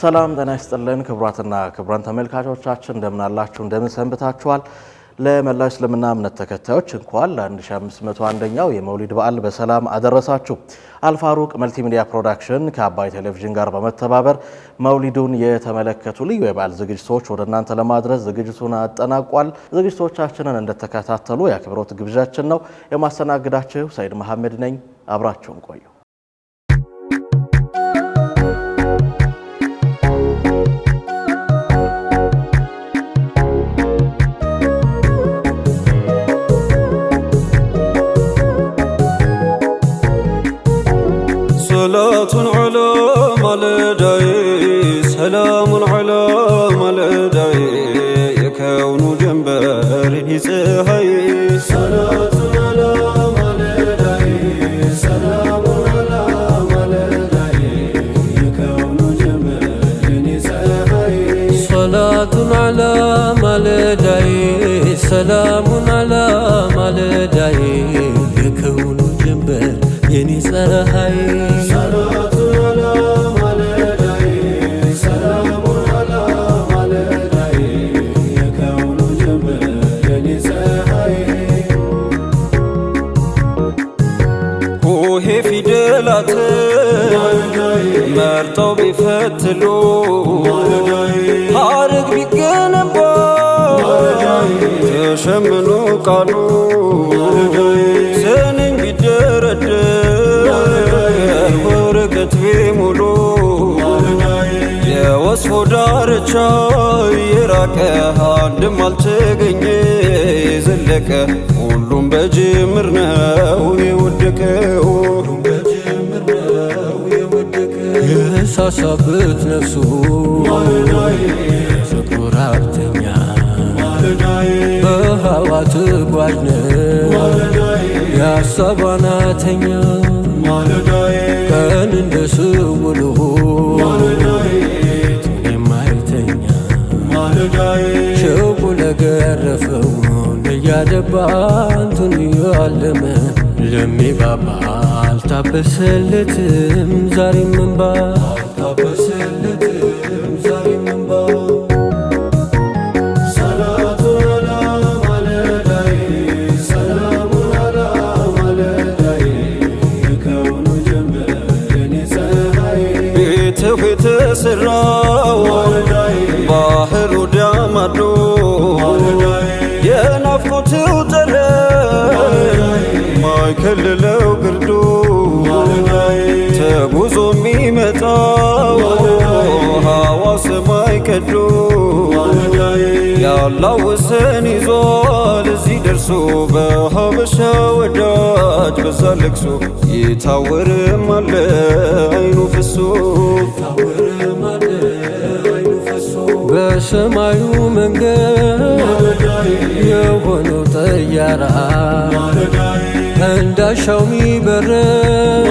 ሰላም ጤና ይስጥልን ክቡራትና ክቡራን ተመልካቾቻችን እንደምን አላችሁ? እንደምን ሰንብታችኋል? ለመላው እስልምና እምነት ተከታዮች እንኳን ለ1501ኛው የመውሊድ በዓል በሰላም አደረሳችሁ። አልፋሩቅ መልቲሚዲያ ፕሮዳክሽን ከአባይ ቴሌቪዥን ጋር በመተባበር መውሊዱን የተመለከቱ ልዩ የበዓል ዝግጅቶች ወደ እናንተ ለማድረስ ዝግጅቱን አጠናቋል። ዝግጅቶቻችንን እንደተከታተሉ የአክብሮት ግብዣችን ነው። የማስተናግዳችሁ ሰይድ መሐመድ ነኝ። አብራችሁን ቆዩ። صلاة على مالداي سلام على مالداي يكون جنبر ፀሐይ صلاة على مالداي سلام على مالداي يكون جنبر ፀሐይ صلاة على ማለዳይ ሰላሙን على ማለዳይ የከውኑ ጀንበር የኔ ፀሐይ صلاة على ማለዳይ ሰላም على ማለዳይ የከውኑ ጀንበር የኔ ፀሐይ ሆሄ ፊደላት መርጠው ቢፈትሉ ሐረግ ቢገነባ ተሸምኖ ቃሉ ስንኝ ቢደረደር ወረቀት ቢሙሉ የወስፎ ዳርቻ የራቀ አንድም አልተገኘ የዘለቀ ሁሉም በጅምር ነው የወደቀው። የሳሳበት ነፍሱ ፍቅሩ ራብተኛ በሃዋ ትጓዥ ነው የሀሳቧ ናተኛ ቀን እንደ ስውሉ ሌቱን የማይተኛ ሸውቁ ለገረፈው እያደባ አንቱን እያለመ ለሚባባ አልታበሰለትም ዛሬም እንባ አልታበሰለትም ዛሬም እንባ። ሰላቱ ዐላ ማለዳይ ሰላሙ ዐላ ማለዳይ የከውኑ ጀንበር የኔ ፀሐይ ቤትህ የተሠራው ባህሩ ዳማዶ የናፍቆቱ ጠረን ማይከልለው ግርዶ ተጉዞ የሚመጣው ሀዋ ሰማይ ቀዶ ያላወሰን ይዟል እዚህ ደርሶ በሀበሻ ወዳጅ በዛ ለቅሶ የታወረም አለ አይኑ ፈሶ። በሰማዩ መንገድ የሆነው ጠያራ እንዳሻው ሚበረው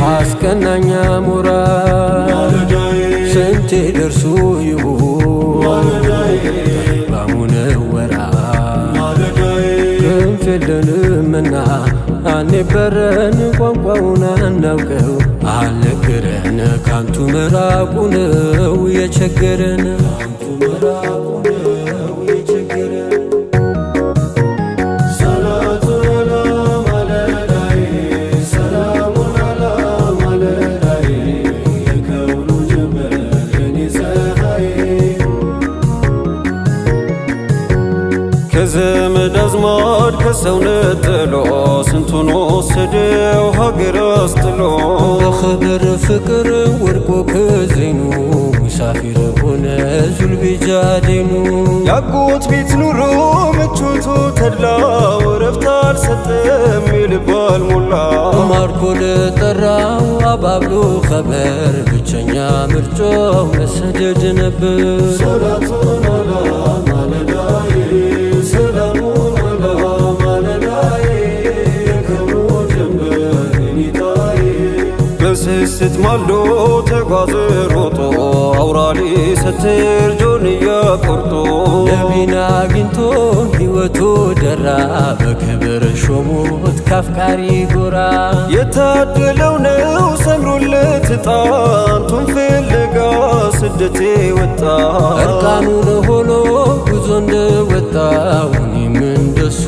አስቀናኛ ሞራ ስንቴ ደርሶ ይሆን ባሙነወራ ክንፍ የለንምና አንበረን ቋንቋውን አናውቀው አልነገረን ካንቱ መራቁ ነው የቸገረን ካንቱ መራቁ ነው የቸገረን። ሰላቱ ዐላ ማለዳይ ሰላሙ ዐላ ማለዳይ የከውኑ ጀንበር የኔ ፀሐይ ከዘመድ አዝማድ ከሰው ነጥሎ ስንቱን ወሰደው ሀገር አስጥሎ። በኽብር ፍቅር ወድቆ ከዜኑ ሙሳፊር ሆነ ዙልቢጃዴኑ። ያጎት ቤት ኑሮ ምቾቱ ተድላው እረፍት አልሰጠም ይልባል ሞላ። ማርኮ ለጠራው አባብሎ ኸበር ብቸኛ ምርጫው መሰደድ ነበር። ሰላቱን ዐላ ማለዳይ ሰላሙን ዐላ ማለዳይ የከውኑ ጀንበር የኔ በስስት ማልዶ ተጓዘ ሮጦ አውራሊ ስትር ጆንያ ቆርጦ ነቢን አግኝቶ ሕይወት ውበቱ ደራ በክብር ሾሙት ካፍቃሪ ጎራ። የታደለው ነው ሰምሮለት ጣንቱን ፍለጋ ስደቴ ወጣ። እርቃኑን ሆኖ ጉዞ እንደወጣው እኔም እንደሱ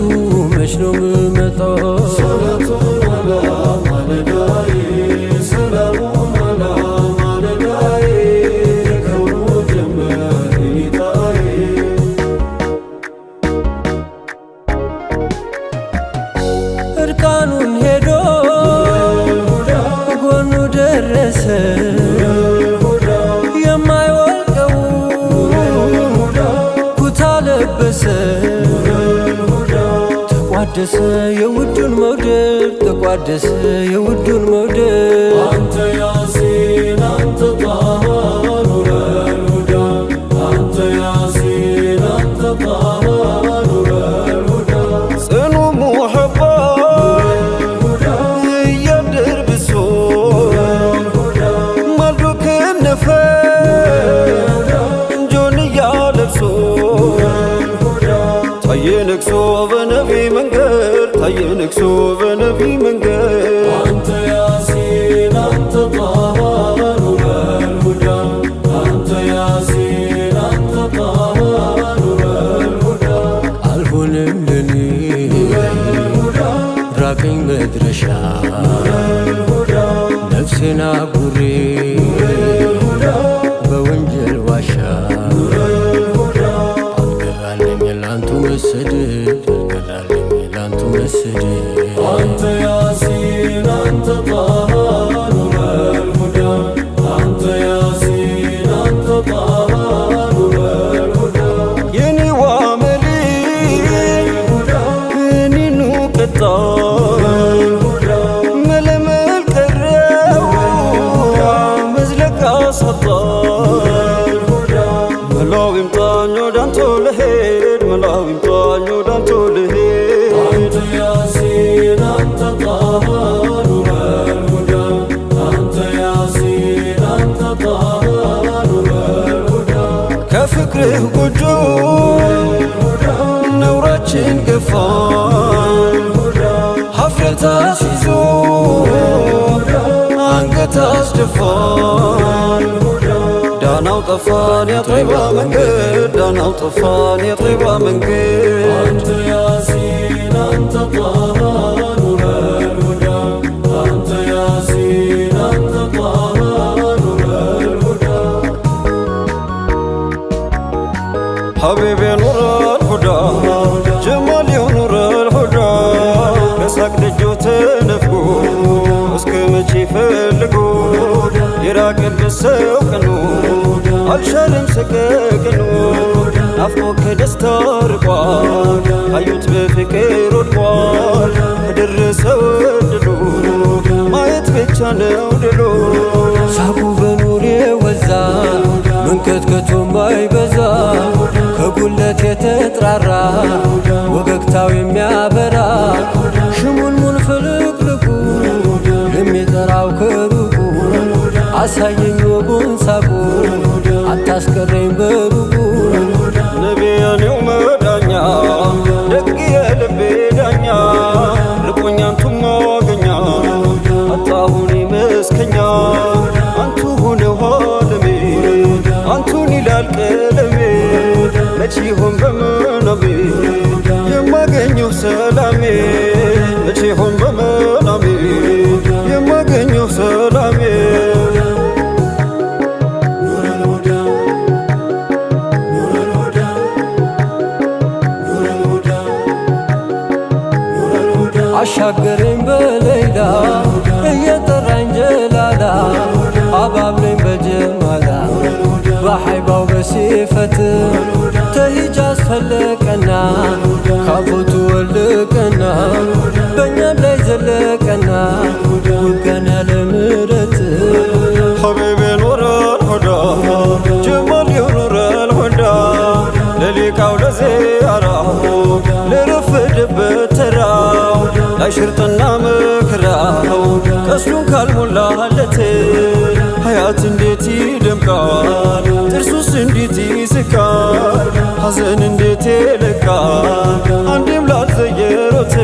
መች ነው ምመጣው? ሰላቱን አላ ማለዳዬ፣ ሰላሙን አላ ማለዳዬ፣ የከውኑ ጀንበር ጌታዬ። እርቃኑን ሄዶ ጎኑ ደረሰ፣ የማይወልቀው ኩታ ለበሰ። ተቋደሰ የውዱን መውደድ፣ ተቋደሰ የውዱን መውደድ። አንተ ያሲን አንተ ጣሃ ኑረል ሁዳ፣ አንተ ያሲን አንተ ጣሃ ኑረል ሁዳ። ጽኑ ሙሐባ እያደር ብሶ ማልዶ ከነፈ እንጆንያ ለብሶ ታየ ነግሶ በነቢ መንገድ፣ ታየ ነግሶ በነቢ መንገድ። አንተ ያሲን አንተ ጣሃ ኑረል ሁዳ፣ አንተ ያሲን አንተ ጣሃ ኑረል ሁዳ። አልሆንም ለኔ ራቀኝ መድረሻ፣ ነፍሴን አጉሬ በወንጀል ዋሻ። አልገራለኝ ላንቱ መሰደድ፣ አልገራለኝ ላንቱ መሰደድ። አንተ ያሲን አንተ ጣሃ ኑረል ሁዳ፣ አንተ ያሲን አንተ ጣሃ ኑረል ሁዳ። የኔዋ መሊ እኔኑ ቀጣ መለመል ቀረው መዝለቅ አሳጣ። መላው ይምጣኝ ወዳንቶ ልሄድ፣ መላው ይምጣኝ ወዳንቶ ልሄድ። አንተ ያሲን አንተ ጣሃ ኑረል ሁዳ፣ አንተ ያሲን አንተ ጣሃ ኑረል ሁዳ። ከፍቅርህ ጎጆ ነውራችን ገፋ፣ ሀፍረት አስይዞ አንገት አስደፋ። ዳናው ጠፋን የጠይባ መንገድ፣ ዳናው ጠፋን የጠይባ መንገድ። አንተ ያሲን አንተ ጣሃ ኑረል ሁዳ፣ አንተ ያሲን አንተ ጣሃ ኑረል ሁዳ። ሐቢቤ ኑረል ሁዳ፣ ጀማል ኑረል ሁዳ፣ ከሳቅ ደጆ ተነፍጎ እስከ መቼ ፈልጎ የራቀበት ሰው ቀኑ አልሻለም ሰቀቀኑ። ናፍቆ ከደስታ ርቋል፣ አዩት በፍቅር ወድቋል። ከደረሰው እድሉ ማየት ብቻ ነው ድሉ። ሳቁ በኑሬ ወዛ መንከትከቱ ማይበዛ፣ ከጉለት የተጥራራ ወገግታው የሚያበራ፣ ሽሙልሙል ፍልቅልቁ የሚጠራው ከሩቁ፣ አሳየኝ ወጉን ሳቁ አታስቀረኝ በሩቁ። ነቢያኔው መዳኛ ደግ የልቤ ዳኛ፣ ርቆኛ አንቱ ማገኛ አጣሁኔ መስከኛ። አንቱ ሆነው ዓለሜ አንቱን ይላል ቀለሜ፣ መች ይሆን በምናቤ የማገኘው ሰላሜ? መች ይሆን በምናቤ የማገኘው ሰላሜ? ኑረል ሁዳ፣ ኑረል ሁዳ፣ ኑረል ሁዳ፣ ኑረል ሁዳ። አሻገረኝ በሌላ እየጠራኝ ጀላላ፣ አባብለኝ በጀማላ በሓይባው በሲፈት፣ ተሂጃዝ ፈለቀና ካፎቱ ወልቀና በእኛም ላይ ዘለቀና ውጋን ያለ ምረት። ሐቢቤ ኑረል ሁዳ፣ ጀማል ኑረል ሁዳ፣ ለሊቃው ለዚያራው ለረፈደበት ተራው ላይ ሽርጥና መከራው ቀስሉን ካልሞላለት። ሀያት እንዴት ይደምቃል፣ ጥርሱስ እንዴት ይስቃል፣ ሐዘን እንዴት ይለቃል። አንድም ላልዘየሮት፣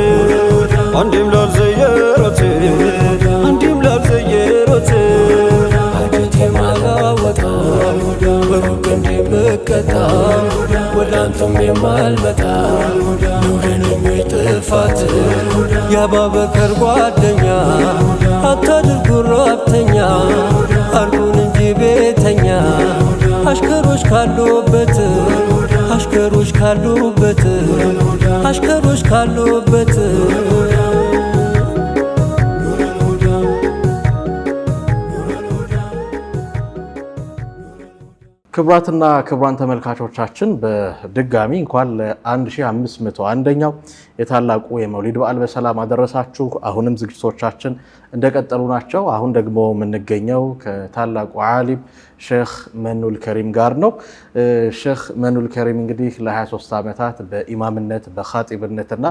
አንድም ላልዘየሮት፣ አንድም ላልዘየሮት። አንጀቴ ማላወጣ በሩቅ እንደምቀጣ ወደ አንተም የማልመጣ ኑርን ጥፋት የአባበከር ጓደኛ አታድርጉ ረብተኛ፣ አርጉን እንጂ ቤተኛ፣ አሽከሮች ካሉበት፣ አሽከሮች ካሉበት፣ አሽከሮች ካሉበት። ክቡራትና ክቡራን ተመልካቾቻችን፣ በድጋሚ እንኳን ለ1501ኛው የታላቁ የመውሊድ በዓል በሰላም አደረሳችሁ። አሁንም ዝግጅቶቻችን እንደቀጠሉ ናቸው። አሁን ደግሞ የምንገኘው ከታላቁ ዓሊም ሼህ መኑል ከሪም ጋር ነው። ሼህ መኑል ከሪም እንግዲህ ለ23 ዓመታት በኢማምነት፣ በኻጢብነትና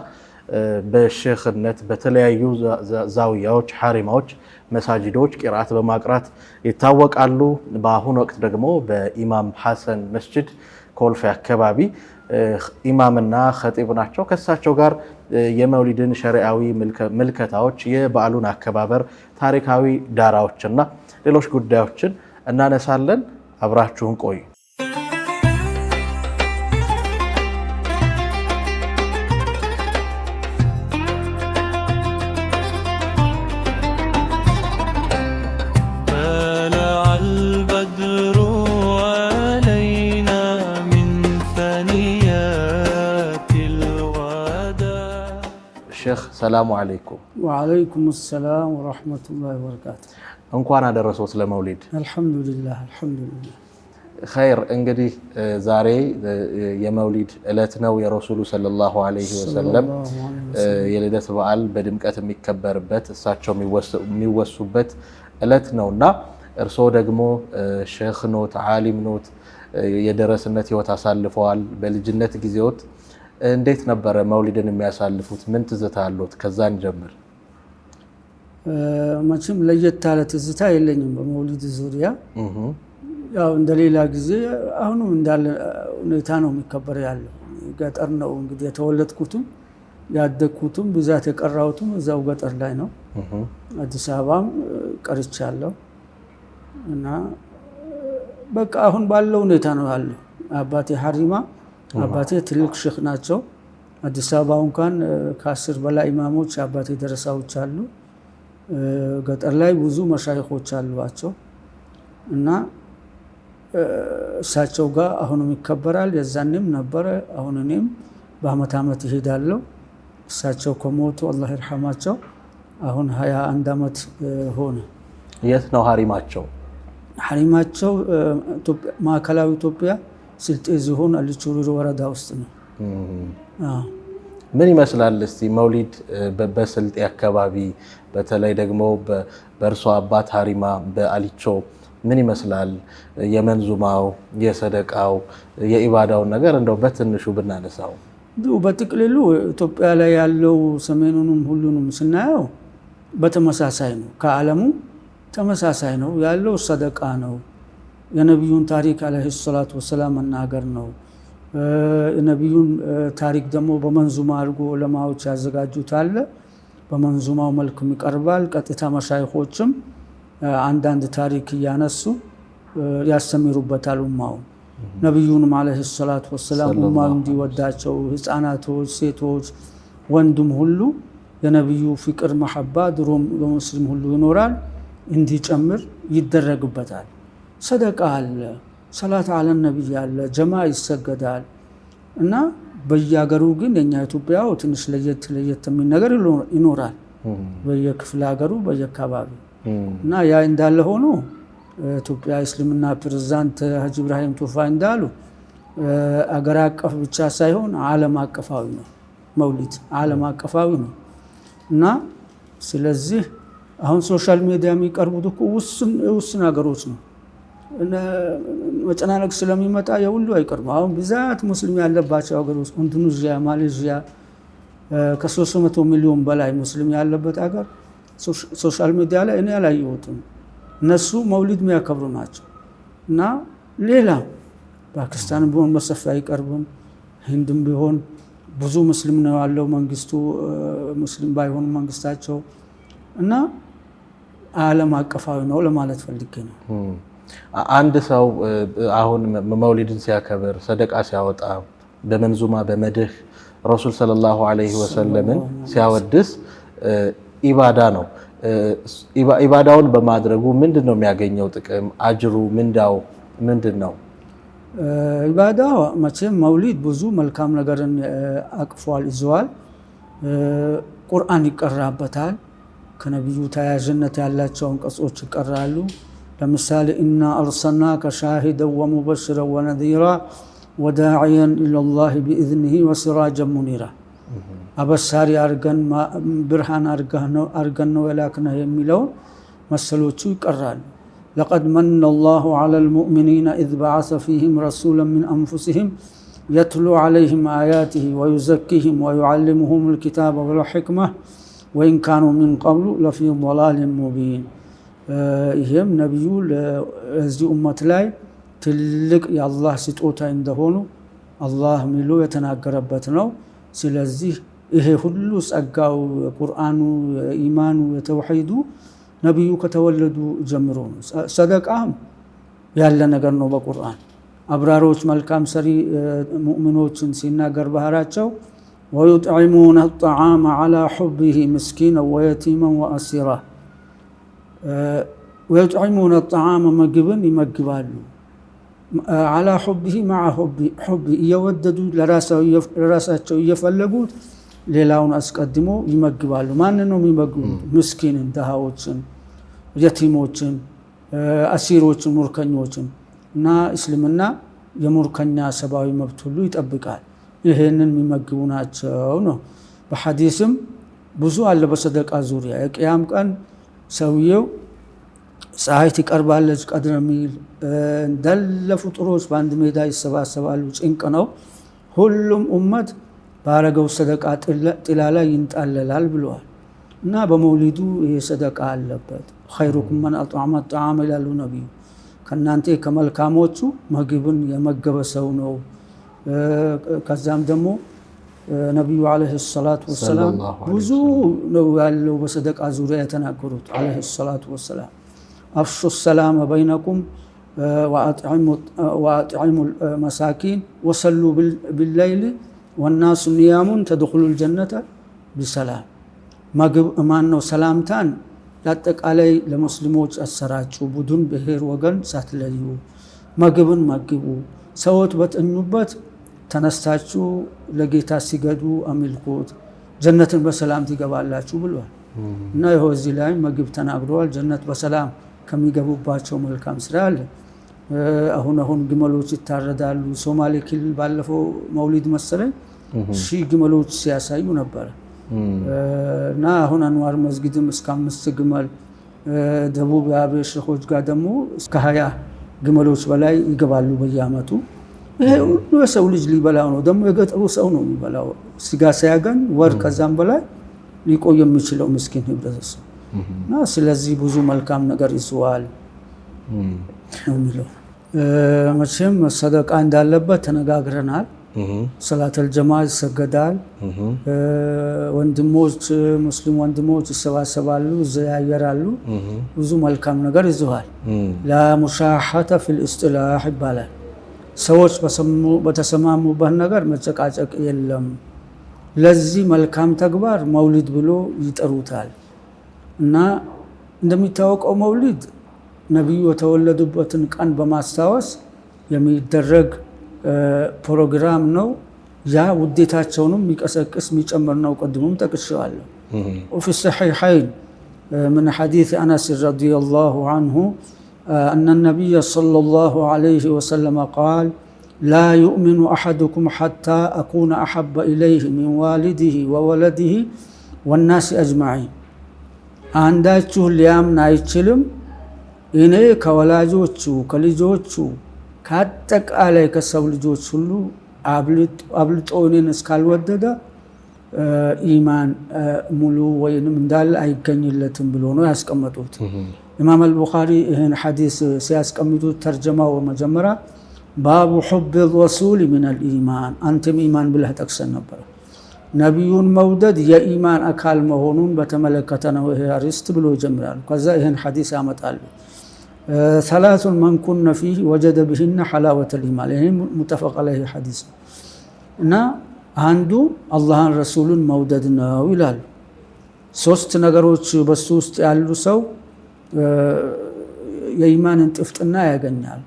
በሼህነት በተለያዩ ዛውያዎች፣ ሐሪማዎች፣ መሳጅዶች ቂርአት በማቅራት ይታወቃሉ። በአሁኑ ወቅት ደግሞ በኢማም ሐሰን መስጅድ ኮልፌ አካባቢ ኢማምና ኸጢብ ናቸው። ከእሳቸው ጋር የመውሊድን ሸሪዓዊ ምልከታዎች፣ የበዓሉን አከባበር፣ ታሪካዊ ዳራዎችና ሌሎች ጉዳዮችን እናነሳለን። አብራችሁን ቆዩ። طلع البدر علينا من ثنيات الوداع. ሼህ ሰላሙ አለይኩም። ወዓለይኩም ሰላም ወረሕመቱላሂ ወበረካቱ። እንኳን አደረሶት ለመውሊድ። አልሐምዱሊላህ አልሐምዱሊላህ። ኸይር፣ እንግዲህ ዛሬ የመውሊድ ዕለት ነው። የረሱሉ ሰለላሁ ዐለይሂ ወሰለም የልደት በዓል በድምቀት የሚከበርበት፣ እሳቸው የሚወሱበት ዕለት ነውና እርስዎ ደግሞ ሼህ ኖት፣ ዓሊም ኖት፣ የደረስነት ህይወት አሳልፈዋል። በልጅነት ጊዜዎት እንዴት ነበረ መውሊድን የሚያሳልፉት? ምን ትዝታ አሎት? ከዛን ጀምር። መቼም ለየት ያለ ትዝታ የለኝም በመውሊድ ዙሪያ። ያው እንደ ሌላ ጊዜ አሁንም እንዳለ ሁኔታ ነው የሚከበር ያለው። ገጠር ነው እንግዲህ የተወለድኩትም ያደግኩትም ብዛት የቀራሁትም እዛው ገጠር ላይ ነው። አዲስ አበባም ቀርቻለሁ እና በቃ አሁን ባለው ሁኔታ ነው ያለው። አባቴ ሀሪማ፣ አባቴ ትልቅ ሼክ ናቸው። አዲስ አበባ እንኳን ከ10 በላይ ኢማሞች አባቴ ደረሳዎች አሉ። ገጠር ላይ ብዙ መሻይኾች አሏቸው እና እሳቸው ጋር አሁንም ይከበራል። የዛኔም ነበረ። አሁን እኔም በአመት አመት ይሄዳለሁ። እሳቸው ከሞቱ አላህ ይርሐማቸው አሁን 21 ዓመት ሆነ። የት ነው ሀሪማቸው? ሐሪማቸው ማዕከላዊ ኢትዮጵያ ስልጤ ዞን አሊቾ ወረዳ ውስጥ ነው። አዎ። ምን ይመስላል እስቲ መውሊድ በስልጤ አካባቢ፣ በተለይ ደግሞ በእርሶ አባት ሀሪማ በአሊቾ ምን ይመስላል? የመንዙማው፣ የሰደቃው፣ የኢባዳውን ነገር እንደው በትንሹ ብናነሳው። እንዲሁ በጥቅልሉ ኢትዮጵያ ላይ ያለው ሰሜኑንም ሁሉንም ስናየው በተመሳሳይ ነው። ከዓለሙ ተመሳሳይ ነው ያለው። ሰደቃ ነው። የነቢዩን ታሪክ ዓለይሂ ሰላቱ ወሰላም መናገር ነው። የነቢዩን ታሪክ ደግሞ በመንዙማ አድርጎ ዑለማዎች ያዘጋጁት አለ። በመንዙማው መልክም ይቀርባል። ቀጥታ መሻይኾችም አንዳንድ ታሪክ እያነሱ ያስተምሩበታል ኡማውን። ነቢዩንም ዓለይሂ ሰላቱ ወሰላም ኡማው እንዲወዳቸው ህፃናቶች፣ ሴቶች፣ ወንድም ሁሉ የነቢዩ ፍቅር መሐባ ድሮም በሙስሊም ሁሉ ይኖራል፣ እንዲጨምር ይደረግበታል። ሰደቃ አለ፣ ሰላት አለ ነቢይ አለ፣ ጀማ ይሰገዳል። እና በየሀገሩ ግን የኛ ኢትዮጵያው ትንሽ ለየት ለየት የሚል ነገር ይኖራል፣ በየክፍለ ሀገሩ በየአካባቢው። እና ያ እንዳለ ሆኖ ኢትዮጵያ እስልምና ፕሬዝዳንት ሀጂ ኢብራሂም ቱፋ እንዳሉ አገር አቀፍ ብቻ ሳይሆን ዓለም አቀፋዊ ነው መውሊድ፣ ዓለም አቀፋዊ ነው። እና ስለዚህ አሁን social media የሚቀርቡት እኮ ውስን ሀገሮች ነው። መጨናነቅ ስለሚመጣ የሁሉ አይቀርም። አሁን ብዛት ሙስሊም ያለባቸው ሀገሮች ኢንዶኔዥያ፣ ማሌዥያ ከ300 ሚሊዮን በላይ ሙስሊም ያለበት ሀገር social media ላይ እኔ አላየሁትም። እነሱ መውሊድ የሚያከብሩ ናቸው። እና ሌላ ፓኪስታን ቢሆን በሰፊ አይቀርብም። ህንድም ቢሆን ብዙ ሙስሊም ነው ያለው፣ መንግስቱ ሙስሊም ባይሆኑ መንግስታቸው እና ዓለም አቀፋዊ ነው ለማለት ፈልጌ ነው። አንድ ሰው አሁን መውሊድን ሲያከብር፣ ሰደቃ ሲያወጣ፣ በመንዙማ በመድህ ረሱል ሰለላሁ ዐለይሂ ወሰለምን ሲያወድስ ኢባዳ ነው። ኢባዳውን በማድረጉ ምንድን ነው የሚያገኘው ጥቅም? አጅሩ ምንዳው ምንድን ነው? ኢባዳ መቼም መውሊድ ብዙ መልካም ነገርን አቅፏል፣ ይዘዋል። ቁርአን ይቀራበታል። ከነቢዩ ተያያዥነት ያላቸው አንቀጾች ይቀራሉ። ለምሳሌ إنا أرسلناك شاهدا ومبشرا ونذيرا وداعيا إلى الله بإذنه وسراجا منيرا፣ አበሳሪ አርገን ብርሃን አርገን ነው የላክነህ የሚለውን መሰሎቹ ይቀራሉ። لقد من الله على المؤمنين إذ بعث فيهم رسولا من أنفسهم يتلو عليهم آياته ويزكيهم ويعلمهم الكتاب والحكمة وإن كانوا من قبل لفي ضلال مبين። ይህም ነቢዩ ለዚህ ኡመት ላይ ትልቅ የአላህ ስጦታ እንደሆኑ አላህ ሚሎ የተናገረበት ነው። ስለዚህ ይሄ ሁሉ ጸጋው የቁርአኑ፣ የኢማኑ፣ የተውሒዱ ነቢዩ ከተወለዱ ጀምሮ ነው። ሰደቃም ያለ ነገር ነው በቁርአን። አብራሮች መልካም ሰሪ ሙእሚኖችን ሲናገር ባህራቸው ويطعمون الطعام على حبه مسكينا ويتيما وأسيرا፣ ويطعمون الطعام ምግብን ይመግባሉ፣ على حبه مع حبه እየወደዱ ለራሳቸው እየፈለጉት ሌላውን አስቀድሞ ይመግባሉ። ማንን ነው የሚመግቡት? ምስኪንን፣ ድሃዎችን፣ የቲሞችን፣ አሲሮችን፣ ሙርከኞችን። እና እስልምና የሙርከኛ ሰብአዊ መብት ሁሉ ይጠብቃል። ይሄንን የሚመግቡ ናቸው ነው። በሐዲስም ብዙ አለ በሰደቃ ዙሪያ። የቅያም ቀን ሰውየው ፀሐይ ትቀርባለች ቀድረ ሚል እንዳለ ፍጡሮች በአንድ ሜዳ ይሰባሰባሉ። ጭንቅ ነው። ሁሉም ኡመት ባረገው ሰደቃ ጥላ ላይ ይንጣለላል ብለዋል። እና በመውሊዱ ይሄ ሰደቃ አለበት። خيركم من أطعم الطعام ይላሉ ነቢዩ። ከእናንተ ከመልካሞቹ ምግብን የመገበ ሰው ነው። ከዛም ደግሞ ነቢዩ عليه الصلاة والسلام ብዙ ነው ያለው በሰደቃ ዙሪያ የተናገሩት عليه الصلاة والسلام። أفشوا السلام بينكم وأطعموا المساكين وصلوا بالليل والناس نيام تدخلوا الجنة بسلام። ምግብ ማን ነው ሰላምታን ለአጠቃላይ ለሙስሊሞች አሰራጩ፣ ቡድን፣ ብሔር፣ ወገን ሳትለዩ ምግብን መግቡ። ሰዎች በተኙበት ተነስታችሁ ለጌታ ሲገዱ አምልኩት፣ ጀነትን በሰላም ትገባላችሁ ብሏል። እና ይኸው እዚህ ላይ ምግብ ተናግረዋል። ጀነት በሰላም ከሚገቡባቸው መልካም ስራ አለ። አሁን አሁን ግመሎች ይታረዳሉ። ሶማሌ ክልል ባለፈው መውሊድ መሰለኝ 1000 ግመሎች ሲያሳዩ ነበረ። እና አሁን አንዋር መስጊድም እስከ 5 ግመል፣ ደቡብ የአቤ ሸኾች ጋር ደግሞ እስከ 20 ግመሎች በላይ ይገባሉ በየአመቱ። ይሄ ሁሉ የሰው ልጅ ሊበላው ነው። ደግሞ የገጠሩ ሰው ነው የሚበላው። ስጋ ሳያገኝ ወር ከዛም በላይ ሊቆይ የሚችለው ምስኪን ህብረተሰብ እና ስለዚህ ብዙ መልካም ነገር ይዘዋል ነው የሚለው። መቼም ሰደቃ እንዳለበት ተነጋግረናል። ሰላተል ጀማ ይሰገዳል። ወንድሞች ሙስሊም ወንድሞች ይሰባሰባሉ፣ ይዘያየራሉ። ብዙ መልካም ነገር ይዘዋል። لا مشاحة في الاصطلاح ይባላል። ሰዎች በተሰማሙበት ነገር መጨቃጨቅ የለም። ለዚህ መልካም ተግባር መውሊድ ብሎ ይጠሩታል። እና እንደሚታወቀው መውሊድ ነቢዩ የተወለዱበትን ቀን በማስታወስ የሚደረግ ፕሮግራም ነው። ያ ውዴታቸውንም የሚቀሰቅስ የሚጨምር ነው። ቅድሙም ጠቅሼዋለሁ። وفي الصحيحين من حديث أنس رضي الله عنه أن النبي صلى الله عليه وسلم قال لا يؤمن أحدكم حتى أكون أحب إليه من والده وولده والناس أجمعين። አንዳችሁ ሊያምን አይችልም እኔ ከወላጆቹ ከልጆቹ ከአጠቃላይ ከሰው ልጆች ሁሉ አብልጦ እኔን እስካልወደደ ኢማን ሙሉ ወይንም እንዳለ አይገኝለትም ብሎ ነው ያስቀመጡት። ኢማም አልቡኻሪ ይህን ሐዲስ ሲያስቀምጡት ተርጀማው መጀመሪያ باب حب الرسول من الإيمان፣ አንተም ኢማን ብለህ ጠቅሰን ነበረ። ነቢዩን መውደድ የኢማን አካል መሆኑን በተመለከተ ነው ይሄ አርዕስት ብሎ ይጀምራሉ። ከዛ ይህን ሐዲስ ያመጣሉ። ثلاث من كن فيه وجد بهن حلاوة الإيمان፣ ይህም متفق عليه ሐዲስ ነው እና አንዱ አላህን ረሱሉን መውደድ ነው ይላሉ። ሶስት ነገሮች በሱ ውስጥ ያሉ ሰው የኢማንን ጥፍጥና ያገኛል።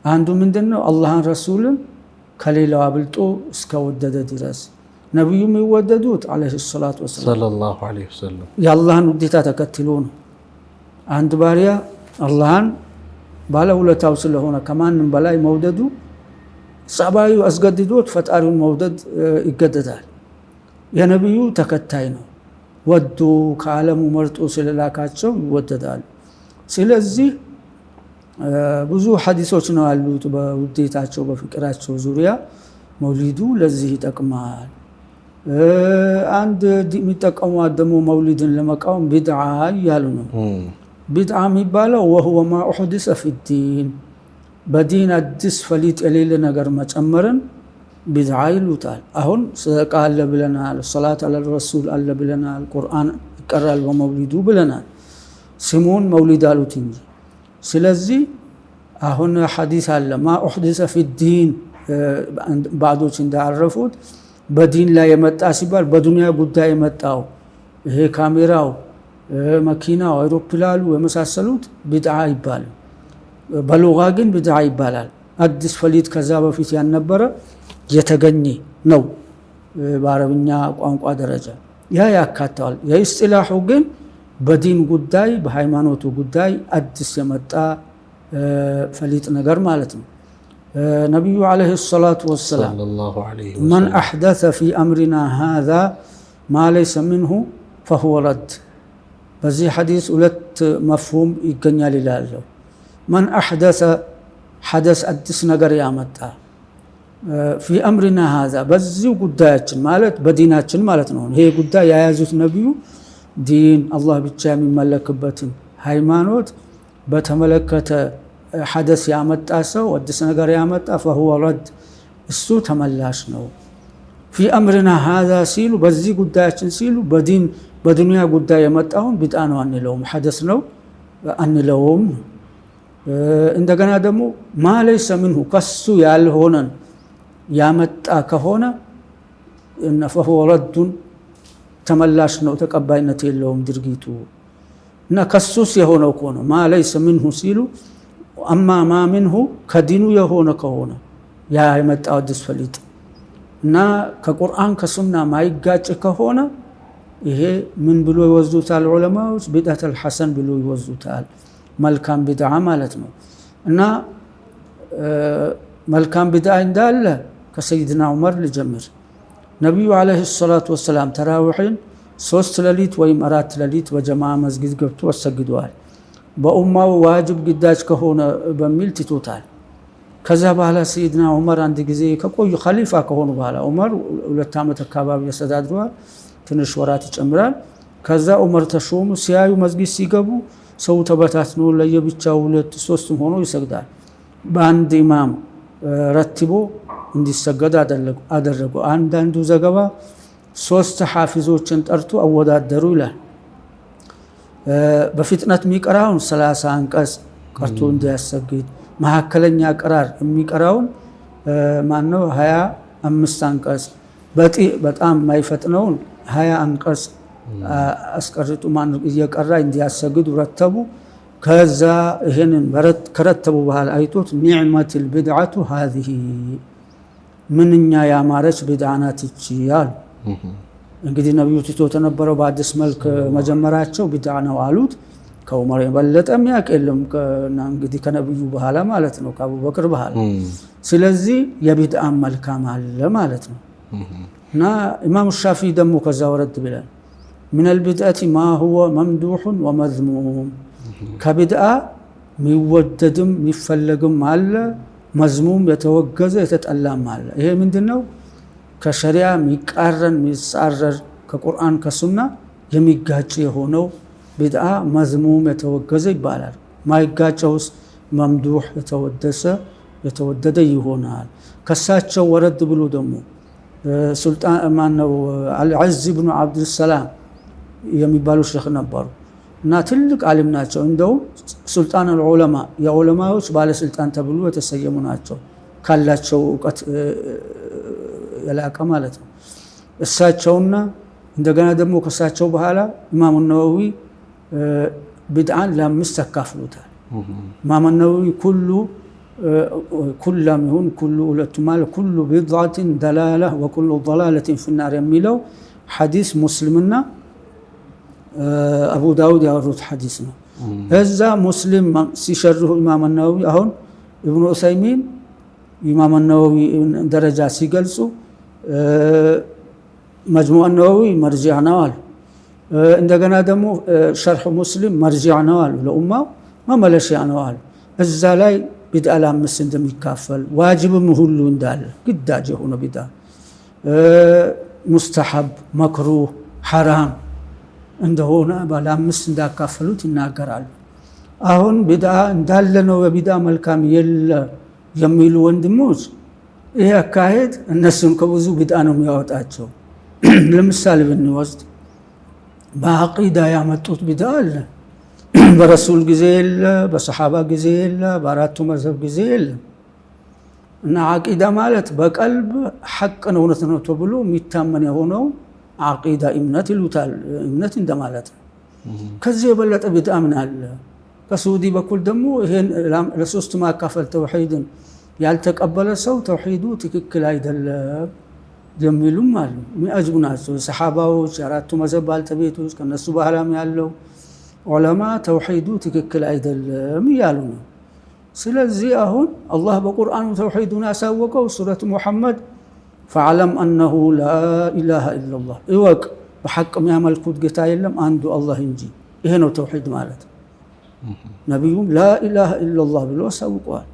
አንዱ ምንድን ነው? አላህን ረሱልን ከሌላው አብልጦ እስከወደደ ድረስ። ነቢዩ የሚወደዱት عليه الصلاة والسلام صلى الله عليه وسلم የአላህን ውዴታ ተከትሎ ነው። አንድ ባሪያ አላህን ባለውለታው ስለሆነ ከማንም በላይ መውደዱ ጸባዩ አስገድዶት ፈጣሪውን መውደድ ይገደዳል። የነቢዩ ተከታይ ነው። ወዶ ከዓለሙ መርጦ ስለላካቸው ይወደዳሉ። ስለዚህ ብዙ ሐዲሶች ነው ያሉት በውዴታቸው በፍቅራቸው ዙሪያ። መውሊዱ ለዚህ ይጠቅማል። አንድ የሚጠቀሟት ደግሞ መውሊድን ለመቃወም ቢድዓ እያሉ ነው። ቢድዓ የሚባለው وهو ما أحدث في الدين፣ በዲን አዲስ ፈሊጥ የሌለ ነገር መጨመርን ቢድዓ ይሉታል። አሁን ሰደቃ አለ ብለናል፣ صلاة على الرسول አለ ብለናል፣ ቁርአን ይቀራል በመውሊዱ ብለናል። ስሙን መውሊድ አሉት እንጂ። ስለዚህ አሁን ሐዲስ አለ ما أحدث في الدين፣ ባዕዶች እንዳረፉት በዲን ላይ የመጣ ሲባል በዱንያ ጉዳይ የመጣው ይሄ ካሜራው፣ መኪናው፣ አይሮፕላኑ የመሳሰሉት ቢድዓ ይባላል። በሉጋ ግን ቢድዓ ይባላል። አዲስ ፈሊጥ ከዛ በፊት ያልነበረ የተገኘ ነው በአረብኛ ቋንቋ ደረጃ ያ ያካተዋል። የኢስጢላሑ ግን በዲን ጉዳይ በሃይማኖቱ ጉዳይ አዲስ የመጣ ፈሊጥ ነገር ማለት ነው። ነቢዩ عليه الصلاة والسلام صلى الله عليه من وسلم أحدث في أمرنا هذا ما ليس منه فهو رد። በዚህ ሐዲስ ሁለት مفهوم ይገኛል ይላሉ። من أحدث ሐደስ አዲስ ነገር ያመጣ في أمرنا هذا በዚሁ ጉዳያችን ማለት በዲናችን ማለት ነው። ይሄ ጉዳይ የያዙት ነቢዩ ዲን አላህ ብቻ የሚመለክበትን ሃይማኖት በተመለከተ ሐደስ ያመጣ ሰው አዲስ ነገር ያመጣ فهو رد እሱ ተመላሽ ነው። في أمرنا هذا ሲሉ በዚህ ጉዳያችን ሲሉ በዲን በዱንያ ጉዳይ የመጣውን ቢድዓ ነው አንለውም፣ ሐደስ ነው አንለውም። እንደገና ደግሞ ما ليس منه ከሱ ያልሆነን ያመጣ ከሆነ فهو رد ተመላሽ ነው፣ ተቀባይነት የለውም ድርጊቱ። እና ከሱስ የሆነው ከሆነ ما ليس منه ሲሉ أما ما منه ከዲኑ የሆነ ከሆነ ያ የመጣው አዲስ ፈሊጥ እና ከቁርአን ከሱና ማይጋጭ ከሆነ ይሄ ምን ብሎ ይወዙታል ዑለማዎች? بدعة الحسن ብሎ ይወዙታል። መልካም ቢድዓ ማለት ነው። እና መልካም ቢድዓ እንዳለ ከሰይድና ዑመር ልጀምር። ነቢዩ عليه الصلاة والسلام ተራዊሕን 3 ሌሊት ወይም 4 ሌሊት በጀማ መስጊድ ገብቶ አሰግደዋል። በኡማው ዋጅብ ግዳጅ ከሆነ በሚል ትቶታል። ከዛ በኋላ ሰይድና ዑመር አንድ ጊዜ ከቆዩ ኸሊፋ ከሆኑ በኋላ ዑመር 2 ዓመት አካባቢ ያስተዳድረዋል፣ ትንሽ ወራት ይጨምራል። ከዛ ዑመር ተሾሙ። ሲያዩ መስጊድ ሲገቡ ሰው ተበታትኖ ለየብቻው 2 3 ሆኖ ይሰግዳል። በአንድ ኢማም ረትቦ እንዲሰገድ አደረጉ። አንዳንዱ ዘገባ 3 ሐፊዞችን ጠርቶ አወዳደሩ ይላል። በፍጥነት የሚቀራውን 30 አንቀጽ ቀርቶ እንዲያሰግድ፣ መካከለኛ ቀራር የሚቀራውን ማነው 25 አንቀጽ፣ በጣም የማይፈጥነውን 20 አንቀጽ አስቀርጡ ማን እየቀራ እንዲያሰግዱ ረተቡ። ከዛ ይሄንን ከረተቡ በኋላ አይቶት ኒዕመቱል ቢድዓቱ ሃዚሂ ምንኛ ያማረች ቢድዓ ናት ይቺ አሉ። እንግዲህ ነብዩ ትቶ ተነበረው በአዲስ መልክ መጀመራቸው ቢድዓ ነው አሉት። ከዑመር የበለጠ የሚያውቅ የለም እንግዲህ ከነብዩ በኋላ ማለት ነው፣ ከአቡበክር በኋላ። ስለዚህ የቢድዓ መልካም አለ ማለት ነው። እና ኢማም ሻፊ ደግሞ ከዛ ወረድ ብለን من البدعة ما هو ممدوح ومذموم፣ ከቢድዓ የሚወደድም የሚፈለግም አለ፣ መዝሙም የተወገዘ የተጠላም አለ። ይሄ ምንድነው? ከሸሪዓ የሚቃረን የሚጻረር ከቁርአን ከሱና የሚጋጭ የሆነው ቢድዓ መዝሙም የተወገዘ ይባላል። ማይጋጨውስ መምዱሕ የተወደሰ የተወደደ ይሆናል። ከሳቸው ወረድ ብሎ ደግሞ ሱልጣን ማነው አልዕዝ ብኑ ዓብድሰላም የሚባሉ ሼኽ ነበሩ እና ትልቅ ዓሊም ናቸው። እንደውም ሱልጣን አልዑለማ የዑለማዎች ባለስልጣን ተብሎ የተሰየሙ ናቸው። ካላቸው እውቀት የላቀ ማለት ነው። እሳቸውና እንደገና ደግሞ ከእሳቸው በኋላ ኢማሙ ነወዊ ቢድዓን ለአምስት አካፍሉታል። ኢማሙ ነወዊ ኩሉ ኩላም ይሁን ኩሉ ሁለቱ ማለት ኩሉ ቢድዓትን ደላላ ወኩሉ ደላለትን ፊናር የሚለው ሐዲስ ሙስሊምና አቡ ዳውድ ያወሩት ሐዲስ ነው። እዛ ሙስሊም ሲሸርሁ ኢማም ነወዊ አሁን ኢብኑ ዑሰይሚን ኢማም ነወዊ ደረጃ ሲገልጹ መጅሙዕ ነወዊ መርጂዕ ነው አሉ። እንደገና ደግሞ ሸርሕ ሙስሊም መርጂዕ ነው አሉ፣ ለኡማው መመለሻ ነው አሉ። እዛ ላይ ቢድዓ ለአምስት እንደሚካፈል ዋጅብም ሁሉ እንዳለ ግዳጅ የሆነ ቢድዓ፣ ሙስተሐብ፣ መክሩህ፣ ሐራም እንደሆነ ባለአምስት እንዳካፈሉት ይናገራሉ። አሁን ቢድዓ እንዳለ ነው፣ በቢድዓ መልካም የለ የሚሉ ወንድሞች ይሄ አካሄድ እነሱን ከብዙ ቢድዓ ነው የሚያወጣቸው። ለምሳሌ ብንወስድ በአቂዳ ያመጡት ቢድዓ አለ። በረሱል ጊዜ የለ፣ በሰሓባ ጊዜ የለ፣ በአራቱ መዝሀብ ጊዜ የለ። እና አቂዳ ማለት በቀልብ ሐቅ ነው እውነት ነው ተብሎ የሚታመን የሆነው አቂዳ እምነት ይሉታል። እምነት እንደማለት ነው። ከዚህ የበለጠ ቢድዓ ምን አለ? ከሱዲ በኩል ደግሞ ይሄን ለሶስት ማካፈል ተውሂድን ያልተቀበለ ሰው ተውሂዱ ትክክል አይደለም የሚሉም አሉ። የሚያጅቡ ናቸው። ሰሓባዎች፣ የአራቱ መዝሀብ ባልተቤቶች ከነሱ በኋላም ያለው ዑለማ ተውሂዱ ትክክል አይደለም እያሉ ነው። ስለዚህ አሁን አላህ በቁርአኑ ተውሂዱን ያሳወቀው ሱረቱ ሙሐመድ ፈዕለም አነሁ ላኢላሃ ኢለላህ፣ እወቅ በሐቅ የሚያመልኩት ጌታ የለም አንዱ አላህ እንጂ። ይሄ ነው ተውሂድ ማለት። ነቢዩም ላኢላሃ ኢለላህ ብሎ አሳውቀዋል።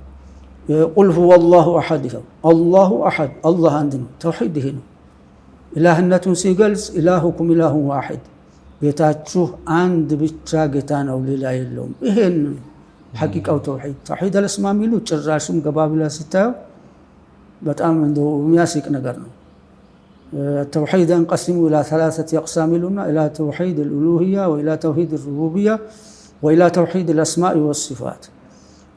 ቁል ሁወ አላሁ አሐድ፣ ይኸው አላሁ አሐድ፣ አላህ አንድ ነው። ተውሂድ ይሄ ነው። ኢላህነቱን ሲገልጽ ኢላሁኩም ኢላሁን ዋሒድ፣ ጌታችሁ አንድ ብቻ ጌታ ነው፣ ሌላ የለውም። ይሄን ሐቂቃው ተውሂድ። ተውሂድ አልአስማ የሚሉ ጭራሹም ገባ ብለህ ስታየው በጣም እንደው የሚያስቅ ነገር ነው። ተውሂድ አንቀሲሙ ኢላ ሰላሰቲ አቅሳም ይሉና ኢላ ተውሂድ አልኡሉሂያ ወኢላ ተውሂድ አልሩቡቢያ ወኢላ ተውሂድ አልአስማኢ ወሲፋት።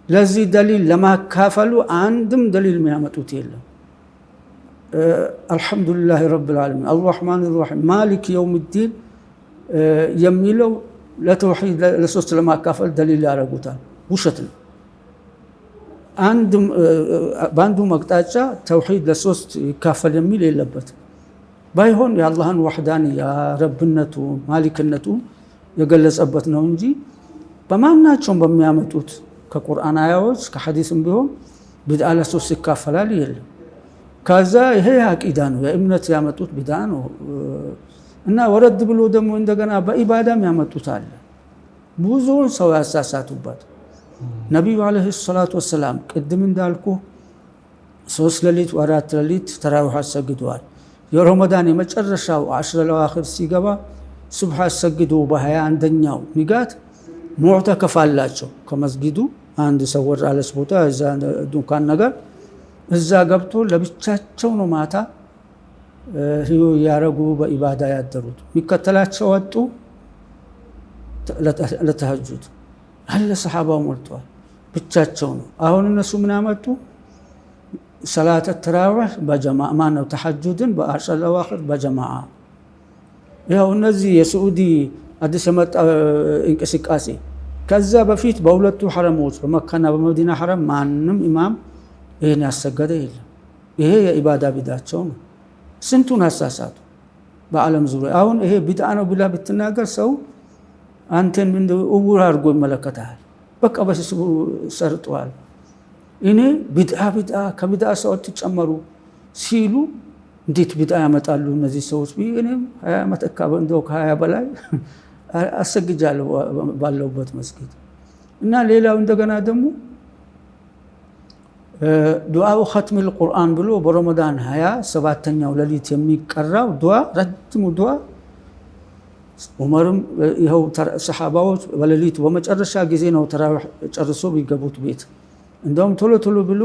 ለዚህ ደሊል ለማካፈሉ አንድም ደሊል የሚያመጡት የለም። አልሐምዱሊላህ ረብል ዓለሚን አልራሕማን ራሒም ማሊክ የውም ዲን የሚለው ለተውሂድ ለሶስት ለማካፈል ደሊል ያደርጉታል። ውሸት ነው። በአንዱ አቅጣጫ ተውሂድ ለሶስት ይካፈል የሚል የለበትም። ባይሆን የአላህን ወሕዳንያ ረብነቱ ማሊክነቱ የገለጸበት ነው እንጂ በማናቸውም በሚያመጡት ከቁርአን አያዎች ከሐዲስም ቢሆን ቢድዓ ለሶስት ይካፈላል የለም። ከዛ ይሄ አቂዳ ነው፣ የእምነት ያመጡት ቢድዓ ነው። እና ወረድ ብሎ ደግሞ እንደገና በኢባዳም ያመጡት አለ። ብዙውን ሰው ያሳሳቱበት ነቢዩ ዓለይሂ ሰላቱ ወሰላም ቅድም እንዳልኩ 3 ሌሊት 4 ሌሊት ተራዊሕ አሰግደዋል። የረመዳን የመጨረሻው አሽረ ለዋኺር ሲገባ ሱብሕ አሰግዶ በ21ኛው ንጋት ሙዕተከፍ አላቸው። ከመስጊዱ አንድ ሰው ወር አለች ቦታ እዛ ዱንካን ነገር እዛ ገብቶ ለብቻቸው ነው ማታ ህዮ እያረጉ በኢባዳ ያደሩት። የሚከተላቸው ወጡ ለተሀጁድ አለ ሰሓባው ሞልተዋል። ብቻቸው ነው። አሁን እነሱ ምን አመጡ? ሰላተ ተራዊሕ በጀማዓ ማነው ተሐጁድን በአሽረ ለዋኺር በጀማዓ። ያው እነዚህ የስዑዲ አዲስ የመጣ እንቅስቃሴ ከዛ በፊት በሁለቱ ሐረሞች በመካና በመዲና ሐረም ማንም ኢማም ይሄን ያሰገደ የለም። ይሄ የኢባዳ ቢድዓቸው ነው። ስንቱን አሳሳቱ በዓለም ዙሪያ። አሁን ይሄ ቢድዓ ነው ብላ ብትናገር ሰው አንተን እንደ እውር አድርጎ ይመለከታል። በቃ በስሱ ሰርጧል። እኔ ቢድዓ ቢድዓ ከቢድዓ ሰው አትጨመሩ ሲሉ እንዴት ቢድዓ ያመጣሉ እነዚህ ሰዎች? እኔም 20 ዓመት አካባቢ እንደው ከ20 በላይ አሰግጃለሁ ባለሁበት መስጊድ። እና ሌላው እንደገና ደግሞ ዱዓው ኸትሚል ቁርአን ብሎ በረመዳን 27ኛው ሌሊት የሚቀራው ዱዓ ረጅሙ ዱዓ ዑመርም ይኸው ሰሓባዎች በሌሊቱ በመጨረሻ ጊዜ ነው ተራዊሕ ጨርሶ ቢገቡት ቤት። እንደውም ቶሎ ቶሎ ብሎ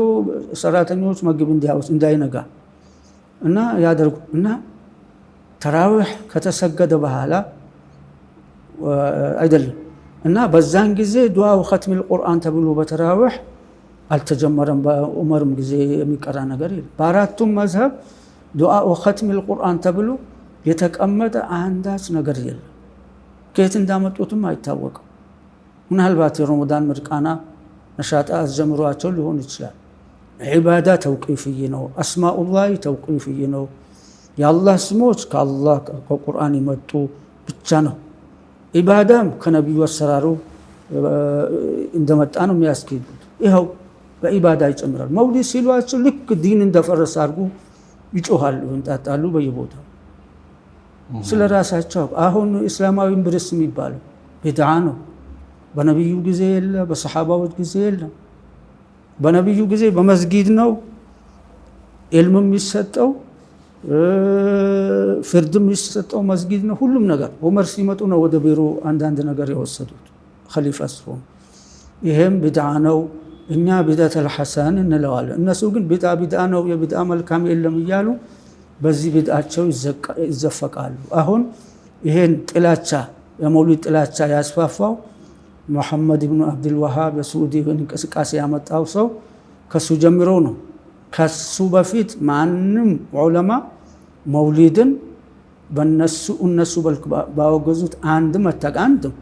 ሰራተኞች ምግብ እንዲያውስ እንዳይነጋ እና ያደርጉ እና ተራዊሕ ከተሰገደ በኋላ አይደለም እና በዛን ጊዜ ዱዓው ኸትሚል ቁርአን ተብሎ በተራዊሕ አልተጀመረም። በዑመርም ጊዜ የሚቀራ ነገር የለም። በአራቱም መዝሀብ ዱዓው ኸትሚል ቁርአን ተብሎ የተቀመጠ አንዳች ነገር የለም። ከየት እንዳመጡትም አይታወቅም። ምናልባት የረመዳን ምርቃና ነሻጣ አስጀምሯቸው ሊሆን ይችላል። ዒባዳ ተውቂፍይ ነው። አስማኡላህ ተውቂፍይ ነው። የአላህ ስሞች ከአላህ ከቁርአን የመጡ ብቻ ነው። ኢባዳም ከነቢዩ አሰራሩ እንደመጣ ነው የሚያስኬዱት። ይኸው በኢባዳ ይጨምራል። መውሊድ ሲሏቸው ልክ ዲን እንደፈረሰ አድርጎ ይጮሃሉ፣ ይንጣጣሉ በየቦታው ስለ ራሳቸው። አሁን እስላማዊ ብርስ የሚባለው ቢድዓ ነው። በነቢዩ ጊዜ የለ፣ በሰሓባዎች ጊዜ የለ። በነቢዩ ጊዜ በመስጊድ ነው ዕልም የሚሰጠው፣ ፍርድም የሚሰጠው መስጊድ ነው። ሁሉም ነገር ዑመር ሲመጡ ነው ወደ ቢሮ አንዳንድ ነገር የወሰዱት ኸሊፋ ሲሆኑ። ይሄም ቢድዓ ነው። እኛ ቢድዓተል ሐሰን እንለዋለን። እነሱ ግን ቢድዓ ቢድዓ ነው፣ የቢድዓ መልካም የለም እያሉ በዚህ ቢድዓቸው ይዘፈቃሉ። አሁን ይሄን ጥላቻ የመውሊድ ጥላቻ ያስፋፋው ሙሐመድ ብኑ አብዱልዋሃብ የስዑዲ እንቅስቃሴ ያመጣው ሰው ከሱ ጀምሮ ነው። ከሱ በፊት ማንም ዑለማ መውሊድን በነሱ እነሱ በልክ ባወገዙት አንድም አንድም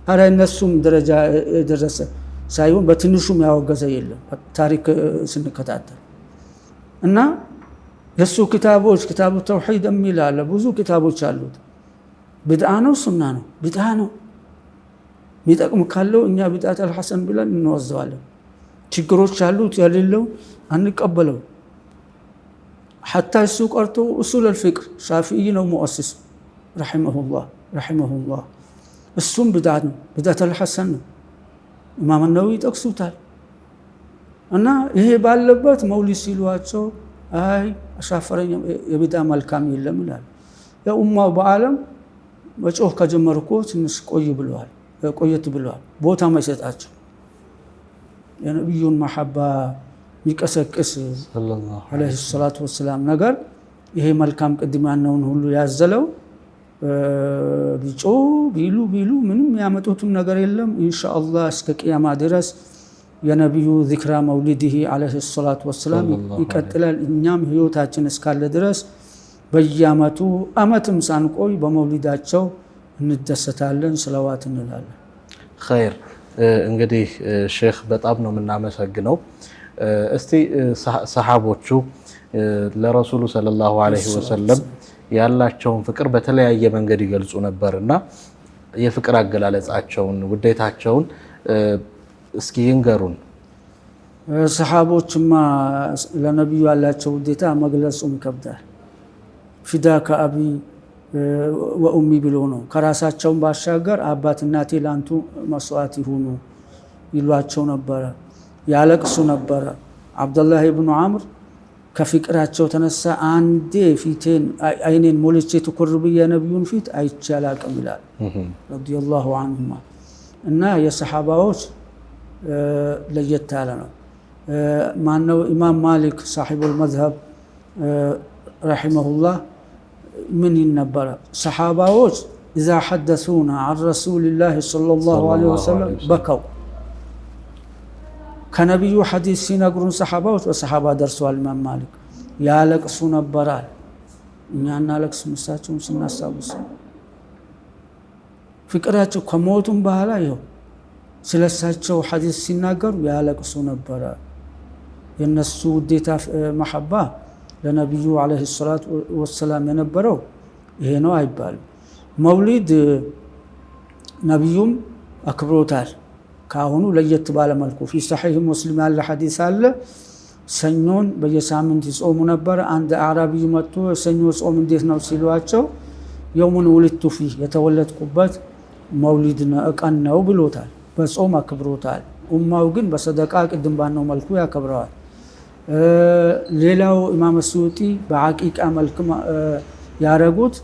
ኧረ እነሱም ደረጃ የደረሰ ሳይሆን በትንሹም ያወገዘ የለም። ታሪክ ስንከታተል እና የእሱ ክታቦች ክታቡ ተውሒድ የሚል አለ፣ ብዙ ክታቦች አሉት። ቢድዓ ነው ሱና ነው? ቢድዓ ነው። የሚጠቅም ካለው እኛ ቢድዓተል ሐሰን ብለን እንወዘዋለን። ችግሮች አሉት የሌለው አንቀበለው። ሐታ እሱ ቀርቶ ኡሱል አልፊቅህ ሻፊዒ ነው ሙአሲስ ረሒመሁላህ ረሒመሁላህ። እሱም ቢድዓ ነው፣ ቢድዓተል ሐሰን ነው። ኢማም ነወዊ ይጠቅሱታል። እና ይሄ ባለበት መውሊድ ሲሏቸው አይ አሻፈረኝ የቢድዓ መልካም የለም ይላል። የኡማው በዓለም መጮህ ከጀመሩ እኮ ትንሽ ቆይ ብለዋል፣ ቆየት ብለዋል። ቦታ ማይሰጣቸው የነቢዩን መሐባ የሚቀሰቅስ ዓለይሂ ሰላቱ ወሰላም ነገር ይሄ መልካም ቅድም ያነውን ሁሉ ያዘለው ቢጮ ቢሉ ቢሉ ምንም ያመጡትም ነገር የለም። ኢንሻአላህ እስከ ቅያማ ድረስ የነቢዩ ዚክራ መውሊድህ ዓለይሂ ሰላቱ ወሰላም ይቀጥላል። እኛም ህይወታችን እስካለ ድረስ በየአመቱ አመትም ሳንቆይ በመውሊዳቸው እንደሰታለን፣ ሰለዋት እንላለን። ኸይር እንግዲህ ሼክ በጣም ነው የምናመሰግነው። እስቲ ሰሓቦቹ ለረሱሉ ሰለላሁ ዐለይሂ ወሰለም ያላቸውን ፍቅር በተለያየ መንገድ ይገልጹ ነበርና የፍቅር አገላለጻቸውን ውዴታቸውን እስኪ ይንገሩን። ሰሓቦችማ ለነቢዩ ያላቸው ውዴታ መግለጹም ይከብዳል። ፊዳከ አቢ ወኡሚ ብሎ ነው። ከራሳቸውን ባሻገር አባት እናቴ ላንቱ መስዋዕት ይሁኑ ይሏቸው ነበረ፣ ያለቅሱ ነበረ። አብደላህ ብኑ አምር ከፍቅራቸው ተነሳ አንዴ ፊቴን አይኔን ሞልቼ ትኩር ብዬ የነቢዩን ፊት አይቼ አላቅም ይላል ረዲየላሁ አንሁማ። እና የሰሓባዎች ለየት ያለ ነው። ማነው ኢማም ማሊክ ሳሒቡል መዝሀብ ረሒመሁላህ ምን ይል ነበረ? ሰሓባዎች ኢዛ ሐደሱና አን ረሱሊላህ ሰለላሁ ዐለይሂ ወሰለም በከው። ከነቢዩ ሐዲስ ሲነግሩን ሰሓባዎች በሰሓባ ደርሰዋል። ኢማም ማሊክ ያለቅሱ ነበራል። እኛ እናለቅስም፣ እሳቸውን ስናስታውስ ፍቅራቸው ከሞቱም በኋላ ይኸው ስለሳቸው ሐዲስ ሲናገሩ ያለቅሱ ነበረ። የነሱ ውዴታ መሐባ ለነቢዩ ዓለይሂ ሰላቱ ወሰላም የነበረው ይሄ ነው አይባልም። መውሊድ ነቢዩም አክብሮታል። ከአሁኑ ለየት ባለ መልኩ ፊ ሰሒህ ሙስሊም ያለ ሐዲስ አለ። ሰኞን በየሳምንት ይጾሙ ነበር። አንድ አዕራቢይ መጥቶ የሰኞ ጾም እንዴት ነው ሲሏቸው የውሙን ውልድቱ ፊህ የተወለድኩበት መውሊድ ቀን ነው ብሎታል። በጾም አክብሮታል። ኡማው ግን በሰደቃ ቅድም ባነው መልኩ ያከብረዋል። ሌላው ኢማም ስዩጢ በዓቂቃ መልክ ያረጉት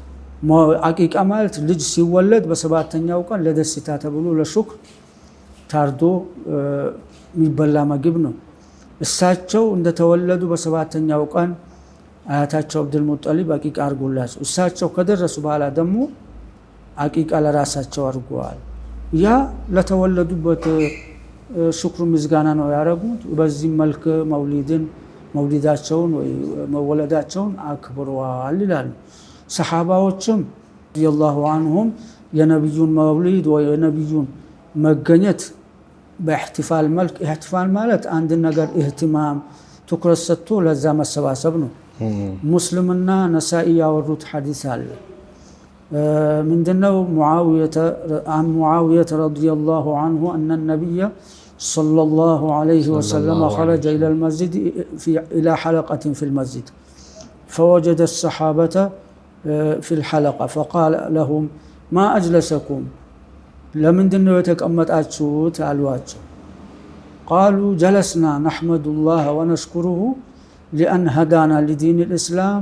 አቂቃ ማለት ልጅ ሲወለድ በሰባተኛው ቀን ለደስታ ተብሎ ለሹክር ታርዶ የሚበላ ምግብ ነው። እሳቸው እንደተወለዱ በሰባተኛው ቀን አያታቸው አብዱልሙጠሊብ አቂቃ አድርጎላቸው እሳቸው ከደረሱ በኋላ ደግሞ አቂቃ ለራሳቸው አድርገዋል። ያ ለተወለዱበት ሽክሩ ምስጋና ነው ያደረጉት። በዚህ መልክ መውሊዳቸውን ወይ መወለዳቸውን አክብረዋል ይላሉ። ሰሓባዎችም ረዲየላሁ አንሁም የነቢዩን መውሊድ ወይ የነቢዩን መገኘት በእሕትፋል መልክ፣ እሕትፋል ማለት አንድ ነገር እህትማም ትኩረት ሰጥቶ ለዛ መሰባሰብ ነው። ሙስሊምና ነሳኢ ያወሩት ሐዲስ አለ። ምንድነው? عن معاوية رضي الله عنه أن النبي صلى الله عليه وسلم خرج إلى المسجد إلى حلقة في المسجد فوجد الصحابة في الحلقة فقال لهم ما أجلسكم ለምንድነው የተቀመጣችሁት አሏቸው። قالوا جلسنا نحمد الله ونشكره لأن هدانا لدين الإسلام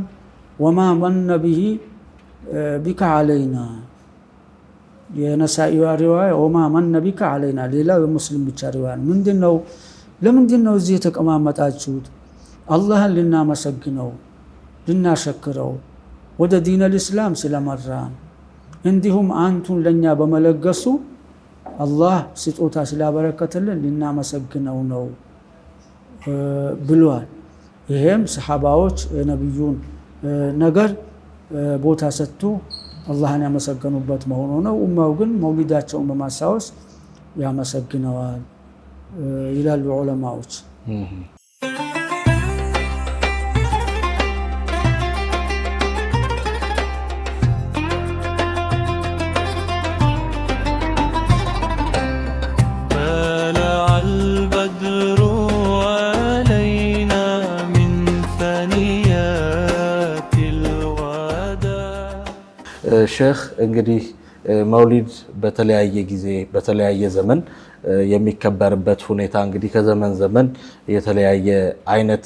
وما من به بك علينا። የነሳኢዋ ሪዋያ وما من بك علينا፣ ሌላው የሙስሊም ብቻ ሪዋያ ነው። ምንድነው ለምንድነው እዚህ የተቀማመጣችሁት? አላህን ልናመሰግነው ልናሸክረው ወደ ዲን አልእስላም ስለመራን እንዲሁም አንቱን ለኛ በመለገሱ አላህ ስጦታ ስላበረከተልን ልናመሰግነው ነው ብሏል። ይሄም ሰሓባዎች የነቢዩን ነገር ቦታ ሰጥቶ አላህን ያመሰገኑበት መሆኑ ነው። ኡማው ግን መውሊዳቸውን በማስታወስ ያመሰግነዋል ይላሉ ዑለማዎች። طلع البدر علينا من ثنيات الوداع ሼህ እንግዲህ መውሊድ በተለያየ ጊዜ በተለያየ ዘመን የሚከበርበት ሁኔታ እንግዲህ ከዘመን ዘመን የተለያየ አይነት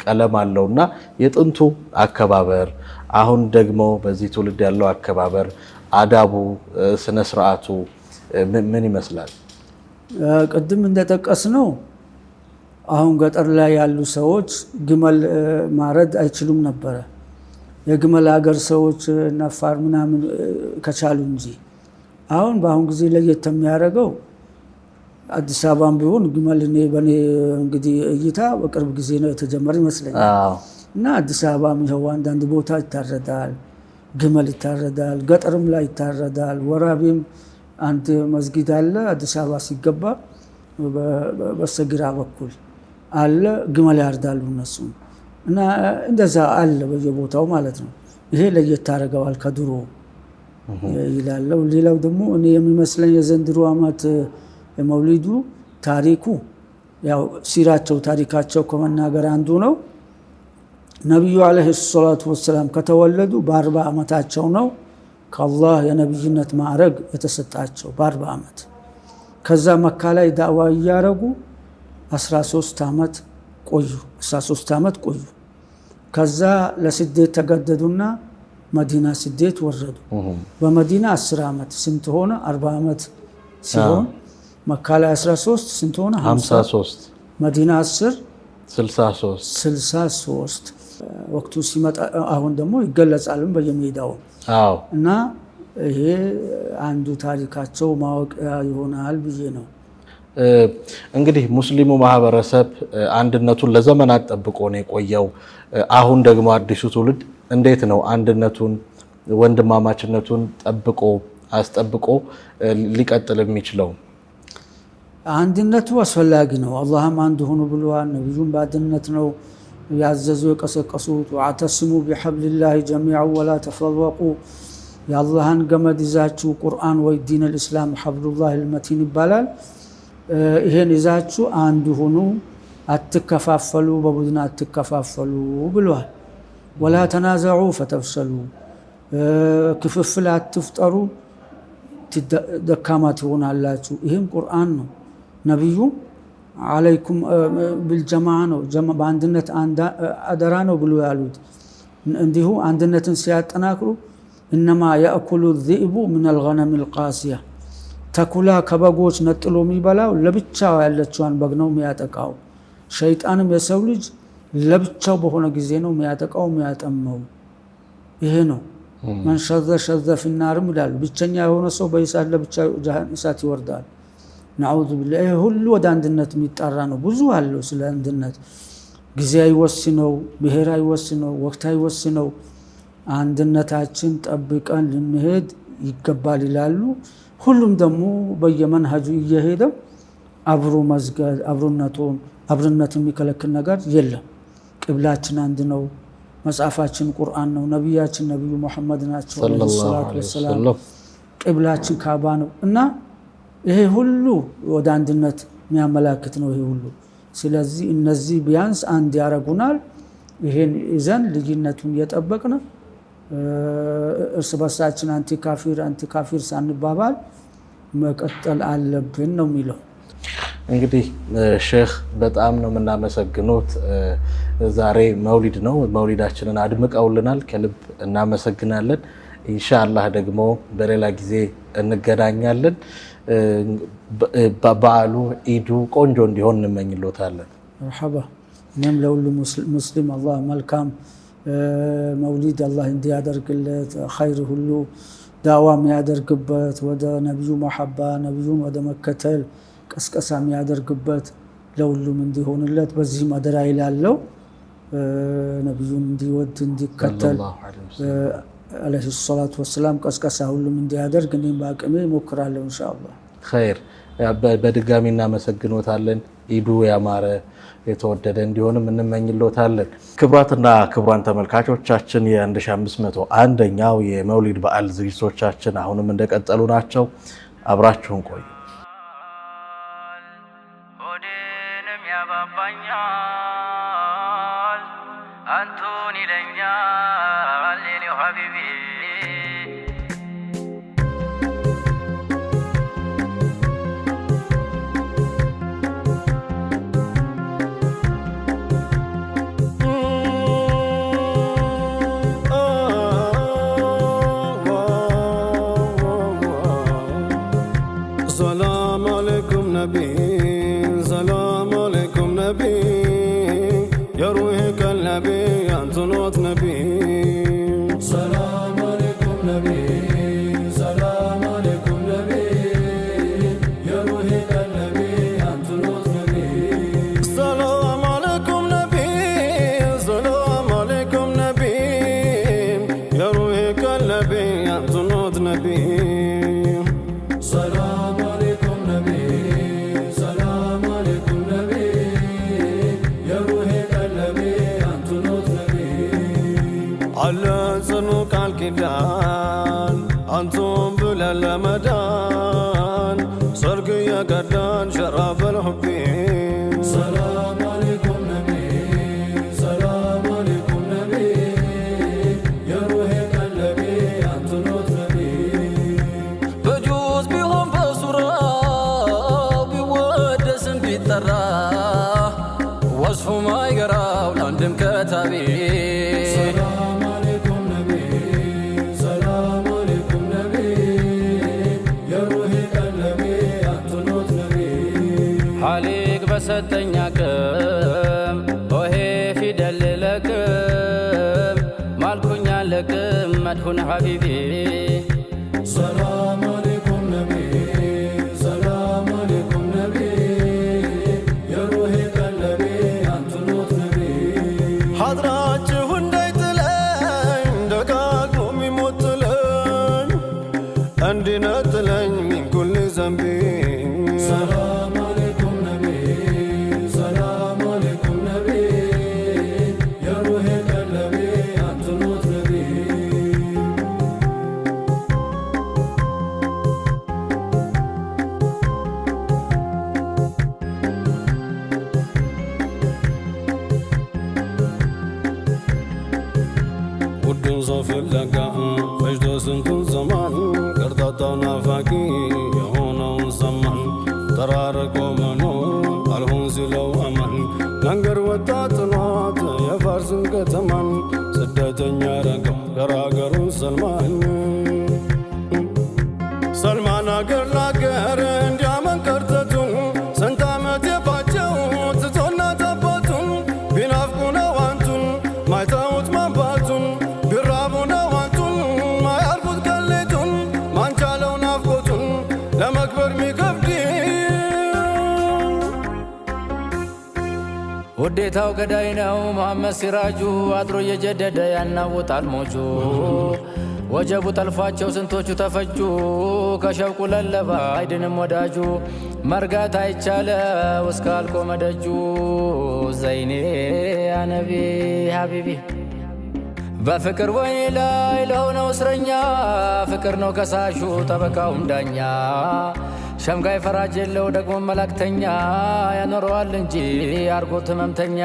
ቀለም አለውና የጥንቱ አከባበር አሁን ደግሞ በዚህ ትውልድ ያለው አከባበር አዳቡ፣ ስነ ስርዓቱ ምን ይመስላል? ቅድም እንደጠቀስነው አሁን ገጠር ላይ ያሉ ሰዎች ግመል ማረድ አይችሉም ነበረ። የግመል ሀገር ሰዎች ነፋር ምናምን ከቻሉ እንጂ አሁን በአሁን ጊዜ ለየት የሚያደርገው አዲስ አበባም ቢሆን ግመል እኔ በእኔ እንግዲህ እይታ በቅርብ ጊዜ ነው የተጀመረ ይመስለኛል። እና አዲስ አበባም ይኸው አንዳንድ ቦታ ይታረዳል፣ ግመል ይታረዳል፣ ገጠርም ላይ ይታረዳል። ወራቤም አንድ መስጊድ አለ አዲስ አበባ ሲገባ በስተግራ በኩል አለ፣ ግመል ያርዳሉ እነሱም። እና እንደዛ አለ በየቦታው ማለት ነው። ይሄ ለየት ያደርገዋል ከድሮ ይላለው። ሌላው ደግሞ እኔ የሚመስለኝ የዘንድሮ ዓመት የመውሊዱ ታሪኩ ያው ሲራቸው ታሪካቸው ከመናገር አንዱ ነው። ነቢዩ ዓለይሂ ሰላቱ ወሰላም ከተወለዱ በ40 ዓመታቸው ነው ከአላህ የነብይነት ማዕረግ የተሰጣቸው በ40 ዓመት። ከዛ መካ ላይ ዳዕዋ እያረጉ 13 ዓመት ቆዩ። 13 ዓመት ቆዩ። ከዛ ለስደት ተገደዱና መዲና ስደት ወረዱ። በመዲና 10 ዓመት ስንት ሆነ? 40 ዓመት ሲሆን መካ ላይ 13 ስንት ሆነ? 53። መዲና 10 63። 63። ወቅቱ ሲመጣ አሁን ደግሞ ይገለጻልም በየሜዳው። እና ይሄ አንዱ ታሪካቸው ማወቂያ ይሆናል ብዬ ነው። እንግዲህ ሙስሊሙ ማህበረሰብ አንድነቱን ለዘመናት ጠብቆ ነው የቆየው። አሁን ደግሞ አዲሱ ትውልድ እንዴት ነው አንድነቱን ወንድማማችነቱን ጠብቆ አስጠብቆ ሊቀጥል የሚችለው? አንድነቱ አስፈላጊ ነው። አላህም አንድ ሁኑ ብሏል። ነብዩም በአንድነት ነው ያዘዙ የቀሰቀሱት። ወዕተሲሙ ቢሐብሊላሂ ጀሚዐን ወላ ተፈረቁ፣ የአላህን ገመድ ይዛችሁ ቁርአን ወይ ዲን አልእስላም ሐብሉላሂል መቲን ይባላል። ይሄን ይዛችሁ አንድ ሁኑ፣ አትከፋፈሉ፣ በቡድን አትከፋፈሉ ብሏል። ወላ ተናዘዑ ፈተፍሰሉ፣ ክፍፍል አትፍጠሩ ደካማ ትሆናላችሁ። ይሄም ቁርአን ነው። ነብዩ አለይኩም ቢልጀማዓ ነው፣ በአንድነት አደራ ነው ብሎ ያሉት። እንዲሁ አንድነትን ሲያጠናክሩ إنما يأكل الذئب من الغنم القاصية፣ ተኩላ ከበጎች ነጥሎ የሚበላው ለብቻው ያለችዋን በግ ነው የሚያጠቃው። ሸይጣንም የሰው ልጅ ለብቻው በሆነ ጊዜ ነው የሚያጠቃው የሚያጠመው። ይሄ ነው من شذ شذ في النار ም ይላሉ። ብቸኛ የሆነ ሰው በእሳት ለብቻ እሳት ይወርዳል። نعوذ بالله። ይሄ ሁሉ ወደ አንድነት የሚጣራ ነው። ብዙ አለው ስለ አንድነት። ጊዜ አይወስነው፣ ብሔር አይወስነው፣ ወቅት አይወስነው። አንድነታችን ጠብቀን ልንሄድ ይገባል ይላሉ። ሁሉም ደግሞ በየመንሀጁ እየሄደ አብሮ መስገድ አብሮነቱን አብሮነት የሚከለክል ነገር የለም። ቅብላችን አንድ ነው። መጽሐፋችን ቁርአን ነው። ነቢያችን ነቢዩ ሙሐመድ ናቸው عليه الصلاة والسلام። ቅብላችን ካባ ነው እና ይሄ ሁሉ ወደ አንድነት የሚያመላክት ነው። ይሄ ሁሉ ስለዚህ እነዚህ ቢያንስ አንድ ያደርጉናል። ይሄን ይዘን ልዩነቱን እየጠበቅን እርስ በርሳችን أنت كافر أنت كافر ሳንባባል መቀጠል አለብን ነው የሚለው። እንግዲህ ሼህ በጣም ነው የምናመሰግኖት። ዛሬ መውሊድ ነው፣ መውሊዳችንን አድምቀውልናል። ከልብ እናመሰግናለን። ኢንሻአላህ ደግሞ በሌላ ጊዜ እንገናኛለን። በዓሉ ኢዱ ቆንጆ እንዲሆን እንመኝሎታለን። መርሐባ። እኔም ለሁሉ ሙስሊም አላህ መልካም መውሊድ አላህ እንዲያደርግለት ኸይር ሁሉ ዳዋ የሚያደርግበት ወደ ነቢዩ መሐባ ነቢዩን ወደ መከተል ቀስቀሳ የሚያደርግበት ለሁሉም እንዲሆንለት በዚህም አደራ ይላለው። ነቢዩን እንዲወድ እንዲከተል ዓለይሂ ሰላቱ ወሰላም ቀስቀሳ ሁሉም እንዲያደርግ እኔም በአቅሜ እሞክራለሁ ኢንሻአላህ። ኸይር፣ በድጋሚ እናመሰግኖታለን። ኢዱ ያማረ የተወደደ እንዲሆንም እንመኝሎታለን። ክቡራትና ክቡራን ተመልካቾቻችን የ1501ኛው የመውሊድ በዓል ዝግጅቶቻችን አሁንም እንደቀጠሉ ናቸው። አብራችሁን ቆዩ። ሆዴንም ያባባኛል አንቱን ይለኛል የኔው ሀቢቢ። ሰላም አለይኩም ነቢ፣ ሰላም አለይኩም ነቢ፣ የሩህ ቀለቢ አንቱ ኖት ነቢ። ሰላም አለይኩም ነቢ፣ ሰላም አለይኩም ነቢ፣ የሩህ ቀለቢ አንቱ ኖት ነቢ። ሰላም አለይኩም ነቢ፣ ሰላም አለይኩም ነቢ፣ የሩህ ቀለቢ አንቱ ኖት ነቢ። ሰላም አለይኩም ነቢ፣ ሰላም አለይኩም ነቢ፣ የሩሄ ቀለቢ አንቱ ኖት ነቢ። አለ ጽኑ ቃል ኪዳን አንቱም ብለን ለመዳን ሰርግ የቀዳን ሸራበል ሑቢ። ሰላም አለይኩም ነቢ፣ ሰላም አለይኩም ነቢ፣ የሩሄ ቀለቢ አንቱ ኖት ነቢ። በጁዝ ቢሆን በሱራው ቢወደስም ቢጠራ ወስፉ ማይገራው ለአንድም ከታቢ። ሰላም አለይኩም ነቢ፣ ሰላም አለይኩም ነቢ፣ የሩሄ ቀለቢ አንቱ ኖት ነቢ። ሐሊቅ በሰጠኝ አቅም ኦሄ ፊደል ለቅም ማልኩኛ ለቅም መድሁን ሐቢቢ። ሰላም አለይኩም ነቢ፣ ሰላም አለይኩም ነቢ፣ የሩሄ ቀለቢ አንቱ ኖት ነቢ። ሐድራችሁ እንዳይጥለኝ ደጋግሞ የሚሞትለኝ እንዲነጥለኝ من كل ذنب። ሰላም አለይኩም ነቢ፣ ሰላም አለይኩም ነቢ፣ የሩሄ ቀለቢ አንቱ ኖት ነቢ። ውዱን ሰው ፍለጋ ፈጅቶ ስንቱን ዘመን ቀርጣጣው ናፋቂ የሆነውን ሰማን። ተራርቆ መኖር አልሆን ሲለው አማን መንገድ ወጣ ጥሏት የፋርስን ከተማን ስደተኛ ረገው ገራገሩን ሰልማን። ቢከብድ ውዴታው ገዳይ ነው መሐመድ ሲራጁ አድሮ እየጀደደ ያናውጣል ሞጁ ወጀቡ ጠልፏቸው ስንቶቹ ተፈጁ ከሸውቁ ለለባ አይድንም ወዳጁ መርጋት አይቻለው እስካልቆመ ደጁ ዘይኔ ያነቢ ሀቢቢ በፍቅር ወይኒ ላይ ለሆነው እስረኛ ፍቅር ነው ከሳሹ ጠበቃውም ዳኛ ሸምጋይ ፈራጅ የለው ደግሞ መላእክተኛ ያኖረዋል እንጂ አርጎት ህመምተኛ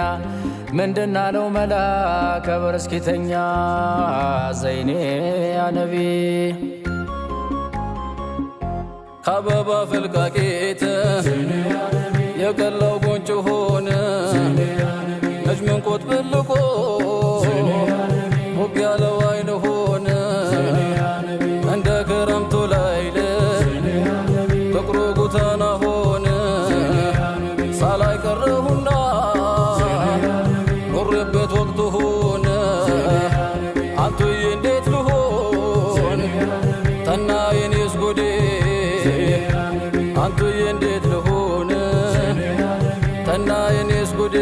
ምንድናለው መላ ከበር እስኪተኛ ዘይኔ ያነቢ ከአበባ ፍልቃቂት የቀላው ጉንጭ ሆነ ነጅምን ቆጥ ብልቆ ሞቅ ያለው አይን ሆነ እንደ ክረምቱ ላይል ጥቁሩ ጉተና ሆነ ሳላይ ቀረሁና ኖሬበት ወቅቱ ሆነ አንቱዬ እንዴት ልሆን ጠና የኔስ ጎዴ አንቱዬ እንዴት ልሆን ጠና የኔስ ጉዴ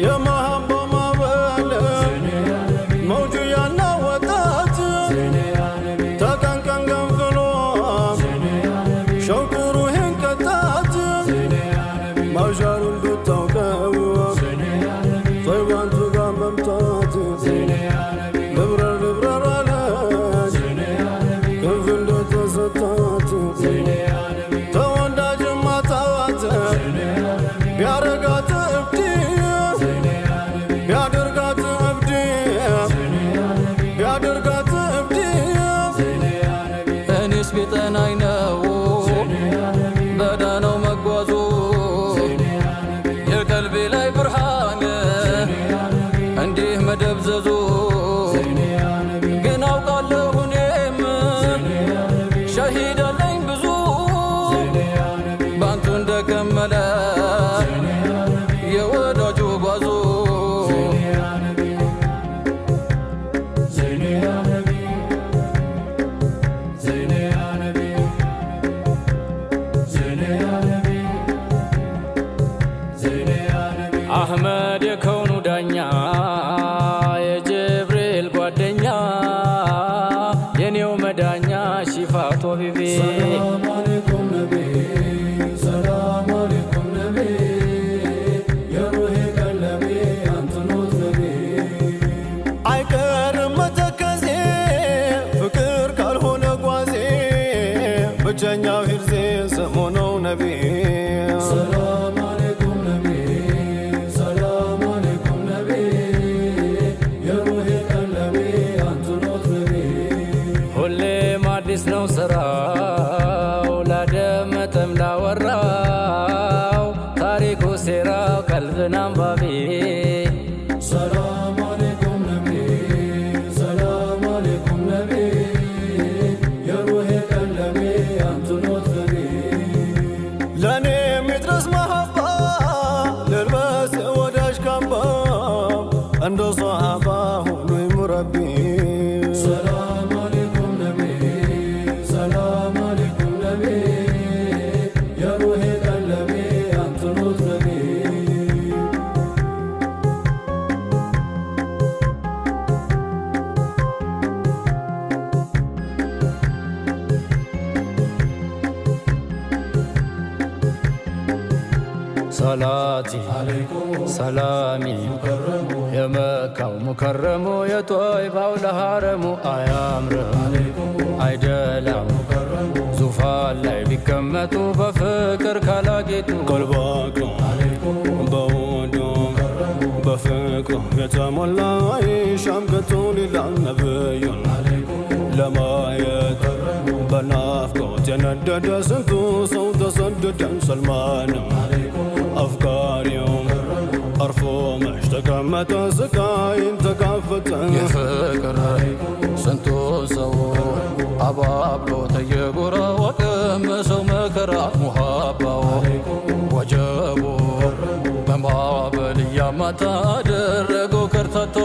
የመሃባ ማዕበል መውጁ ያናወጣት ተቀንቀን ገንፍሎ ሸውቁ ሩሄን ቀጣት ማሻሩን ብታውቀው ጦይባንቱ ጋር መምጣት ልብረር ልብረር አለች ክንፍ እንደተሰጣት ተወዳጅ ማጣት ቢያረጋት እብድ ቢያደርጋት እብድ ቢያደርጋት እብድ እኔስ ቢጠናኝ ነው በዳነው መጓዙ የቀልቤ ላይ ብርሃን እንዲህ መደብዘዙ ግን አውቃለሁ እኔም ሸሂድ አለኝ ብዙ ባንቱ እንደከመለ የወዳጁ ጓዙ አህመድ የከውኑ ዳኛ የጅብሪል ጓደኛ የኔው መዳኛ ሺፋ ጦቢቢ ሰላም አለይኩም ነቢ ሰላም አለይኩም ነቢ የሩሄ ቀለቢ አንትኖት ነቢ አይቀርም መተከዜ ፍቅር ካልሆነ ጓዜ ብቸኛው ሂርዜ ስሙ ነው ነቢ ሰላም አለይኩም ነቢ ሰላም አለይኩም ነቢ የሩሄ ቀለቢ አንትኖት ነቢ ሁሌም አዲስ ነው ስራው ላደመጠም ላወራው ታሪኩ ሴራው ቀልብን አንባቢ ሰላም አለይኩም ነቢ ሰላም አለይኩም ነቢ የሩሄ ቀለቢ አንትኖት ነቢ ለእኔ የሚድረስ መሐባ ልልበስ የወዳጅ ካባ እንደ ሶሐባ ሁኑኝ ሙረቢ ሰላም አለይኩም ነቢ ሰላም አለይኩም ነቢ የሩሄ ቀለቢ አንትኖት ነቢ ሰላቲ ሰላሚ የመካው ሙከረሙ የጦይባው ለሐረሙ አያምርም አይደላም ዙፋን ላይ ቢቀመጡ በፍቅር ካላጌጡ ቀልባቸው በውዱ በፍቅሩ የተሞላ አይሻም ከቶ ሌላ ነብዩን ለማየት በናፍቆት የነደደ ስንቱ ሰው ተሰደደ። ሰልማንም አፍቃሪው አርፎ መች ተቀመጠ ስቃይን ተካፈተ። የፍቅር ስንቱ ሰው አባብሎ ተየጎራ ወቀመሰው መከራ ሙሃባው ወጀቡ በማዕበል እያማታ አደረገው ከርታቶ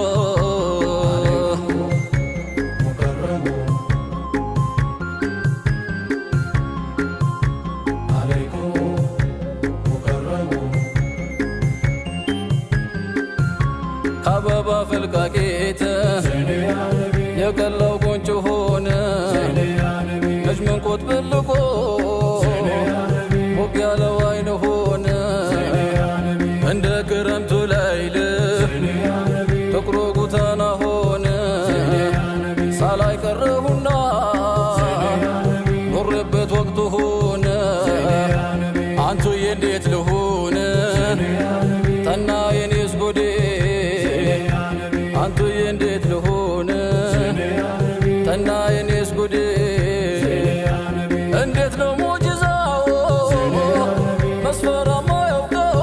እንዴት ልሁን ጠና የኔስ ጉዴ አንቱዬ እንዴት ልሁን ጠና የኔስ ጉዴ እንዴት ነው ሙጅዛው መስፈራ ማያውቀው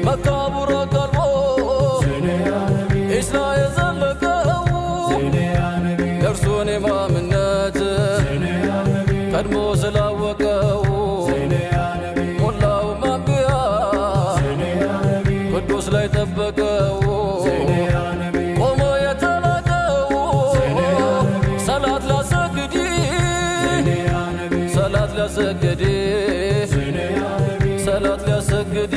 መቃብሩ ቀልቦ ኢስላ የዘለቀው የእርሱን ኢማምነት ቀድሞ ስላወቀው ሞላው አንቢያ ቅዱስ ላይ ጠበቀው ቆሞ የተላከው ሰላት ላሰግድ ሰላት ሊያሰግድ ሰላት ሊያሰግድ።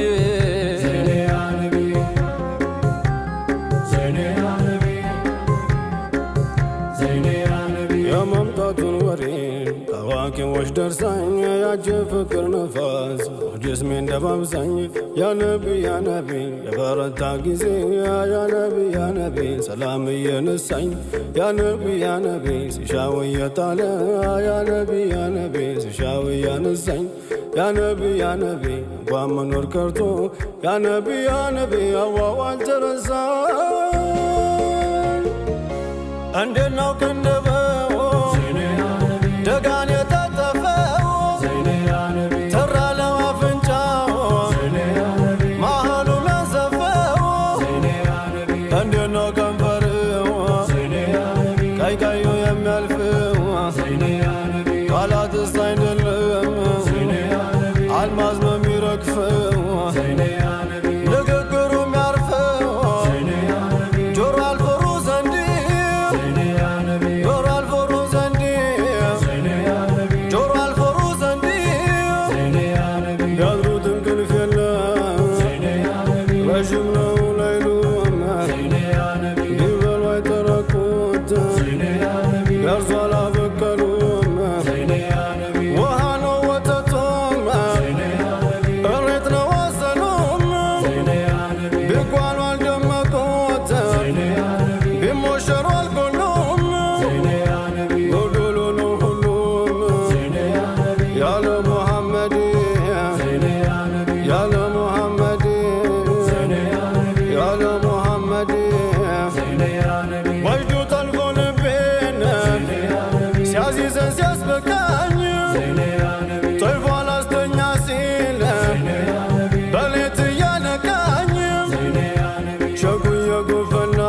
የመምጣቱን ወሬ ታዋቂዎች ደርሳኝ፣ ያጀ ፍቅር ነፋስ ጅስሜን ደባብሳኝ፣ ያነቢ ያነቢ የበረታ ጊዜ፣ ያነቢ ያነቢ ሰላም እየነሳኝ፣ ያነቢ ያነቢ ሲሻው እየጣለ፣ ያነቢ ያነቢ ሲሻው እያነሳኝ፣ ያነቢ ያነቢ እንኳን መኖር ቀርቶ፣ ያነቢ ያነቢ አዋዋል ተረሳኝ። እንዴት ነው ቅንድበው ደጋን የታጠፈው፣ ተራለው አፍንጫው መሃሉ ለዘፈው፣ እንዴት ነው ከንፈርው ቀይ ቀዩ የሚያልፈው፣ ቃላትስ አይደለም አልማዝ ነው የሚረግፈው፣ ንግግሩ የሚያርፈው ጆሮ አልፈሩ ዘንድ፣ ጆሮ አልፈሩ ዘንድ፣ ጆሮ አልፈሩ ዘንድ፣ ያድሩት እንቅልፍ የለም ረዥም ነው ላይሉ፣ ቢበሉ አይጠረቁት፣ ያርሱ አላበቀሉም፣ ውሃ ነው ወተቱም፣ እሬት ነው አሰሉም፣ ቢጓሉ አልደመቁት፣ ቢሞሸሩ አልጎሉም፣ ጎዶሎ ነው ሁሉም ያለ ሙሐመድ፣ ያለ ሙሐመድ፣ ያለ ሙሐመድ። ወጅዱ ጠልፎ ልቤን ሲያዚዘን ሲያስበቃኝ፣ ጠልፎ አላስተኛ ሲል በሌት እያነቃኝ፣ ሸጉ እየጎፈላ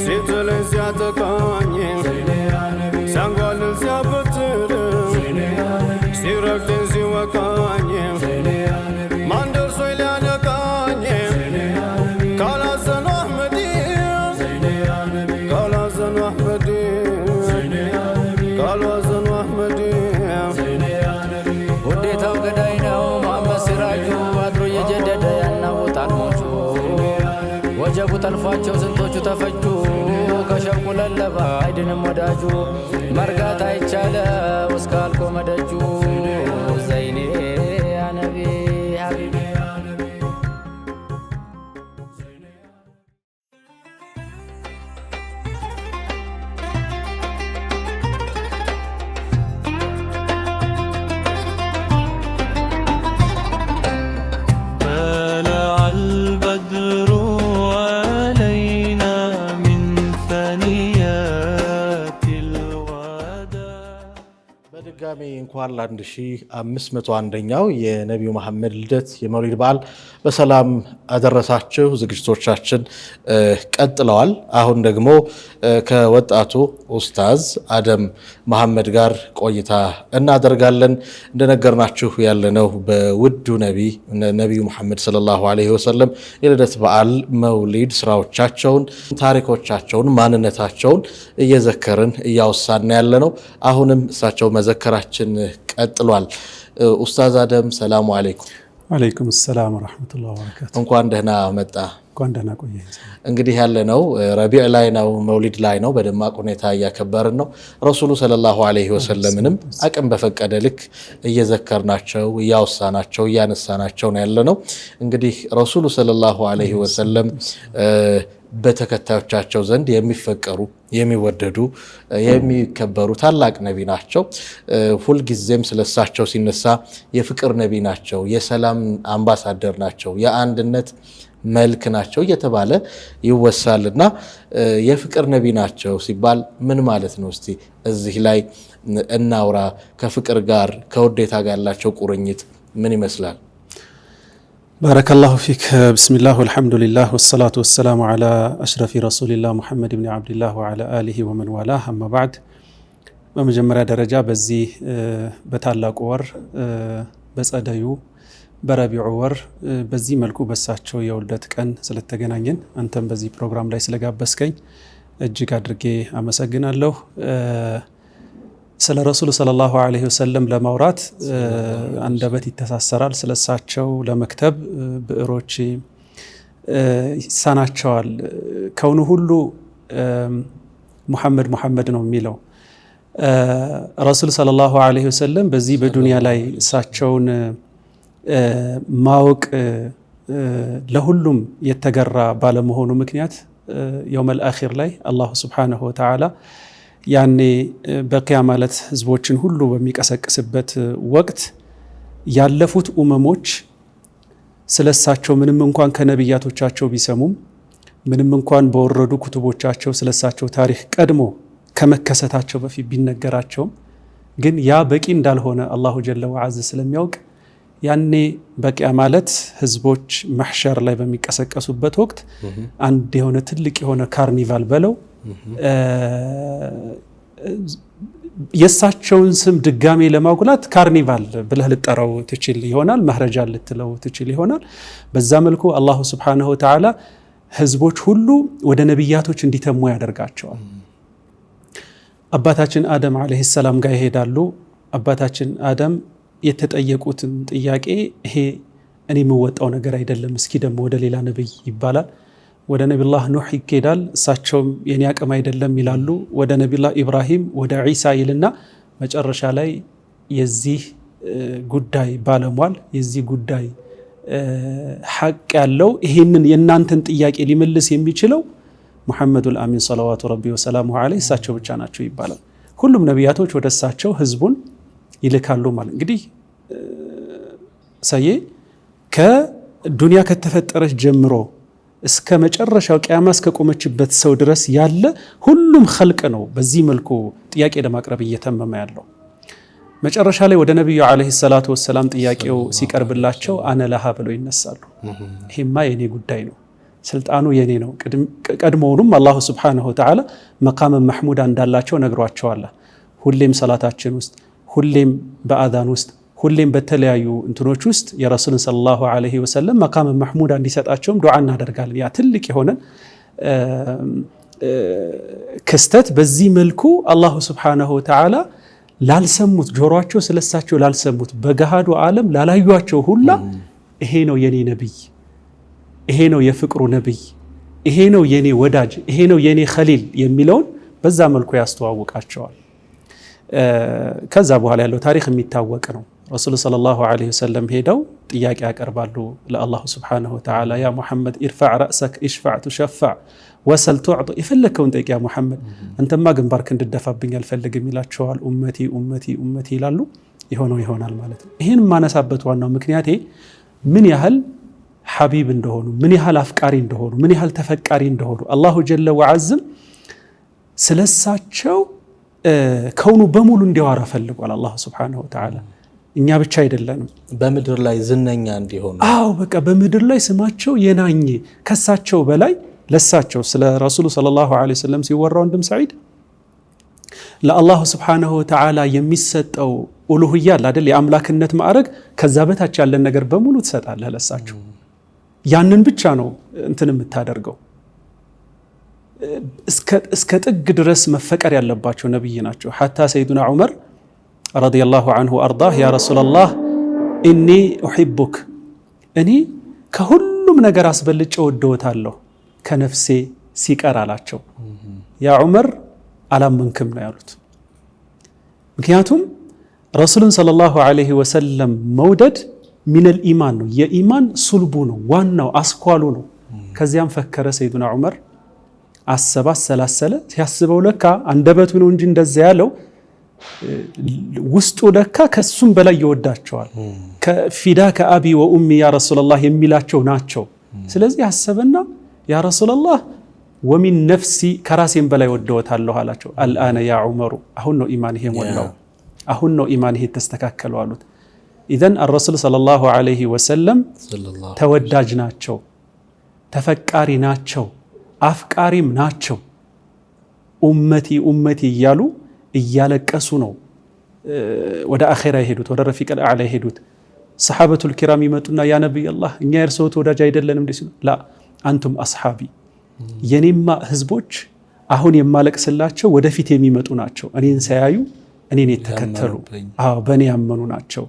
ሲጥለኝ ሲያጠቃኝ፣ ሲያንጓልል ሲያበትር፣ ሲረግጠኝ ሲወቃኝ፣ ማን ደርሶ ሊያነቃኝ ካላዘኑ አሕመዲ፣ ካላዘኑ አሕመዲ፣ ካላዘኑ አሕመዲ። ውዴታው ገዳይ ነው መሐመድ ሲራጁ፣ አድሮ እየጀደደ ያናውጣል ሞቹ፣ ወጀቡ ጠልፏቸው ስንቶቹ ተፈጁ፣ ከሸውቁ ለለባ አይድንም ወዳጁ፣ መርጋት አይቻለው እስካልቆመ ደጁ። ዘይኔ ያነቢ ሀቢቢ። طلع البدر علينا من ثنيات الوداع. በድጋሚ እንኳን ለ1501ኛው የነቢዩ መሐመድ ልደት የመውሊድ በዓል በሰላም አደረሳችሁ። ዝግጅቶቻችን ቀጥለዋል። አሁን ደግሞ ከወጣቱ ኡስታዝ አደም መሐመድ ጋር ቆይታ እናደርጋለን። እንደነገርናችሁ ያለነው በውዱ ነቢዩ መሐመድ ሰለላሁ ዐለይሂ ወሰለም የልደት በዓል መውሊድ ስራዎቻቸውን፣ ታሪኮቻቸውን፣ ማንነታቸውን እየዘከርን እያወሳን ያለ ነው። አሁንም እሳቸው መዘከራችን ቀጥሏል። ኡስታዝ አደም ሰላሙ አለይኩም። አለይኩም ሰላም ወረሕመቱላህ ወበረካቱ። እንኳን ደህና መጣ። እንኳን ደህና ቆየኝ። እንግዲህ ያለነው ረቢዕ ላይ ነው፣ መውሊድ ላይ ነው። በደማቅ ሁኔታ እያከበርን ነው። ረሱሉ ሰለላሁ ዐለይሂ ወሰለምንም አቅም በፈቀደ ልክ እየዘከርናቸው፣ እያወሳናቸው፣ እያነሳናቸው ነው ያለነው። እንግዲህ ረሱሉ ሰለላሁ ዐለይሂ ወሰለም በተከታዮቻቸው ዘንድ የሚፈቀሩ፣ የሚወደዱ፣ የሚከበሩ ታላቅ ነቢ ናቸው። ሁልጊዜም ስለሳቸው ሲነሳ የፍቅር ነቢ ናቸው፣ የሰላም አምባሳደር ናቸው፣ የአንድነት መልክ ናቸው እየተባለ ይወሳልና የፍቅር ነቢ ናቸው ሲባል ምን ማለት ነው? እስቲ እዚህ ላይ እናውራ። ከፍቅር ጋር ከውዴታ ጋር ያላቸው ቁርኝት ምን ይመስላል? بارك الله فيك። بسم الله والحمد لله والصلاة والسلام على أشرف رسول الله محمد بن عبد الله وعلى آله ومن والاه أما بعد። በመጀመሪያ ደረጃ በዚህ በታላቁ ወር፣ በጸደዩ በረቢዑ ወር፣ በዚህ መልኩ በሳቸው የውልደት ቀን ስለተገናኘን፣ አንተም በዚህ ፕሮግራም ላይ ስለጋበዝከኝ እጅግ አድርጌ አመሰግናለሁ። ስለ ረሱሉ صلى الله عليه وسلم ለማውራት አንደበት ይተሳሰራል። ስለሳቸው ለመክተብ ብዕሮች ይሳናቸዋል። ከውኑ ሁሉ ሙሐመድ ሙሐመድ ነው የሚለው። ረሱል صلى الله عليه وسلم በዚህ በዱንያ ላይ እሳቸውን ማወቅ ለሁሉም የተገራ ባለመሆኑ ምክንያት يوم الآخر ላይ الله سبحانه وتعالى ያኔ በቂያማ ዕለት ህዝቦችን ሁሉ በሚቀሰቅስበት ወቅት ያለፉት ኡመሞች ስለሳቸው ምንም እንኳን ከነቢያቶቻቸው ቢሰሙም፣ ምንም እንኳን በወረዱ ኩቱቦቻቸው ስለሳቸው ታሪክ ቀድሞ ከመከሰታቸው በፊት ቢነገራቸውም፣ ግን ያ በቂ እንዳልሆነ الله جل وعز ስለሚያውቅ ያኔ በቂያማ ዕለት ህዝቦች መሕሸር ላይ በሚቀሰቀሱበት ወቅት አንድ የሆነ ትልቅ የሆነ ካርኒቫል በለው የእሳቸውን ስም ድጋሜ ለማጉላት ካርኒቫል ብለህ ልጠራው ትችል ይሆናል፣ مهرجان ልትለው ትችል ይሆናል። በዛ መልኩ الله سبحانه وتعالى ህዝቦች ሁሉ ወደ ነቢያቶች እንዲተሙ ያደርጋቸዋል። አባታችን አደም عليه السلام ጋር ይሄዳሉ። አባታችን አደም የተጠየቁትን ጥያቄ ይሄ እኔ የምወጣው ነገር አይደለም፣ እስኪ ደግሞ ወደ ሌላ ነብይ ይባላል። ወደ ነቢላህ ኑሕ ይኬዳል። እሳቸውም የኔ አቅም አይደለም ይላሉ። ወደ ነቢላህ ኢብራሂም፣ ወደ ዒሳ ይልና መጨረሻ ላይ የዚህ ጉዳይ ባለሟል፣ የዚህ ጉዳይ ሐቅ ያለው፣ ይሄንን የእናንተን ጥያቄ ሊመልስ የሚችለው ሙሐመዱል አሚን صلوات ربي وسلامه عليه እሳቸው ብቻ ናቸው ይባላል። ሁሉም ነቢያቶች ወደ እሳቸው ህዝቡን ይልካሉ ማለት። እንግዲህ ሰዬ ከዱንያ ከተፈጠረች ጀምሮ እስከ መጨረሻው ቅያማ እስከ ቆመችበት ሰው ድረስ ያለ ሁሉም ኸልቅ ነው በዚህ መልኩ ጥያቄ ለማቅረብ እየተመመ ያለው። መጨረሻ ላይ ወደ ነቢዩ عليه الصلاة والسلام ጥያቄው ሲቀርብላቸው أنا لها ብለው ይነሳሉ። ይሄማ የኔ ጉዳይ ነው፣ ስልጣኑ የኔ ነው። ቀድሞውኑም الله سبحانه وتعالى مقاما محمودا እንዳላቸው ነግሯቸዋል። ሁሌም ሰላታችን ውስጥ፣ ሁሌም በአዛን ውስጥ፣ ሁሌም በተለያዩ እንትኖች ውስጥ የረሱልን صلى الله عليه وسلم مقاما محمودا እንዲሰጣቸውም ዱዓ እናደርጋለን። ያ ትልቅ የሆነን ክስተት በዚህ መልኩ الله سبحانه وتعالى ላልሰሙት፣ ጆሯቸው ስለሳቸው ላልሰሙት፣ በገሃዱ ዓለም ላላዩቸው ሁላ ይሄ ነው የኔ ነቢይ፣ ይሄ ነው የፍቅሩ ነቢይ፣ ይሄ ነው የኔ ወዳጅ፣ ይሄ ነው የኔ ኸሊል የሚለውን በዛ መልኩ ያስተዋውቃቸዋል። ከዛ በኋላ ያለው ታሪክ የሚታወቅ ነው። ረሱሉ صلى الله عليه وسلم ሄደው ጥያቄ ያቀርባሉ ለ الله سبحانه وتعالى። يا محمد ارفع رأسك اشفع تشفع وسل تعط፣ የፈለግከውን ጠይቅ ያ ሙሐመድ፣ አንተማ ግንባርክ እንድደፋብኝ አልፈልግም ይላቸዋል። أمتي أمتي أمتي ይላሉ። የሆነው ይሆናል ማለት ነው። ይህን የማነሳበት ዋናው ምክንያቴ ምን ያህል حبيب እንደሆኑ፣ ምን ያህል አፍቃሪ እንደሆኑ፣ ምን ያህል ተፈቃሪ እንደሆኑ፣ الله جل وعز ም ስለሳቸው ከውኑ በሙሉ እንዲያወራ ፈልጓል الله سبحانه وتعالى። እኛ ብቻ አይደለንም። በምድር ላይ ዝነኛ እንዲሆኑ። አዎ፣ በቃ በምድር ላይ ስማቸው የናኘ፣ ከሳቸው በላይ ለሳቸው ስለ ረሱሉ صلى الله عليه وسلم ሲወራ ወንድም ሰዒድ ለ الله سبحانه وتعالى የሚሰጠው ኡሉህያ አለ አይደል? የአምላክነት ማዕረግ፣ ከዛ በታች ያለን ነገር በሙሉ ትሰጣለህ ለሳቸው። ያንን ብቻ ነው እንትን የምታደርገው። እስከ ጥግ ድረስ መፈቀር ያለባቸው ነብይ ናቸው። حتى ሰይዱና ዑመር رضي الله عنه وأرضاه يا رسول الله إني أحبك፣ እኔ ከሁሉም ነገር አስበልጬ ወደወታለሁ ከነፍሴ ሲቀር አላቸው። ያ ዑመር አላመንክም ነው ያሉት። ምክንያቱም ረሱልን صلى الله عليه وسلم መውደድ من الإيمان ነው፣ የኢማን ሱልቡ ነው፣ ዋናው አስኳሉ ነው። ከዚያም ፈከረ ሰይዱና ዑመር። አሰባ አሰላሰለ። ሲያስበው ለካ አንደበቱ ነው እንጂ እንደዛ ያለው ውስጡ ለካ ከሱም በላይ ይወዳቸዋል። ከ فداك أبي وأمي يا رسول الله የሚላቸው ናቸው። ስለዚህ አሰበና يا رسول الله ومن نفسي ከራሴም በላይ ወደወታለሁ አላቸው። الآن يا عمر አሁን ነው ኢማን ይሄ ሞላው፣ አሁን ነው ኢማን ይሄ ተስተካከለው አሉት። إذن الرسول صلى الله عليه وسلم ተወዳጅ ናቸው፣ ተፈቃሪ ናቸው፣ አፍቃሪም ናቸው። أمتي أمتي እያሉ እያለቀሱ ነው ወደ አኼራ የሄዱት፣ ወደ رفيق الأعلى የሄዱት። الصحابة الكرام ይመጡና يا نبي الله እኛ የእርስዎ ተወዳጅ አይደለንም እንዴ ሲሉ لا أنتم أصحابي የኔማ ህዝቦች አሁን የማለቅስላቸው ወደፊት የሚመጡ ናቸው። እኔን ሳያዩ እኔን የተከተሉ አዎ በእኔ ያመኑ ናቸው።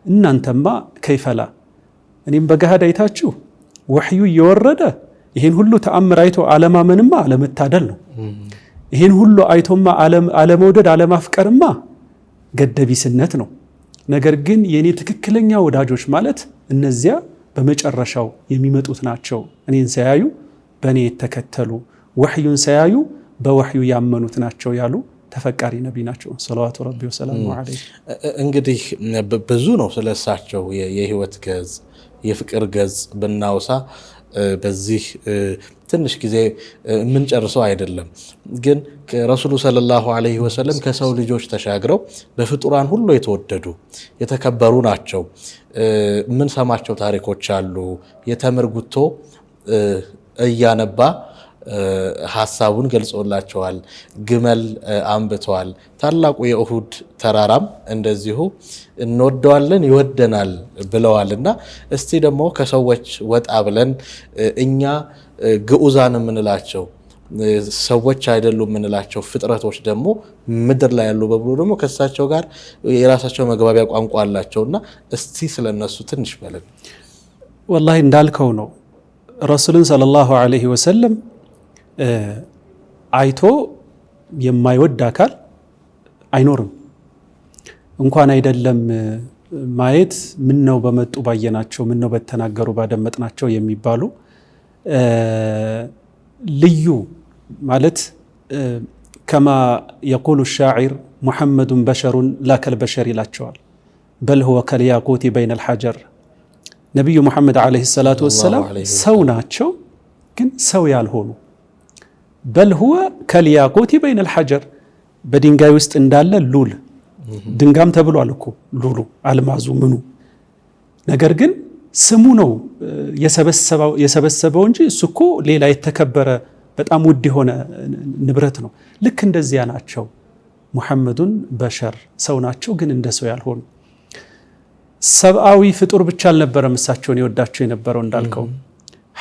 እናንተማ كيف لا እኔም በገሃድ አይታችሁ ወሕዩ እየወረደ ይህን ሁሉ ተአምር አይቶ አለማመንማ አለመታደል ነው። ይህን ሁሉ አይቶማ አለመውደድ አለማፍቀርማ ገደቢስነት ነው። ነገር ግን የእኔ ትክክለኛ ወዳጆች ማለት እነዚያ በመጨረሻው የሚመጡት ናቸው። እኔን ሳያዩ በእኔ የተከተሉ ወሕዩን ሳያዩ በወሕዩ ያመኑት ናቸው ያሉ ተፈቃሪ ነቢ ናቸው። ሰለዋቱ ረቢ ወሰላሙ ዐለይሂ። እንግዲህ ብዙ ነው ስለ እሳቸው የህይወት ገጽ የፍቅር ገጽ ብናውሳ በዚህ ትንሽ ጊዜ የምንጨርሰው አይደለም። ግን ረሱሉ ሰለላሁ ዐለይሂ ወሰለም ከሰው ልጆች ተሻግረው በፍጡራን ሁሉ የተወደዱ የተከበሩ ናቸው። የምንሰማቸው ታሪኮች አሉ። የተምር ጉቶ እያነባ ሀሳቡን ገልጾላቸዋል። ግመል አንብተዋል። ታላቁ የኡሁድ ተራራም እንደዚሁ እንወደዋለን ይወደናል ብለዋል። እና እስቲ ደግሞ ከሰዎች ወጣ ብለን እኛ ግዑዛን የምንላቸው ሰዎች አይደሉም የምንላቸው ፍጥረቶች ደግሞ ምድር ላይ ያሉ በብሎ ደግሞ ከእሳቸው ጋር የራሳቸው መግባቢያ ቋንቋ አላቸው እና እስቲ ስለነሱ ትንሽ በለን። ወላሂ እንዳልከው ነው። ረሱልን ሰለላሁ ዐለይሂ ወሰለም አይቶ የማይወድ አካል አይኖርም። እንኳን አይደለም ማየት ምን ነው በመጡ ባየናቸው፣ ምን ነው በተናገሩ ባደመጥናቸው የሚባሉ ልዩ ማለት ከማ የቁሉ ሻዒር ሙሐመዱን በሸሩን ላ ከልበሸር ይላቸዋል። በል ሁወ ከልያቁቲ በይነ ልሐጀር። ነቢዩ ሙሐመድ ዓለይሂ ሰላቱ ወሰላም ሰው ናቸው፣ ግን ሰው ያልሆኑ በል ሁወ ከልያቁቲ በይነ ልሐጀር በድንጋይ ውስጥ እንዳለ ሉል ድንጋም ተብሏል እኮ ሉሉ አልማዙ ምኑ። ነገር ግን ስሙ ነው የሰበሰበው እንጂ እሱ እኮ ሌላ የተከበረ በጣም ውድ የሆነ ንብረት ነው። ልክ እንደዚያ ናቸው። ሙሐመዱን በሸር ሰው ናቸው፣ ግን እንደ ሰው ያልሆኑ ሰብአዊ ፍጡር ብቻ አልነበረም እሳቸውን የወዳቸው የነበረው እንዳልከው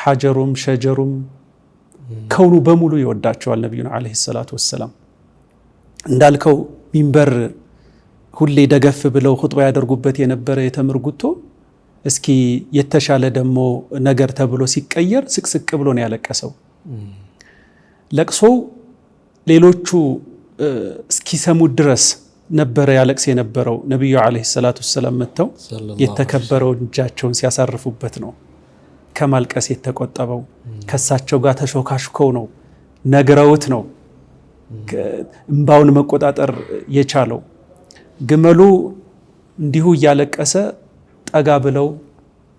ሐጀሩም ሸጀሩም ከውኑ በሙሉ ይወዳቸዋል ነቢዩን ዓለይሂ ሰላቱ ወሰላም። እንዳልከው ሚንበር ሁሌ ደገፍ ብለው ኹጥባ ያደርጉበት የነበረ የተምር ጉቶ እስኪ የተሻለ ደግሞ ነገር ተብሎ ሲቀየር ስቅስቅ ብሎ ነው ያለቀሰው። ለቅሶው ሌሎቹ እስኪሰሙት ድረስ ነበረ ያለቅስ የነበረው። ነቢዩ ዓለይሂ ሰላቱ ወሰላም መጥተው የተከበረውን እጃቸውን ሲያሳርፉበት ነው ከማልቀስ የተቆጠበው። ከሳቸው ጋር ተሾካሽከው ነው ነግረውት ነው እምባውን መቆጣጠር የቻለው። ግመሉ እንዲሁ እያለቀሰ ጠጋ ብለው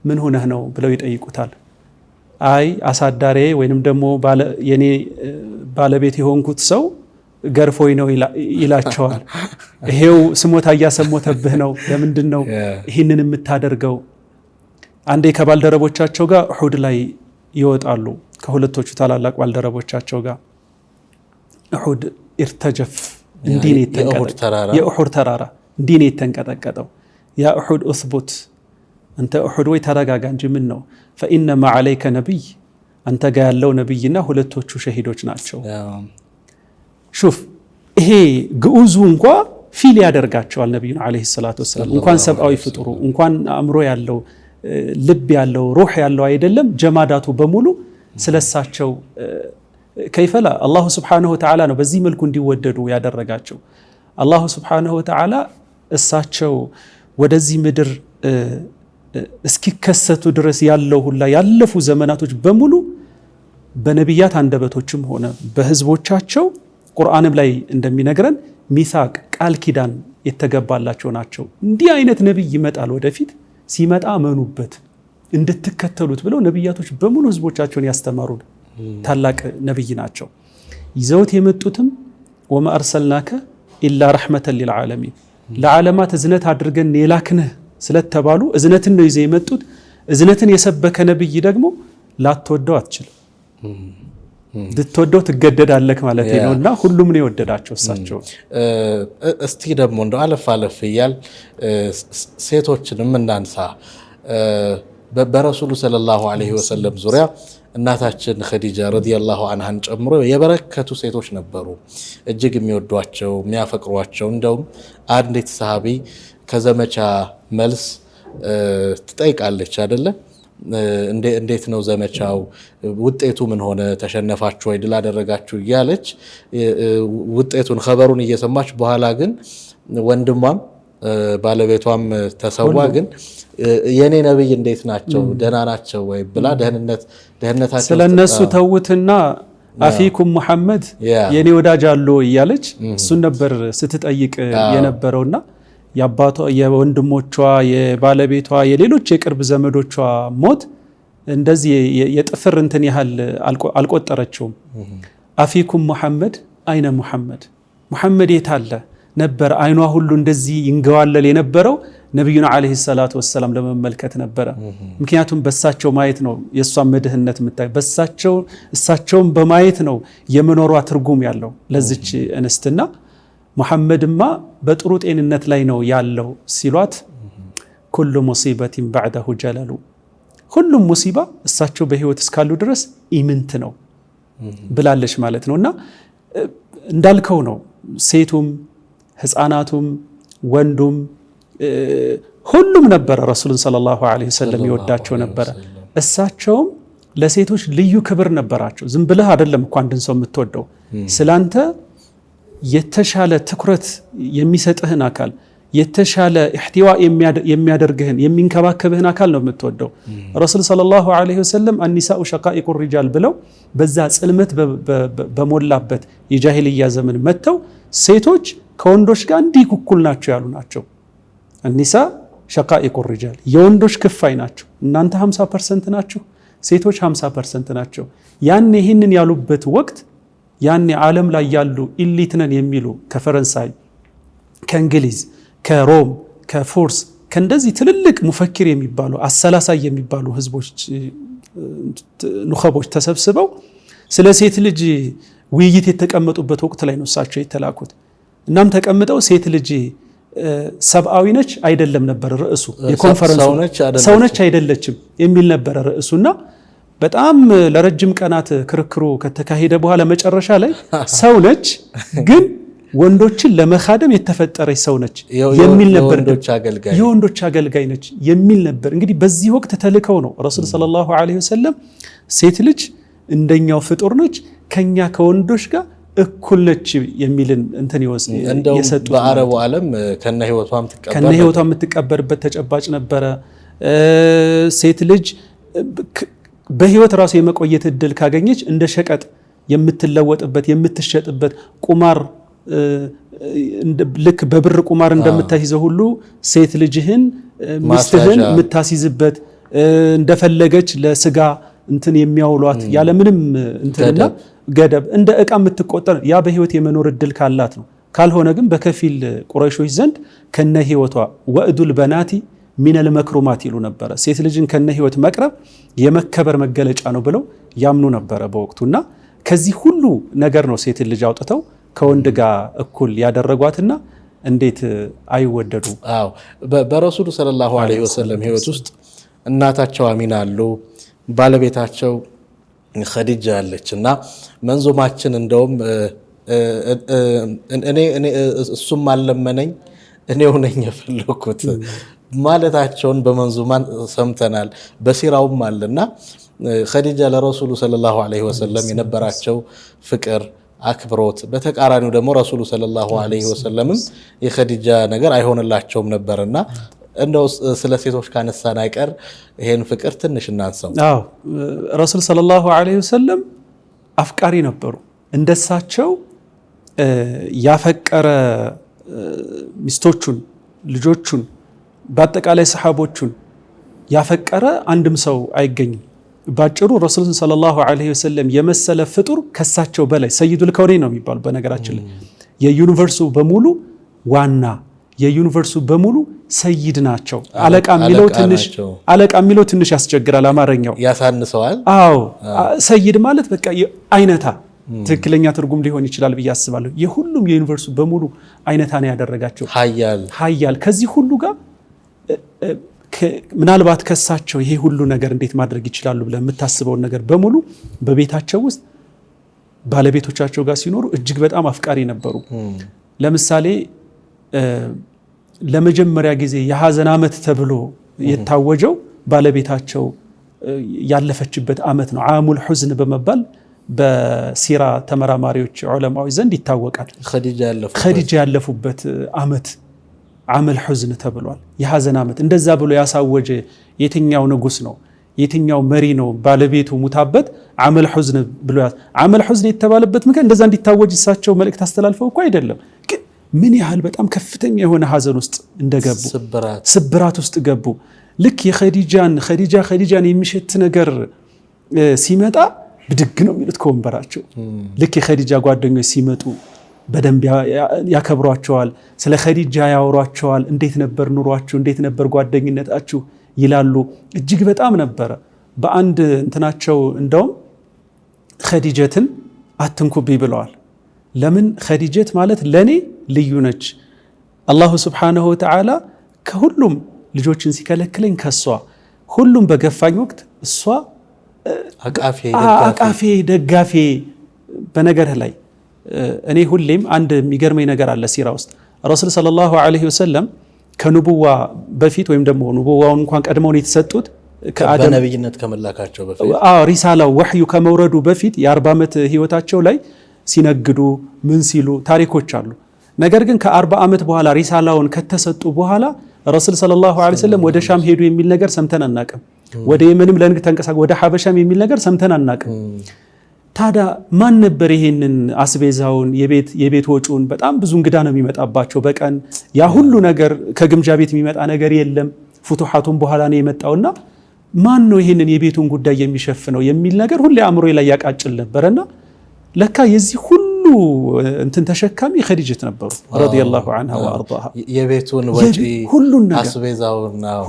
ምን ሆነህ ነው ብለው ይጠይቁታል። አይ አሳዳሬ ወይንም ደግሞ የኔ ባለቤት የሆንኩት ሰው ገርፎኝ ነው ይላቸዋል። ይሄው ስሞታ እያሰሞተብህ ነው፣ ለምንድን ነው ይህንን የምታደርገው? አንዴ ከባልደረቦቻቸው ጋር ኡሑድ ላይ ይወጣሉ። ከሁለቶቹ ታላላቅ ባልደረቦቻቸው ጋር ኡሑድ ارتجف እንዲህ ነው የኡሑድ ተራራ እንዲህ ነው የተንቀጠቀጠው። يا أحد اثبت አንተ ኡሑድ ወይ ተረጋጋ እንጂ ምን ነው فإنما عليك نبي አንተ ጋ ያለው ነቢይና ሁለቶቹ ሸሂዶች ናቸው። شوف ይሄ ግዑዙ እንኳ feel ያደርጋቸዋል ነቢዩን عليه الصلاة والسلام። እንኳን ሰብአዊ ፍጡሩ እንኳን አእምሮ ያለው ልብ ያለው ሩህ ያለው አይደለም ጀማዳቱ በሙሉ ስለሳቸው كيف لا الله سبحانه وتعالى ነው በዚህ መልኩ እንዲወደዱ ያደረጋቸው። الله سبحانه وتعالى እሳቸው ወደዚህ ምድር እስኪከሰቱ ድረስ ያለው ሁላ ያለፉ ዘመናቶች በሙሉ በነቢያት አንደበቶችም ሆነ በህዝቦቻቸው ቁርአንም ላይ እንደሚነግረን ሚሳቅ ቃል ኪዳን የተገባላቸው ናቸው። እንዲህ አይነት ነቢይ ይመጣል ወደፊት፣ ሲመጣ እመኑበት እንድትከተሉት ብለው ነቢያቶች በሙሉ ህዝቦቻቸውን ያስተማሩ ታላቅ ነቢይ ናቸው። ይዘውት የመጡትም وما أرسلناك إلا رحمة للعالمين ለዓለማት እዝነት አድርገን የላክንህ ስለተባሉ እዝነትን ነው ይዘው የመጡት። እዝነትን የሰበከ ነቢይ ደግሞ ላትወደው አትችልም፣ ልትወደው ትገደዳለህ ማለት ነው። እና ሁሉም ነው የወደዳቸው እሳቸው። እስቲ ደግሞ እንደው አለፍ አለፍ እያል ሴቶችንም እናንሳ። በረሱሉ صلى الله عليه وسلم ዙሪያ እናታችን ኸዲጃ رضي الله عنها ን ጨምሮ የበረከቱ ሴቶች ነበሩ፣ እጅግ የሚወዷቸው የሚያፈቅሯቸው። እንደውም አንዲት ሰሃቢ ከዘመቻ መልስ ትጠይቃለች አደለ? እንዴት ነው ዘመቻው? ውጤቱ ምን ሆነ? ተሸነፋችሁ ወይ? ድል አደረጋችሁ? እያለች ውጤቱን ኸበሩን እየሰማች በኋላ ግን ወንድሟም ባለቤቷም ተሰዋ፣ ግን የኔ ነብይ እንዴት ናቸው? ደህና ናቸው ወይ ብላ ደህንነታቸው ስለ እነሱ ተውትና أفيكم محمد የኔ ወዳጅ አሉ እያለች እሱን ነበር ስትጠይቅ የነበረውና የአባቷ የወንድሞቿ የባለቤቷ የሌሎች የቅርብ ዘመዶቿ ሞት እንደዚህ የጥፍር እንትን ያህል አልቆጠረችውም። أفيكم محمد أين محمد ሙሐመድ የት አለ ነበር አይኗ ሁሉ እንደዚህ ይንገዋለል የነበረው ነቢዩን عليه الصلاة والسلام ለመመልከት ነበረ። ምክንያቱም በሳቸው ማየት ነው የእሷን መድህነት የምታይ፣ በሳቸው እሳቸውን በማየት ነው የመኖሯ ትርጉም ያለው ለዚች እንስትና ሙሐመድማ በጥሩ ጤንነት ላይ ነው ያለው ሲሏት፣ كل مصيبة بعده جلل፣ ሁሉም ሙሲባ እሳቸው በህይወት እስካሉ ድረስ ኢምንት ነው ብላለች ማለት ነው። እና እንዳልከው ነው ሴቱም ህፃናቱም ወንዱም ሁሉም ነበረ ረሱሉን صلى الله عليه وسلم ይወዳቸው ነበረ። እሳቸውም ለሴቶች ልዩ ክብር ነበራቸው። ዝም ብለህ አይደለም እኮ አንድን ሰው የምትወደው፣ ስላንተ የተሻለ ትኩረት የሚሰጥህን አካል፣ የተሻለ احتواء የሚያደርግህን የሚንከባከብህን አካል ነው የምትወደው። ረሱል صلى الله عليه وسلم النساء شقائق الرجال ብለው በዛ ጽልመት በሞላበት የጃሂልያ ዘመን መጥተው ሴቶች ከወንዶች ጋር እንዲህ እኩል ናቸው ያሉ ናቸው። النساء شقائق الرجال የወንዶች ክፋይ ናቸው። እናንተ 50% ናችሁ፣ ሴቶች 50% ናቸው። ያን ይህንን ያሉበት ወቅት ያኔ ዓለም ላይ ያሉ elite ነን የሚሉ ከፈረንሳይ፣ ከእንግሊዝ፣ ከሮም፣ ከፎርስ ከእንደዚህ ትልልቅ مفكر የሚባሉ አሰላሳይ የሚባሉ ህዝቦች ኑኸቦች ተሰብስበው ስለ ሴት ልጅ ውይይት የተቀመጡበት ወቅት ላይ ነው እሳቸው የተላኩት። እናም ተቀምጠው ሴት ልጅ ሰብአዊ ነች አይደለም ነበር ርዕሱ የኮንፈረንሱ፣ ሰው ነች አይደለችም የሚል ነበረ ርዕሱና በጣም ለረጅም ቀናት ክርክሩ ከተካሄደ በኋላ መጨረሻ ላይ ሰው ነች ግን ወንዶችን ለመካደም የተፈጠረች ሰው ነች የሚል ነበር። የወንዶች አገልጋይ ነች የሚል ነበር። እንግዲህ በዚህ ወቅት ተልከው ነው ረሱል صلى الله عليه وسلم ሴት ልጅ እንደኛው ፍጡር ነች፣ ከኛ ከወንዶች ጋር እኩል ነች የሚልን እንትን የሰጡት። በአረቡ ዓለም ከነ ህይወቷ የምትቀበርበት ተጨባጭ ነበረ። ሴት ልጅ በህይወት ራሱ የመቆየት እድል ካገኘች እንደ ሸቀጥ የምትለወጥበት የምትሸጥበት ቁማር ልክ በብር ቁማር እንደምታስይዘው ሁሉ ሴት ልጅህን ሚስትህን የምታስይዝበት እንደፈለገች ለስጋ እንትን የሚያውሏት ያለምንም እንትንና ገደብ እንደ እቃ የምትቆጠር ያ በህይወት የመኖር እድል ካላት ነው። ካልሆነ ግን በከፊል ቁረይሾች ዘንድ ከነ ህይወቷ وأد البنات من المكرمات ይሉ ነበረ። ሴት ልጅን ከነ ህይወት መቅረብ የመከበር መገለጫ ነው ብለው ያምኑ ነበረ በወቅቱና ከዚህ ሁሉ ነገር ነው ሴትን ልጅ አውጥተው ከወንድ ጋር እኩል ያደረጓትና እንዴት አይወደዱ? አዎ በረሱሉ صلى الله عليه وسلم ህይወት ውስጥ እናታቸው አሚና አሉ፣ ባለቤታቸው ኸዲጃ አለች እና መንዙማችን እንደውም እኔ እሱም አልለመነኝ እኔው ነኝ የፈለኩት ማለታቸውን በመንዙማን ሰምተናል። በሲራውም አለና ኸዲጃ ለረሱሉ ሰለላሁ ዐለይሂ ወሰለም የነበራቸው ፍቅር አክብሮት፣ በተቃራኒው ደግሞ ረሱሉ ሰለላሁ ዐለይሂ ወሰለምም የኸዲጃ ነገር አይሆንላቸውም ነበርና እንደው ስለ ሴቶች ካነሳን አይቀር ይሄን ፍቅር ትንሽ እናንሳው። አዎ ረሱል ሰለላሁ ዐለይሂ ወሰለም አፍቃሪ ነበሩ። እንደሳቸው ያፈቀረ ሚስቶቹን፣ ልጆቹን፣ በአጠቃላይ ሰሓቦቹን ያፈቀረ አንድም ሰው አይገኝም። ባጭሩ ረሱልን صلى الله عليه وسلم የመሰለ ፍጡር ከሳቸው በላይ سيد الكونين ነው የሚባሉ። በነገራችን ላይ የ universe ኡ በሙሉ ዋና የ universe ኡ በሙሉ ሰይድ ናቸው። አለቃ የሚለው ትንሽ ያስቸግራል፣ አማርኛው ያሳንሰዋል። አዎ ሰይድ ማለት በቃ አይነታ ትክክለኛ ትርጉም ሊሆን ይችላል ብዬ አስባለሁ። የሁሉም የ universe ኡ በሙሉ አይነታ ነው ያደረጋቸው ሀያል ከዚህ ሁሉ ጋር ምናልባት ከሳቸው ይሄ ሁሉ ነገር እንዴት ማድረግ ይችላሉ ብለህ የምታስበውን ነገር በሙሉ በቤታቸው ውስጥ ባለቤቶቻቸው ጋር ሲኖሩ እጅግ በጣም አፍቃሪ ነበሩ። ለምሳሌ ለመጀመሪያ ጊዜ የሀዘን ዓመት ተብሎ የታወጀው ባለቤታቸው ያለፈችበት ዓመት ነው። عام الحزن በመባል በሲራ ተመራማሪዎች ዑለማዎች ዘንድ ይታወቃል። ኸዲጃ ያለፉበት ዓመት عام الحزن ተብሏል። የሀዘን ዓመት እንደዛ ብሎ ያሳወጀ የትኛው ንጉስ ነው? የትኛው መሪ ነው? ባለቤቱ ሙታበት عام الحزن ብሎ عام الحزن የተባለበት ምክንያት እንደዛ እንዲታወጅ እሳቸው መልእክት አስተላልፈው እኮ አይደለም፣ ግን ምን ያህል በጣም ከፍተኛ የሆነ ሀዘን ውስጥ እንደገቡ ስብራት ውስጥ ገቡ። ልክ የኸዲጃን ኸዲጃን የሚሸት ነገር ሲመጣ ብድግ ነው የሚሉት ከወንበራቸው። ልክ የኸዲጃ ጓደኞች ሲመጡ በደንብ ያከብሯቸዋል። ስለ ኸዲጃ ያወሯቸዋል። እንዴት ነበር ኑሯችሁ? እንዴት ነበር ጓደኝነታችሁ? ይላሉ። እጅግ በጣም ነበረ። በአንድ እንትናቸው እንደውም ኸዲጀትን አትንኩብኝ ብለዋል። ለምን? ኸዲጀት ማለት ለእኔ ልዩ ነች። አላሁ ስብሓነሁ ወተዓላ ከሁሉም ልጆችን ሲከለክለኝ ከሷ ሁሉም በገፋኝ ወቅት እሷ አቃፌ ደጋፌ። በነገርህ ላይ እኔ ሁሌም አንድ የሚገርመኝ ነገር አለ ሲራ ውስጥ ረሱል ሰለላሁ ዐለይሂ ወሰለም ከንቡዋ በፊት ወይም ደግሞ ንቡዋውን እንኳን ቀድመውን የተሰጡት በነቢይነት ከመላካቸው በፊት ሪሳላው ወሕዩ ከመውረዱ በፊት የ40 ዓመት ህይወታቸው ላይ ሲነግዱ ምን ሲሉ ታሪኮች አሉ። ነገር ግን ከ40 ዓመት በኋላ ሪሳላውን ከተሰጡ በኋላ ረሱል ሰለላሁ ዐለይሂ ወሰለም ወደ ሻም ሄዱ የሚል ነገር ሰምተን አናቅም። ወደ የመንም ለንግድ ተንቀሳቀሱ፣ ወደ ሐበሻም የሚል ነገር ሰምተን አናቅም። ታዲያ ማን ነበር ይሄንን አስቤዛውን የቤት ወጪውን? በጣም ብዙ እንግዳ ነው የሚመጣባቸው በቀን ያ ሁሉ ነገር ከግምጃ ቤት የሚመጣ ነገር የለም። ፉቱሓቱን በኋላ ነው የመጣውና ማን ነው ይሄንን የቤቱን ጉዳይ የሚሸፍነው የሚል ነገር ሁሌ አእምሮ ላይ ያቃጭል ነበረና ለካ የዚህ ሁሉ እንትን ተሸካሚ ኸዲጀት ነበሩ ረዲየላሁ ዐንሃ ወአርዳሃ። የቤቱን ወጪ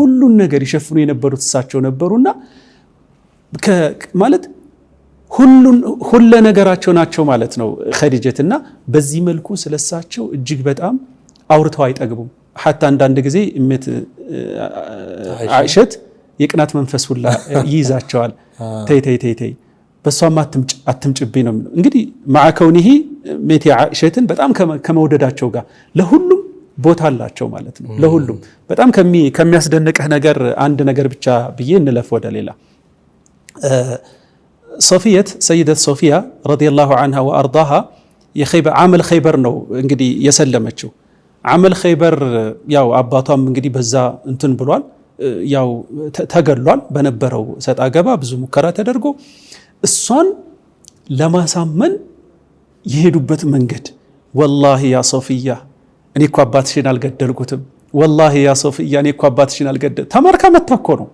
ሁሉን ነገር ይሸፍኑ የነበሩት እሳቸው ነበሩና ማለት ሁለ ነገራቸው ናቸው ማለት ነው ኸዲጀት። እና በዚህ መልኩ ስለሳቸው እጅግ በጣም አውርተው አይጠግቡም። ሐታ አንዳንድ ጊዜ እመት አይሸት የቅናት መንፈስ ሁላ ይይዛቸዋል። ተይ ተይ ተይ ተይ በእሷም አትምጭብኝ ነው የሚለው። እንግዲህ ማዕከውን ይሄ ሜቴ አይሸትን በጣም ከመውደዳቸው ጋር ለሁሉም ቦታ አላቸው ማለት ነው። ለሁሉም በጣም ከሚያስደንቅህ ነገር አንድ ነገር ብቻ ብዬ እንለፍ ወደ ሌላ። ሶፊየት ሰይደት ሶፊያ ረዲየላሁ ዐንሃ ወአርዳሃ ዓመል ኸይበር ነው እንግዲህ የሰለመችው። ዓመል ኸይበር ያው አባቷም እንግዲህ በዛ እንትን ብሏል፣ ያው ተገሏል። በነበረው ሰጣ ገባ ብዙ ሙከራ ተደርጎ እሷን ለማሳመን የሄዱበት መንገድ ወላሂ ያ ሶፊያ እኔ እኮ አባትሽን አልገደልኩትም፣ ወላሂ ያ ሶፊያ እኔ እኮ አባትሽን አልገደል ተማርካ መታ እኮ ነው።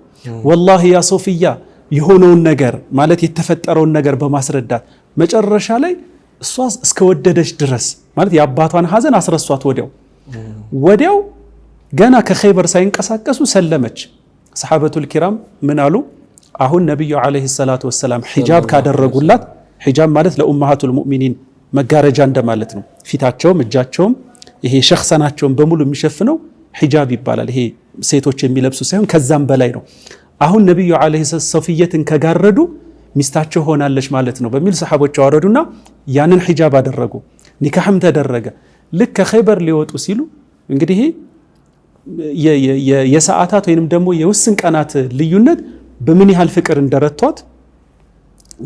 ወላሂ ያ ሶፊያ የሆነውን ነገር ማለት የተፈጠረውን ነገር በማስረዳት መጨረሻ ላይ እሷ እስከወደደች ድረስ ማለት የአባቷን ሐዘን አስረሷት። ወዲያው ገና ከኸይበር ሳይንቀሳቀሱ ሰለመች። ሰሓበቱል ኪራም ምን አሉ? አሁን ነቢዩ ዓለይሂ ሰላቱ ወሰላም ሒጃብ ካደረጉላት፣ ሒጃብ ማለት ለኡመሃቱል ሙእሚኒን መጋረጃ እንደማለት ነው። ፊታቸውም እጃቸውም ይሄ ሸክሰናቸውን በሙሉ የሚሸፍነው ሒጃብ ይባላል። ይሄ ሴቶች የሚለብሱ ሳይሆን ከዛም በላይ ነው። አሁን ነቢዩ ዓለይሂ ሶፊየትን ከጋረዱ ሚስታቸው ሆናለች ማለት ነው በሚል ሰሓቦች አወረዱና ያንን ሒጃብ አደረጉ። ኒካህም ተደረገ። ልክ ከኸይበር ሊወጡ ሲሉ እንግዲህ የሰዓታት ወይንም ደግሞ የውስን ቀናት ልዩነት በምን ያህል ፍቅር እንደረቷት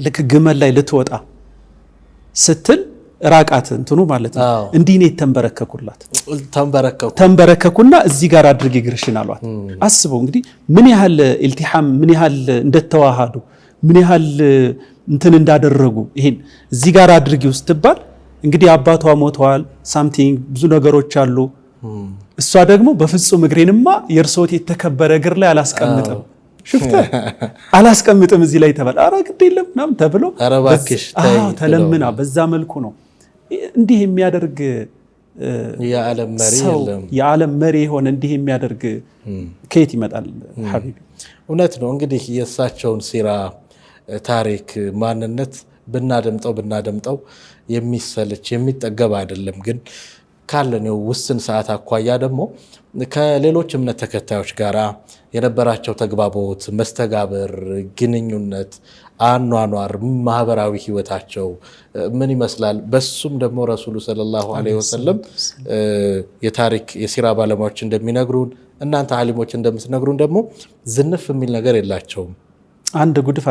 ልክ ግመል ላይ ልትወጣ ስትል ራቃት እንትኑ ማለት ነው። እንዲህ ነው የተንበረከኩላት። ተንበረከኩና እዚህ ጋር አድርጊ እግርሽን አሏት። አስበው እንግዲህ ምን ያህል ኢልቲሓም፣ ምን ያህል እንደተዋሃዱ፣ ምን ያህል እንትን እንዳደረጉ ይሄን እዚህ ጋር አድርጊው ስትባል እንግዲህ አባቷ ሞተዋል፣ something ብዙ ነገሮች አሉ። እሷ ደግሞ በፍጹም እግሬንማ የእርሶት የተከበረ እግር ላይ አላስቀምጥም፣ ሽፍተ አላስቀምጥም እዚህ ላይ ተባለ። ኧረ ግድ የለም ምናምን ተብሎ ተለምና በዛ መልኩ ነው እንዲህ የሚያደርግ የዓለም መሪ የሆነ እንዲህ የሚያደርግ ከየት ይመጣል? حبيبي እውነት ነው። እንግዲህ የእሳቸውን ሲራ፣ ታሪክ፣ ማንነት ብናደምጠው የሚሰልች የሚጠገብ አይደለም። ግን ካለን ውስን ሰዓት አኳያ ደግሞ ከሌሎች እምነት ተከታዮች ጋር የነበራቸው ተግባቦት፣ መስተጋብር፣ ግንኙነት፣ አኗኗር፣ ማህበራዊ ህይወታቸው ምን ይመስላል? በሱም ደግሞ ረሱሉ ሰለላሁ ዐለይሂ ወሰለም የታሪክ የሲራ ባለሙያዎች እንደሚነግሩን እናንተ አሊሞች እንደምትነግሩን ደግሞ ዝንፍ የሚል ነገር የላቸውም። አንድ ጉድፍ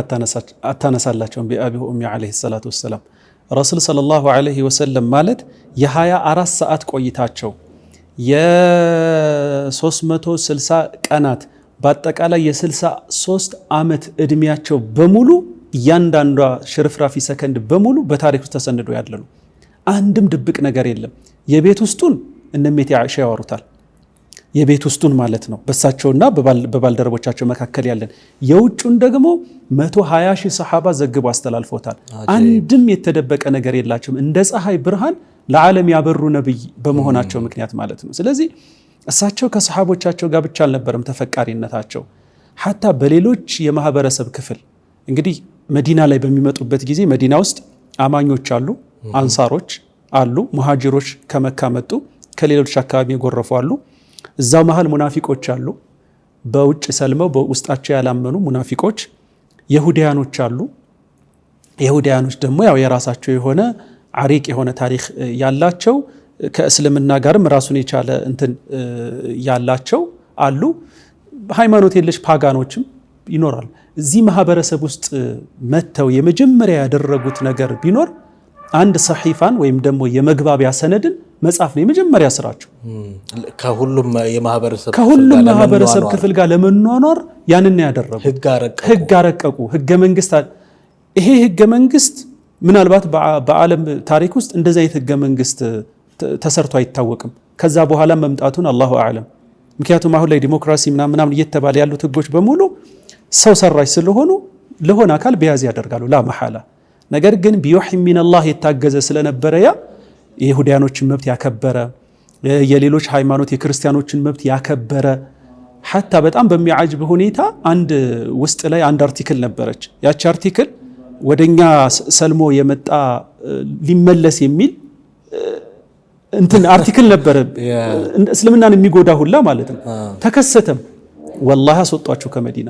አታነሳላቸውም። بأبي وأمي عليه الصلاة والسلام ረሱል صلى الله عليه وسلم ማለት የ24 ሰዓት ቆይታቸው የ360 ቀናት በአጠቃላይ የ63 ዓመት ዕድሜያቸው በሙሉ እያንዳንዷ ሽርፍራፊ ሰከንድ በሙሉ በታሪክ ውስጥ ተሰንዶ ያለ ነው። አንድም ድብቅ ነገር የለም። የቤት ውስጡን እነ እሜቴ አይሻ ያወሩታል። የቤት ውስጡን ማለት ነው፣ በእሳቸውና በባልደረቦቻቸው መካከል ያለን። የውጩን ደግሞ 120 ሺህ ሰሓባ ዘግቦ አስተላልፎታል። አንድም የተደበቀ ነገር የላቸውም። እንደ ፀሐይ ብርሃን ለዓለም ያበሩ ነብይ በመሆናቸው ምክንያት ማለት ነው። ስለዚህ እሳቸው ከሰሓቦቻቸው ጋር ብቻ አልነበረም ተፈቃሪነታቸው፣ ሐታ በሌሎች የማህበረሰብ ክፍል እንግዲህ መዲና ላይ በሚመጡበት ጊዜ መዲና ውስጥ አማኞች አሉ፣ አንሳሮች አሉ፣ ሙሃጅሮች ከመካ መጡ፣ ከሌሎች አካባቢ የጎረፉ አሉ። እዛው መሀል ሙናፊቆች አሉ፣ በውጭ ሰልመው በውስጣቸው ያላመኑ ሙናፊቆች፣ የሁዲያኖች አሉ። የሁዲያኖች ደግሞ ያው የራሳቸው የሆነ عريق የሆነ ታሪክ ያላቸው ከእስልምና ጋርም ራሱን የቻለ እንትን ያላቸው አሉ። ሃይማኖት የለሽ pagan ኦችም ይኖራል። እዚህ ማህበረሰብ ውስጥ መጥተው የመጀመሪያ ያደረጉት ነገር ቢኖር አንድ ሰሒፋን ወይም ደግሞ የመግባቢያ ሰነድን መጻፍ ነው የመጀመሪያ ስራቸው። ከሁሉም የማህበረሰብ ክፍል ጋር ለመኗኗር ያንን ያደረጉ ህግ አረቀቁ። ህገ መንግስት። ይሄ ህገ መንግስት ምናልባት በዓለም ታሪክ ውስጥ እንደዚህ አይነት ህገ መንግስት ተሰርቶ አይታወቅም። ከዛ በኋላ መምጣቱን الله أعلم። ምክንያቱም አሁን ላይ ዲሞክራሲ ምናምን እየተባለ ያሉት ህጎች በሙሉ ሰው ሰራሽ ስለሆኑ ለሆነ አካል bias ያደርጋሉ لا محالة። ነገር ግን بوحي من الله የታገዘ ስለነበረ ያ የይሁዳያኖችን መብት ያከበረ፣ የሌሎች ሃይማኖት የክርስቲያኖችን መብት ያከበረ حتى በጣም በሚያጅብ ሁኔታ አንድ ውስጥ ላይ አንድ article ነበረች። ያቺ article ወደኛ ሰልሞ የመጣ ሊመለስ የሚል እንትን article ነበረ፣ እስልምናን የሚጎዳ ሁላ ማለት ነው። ተከሰተም والله አስወጧቸው ከመዲና።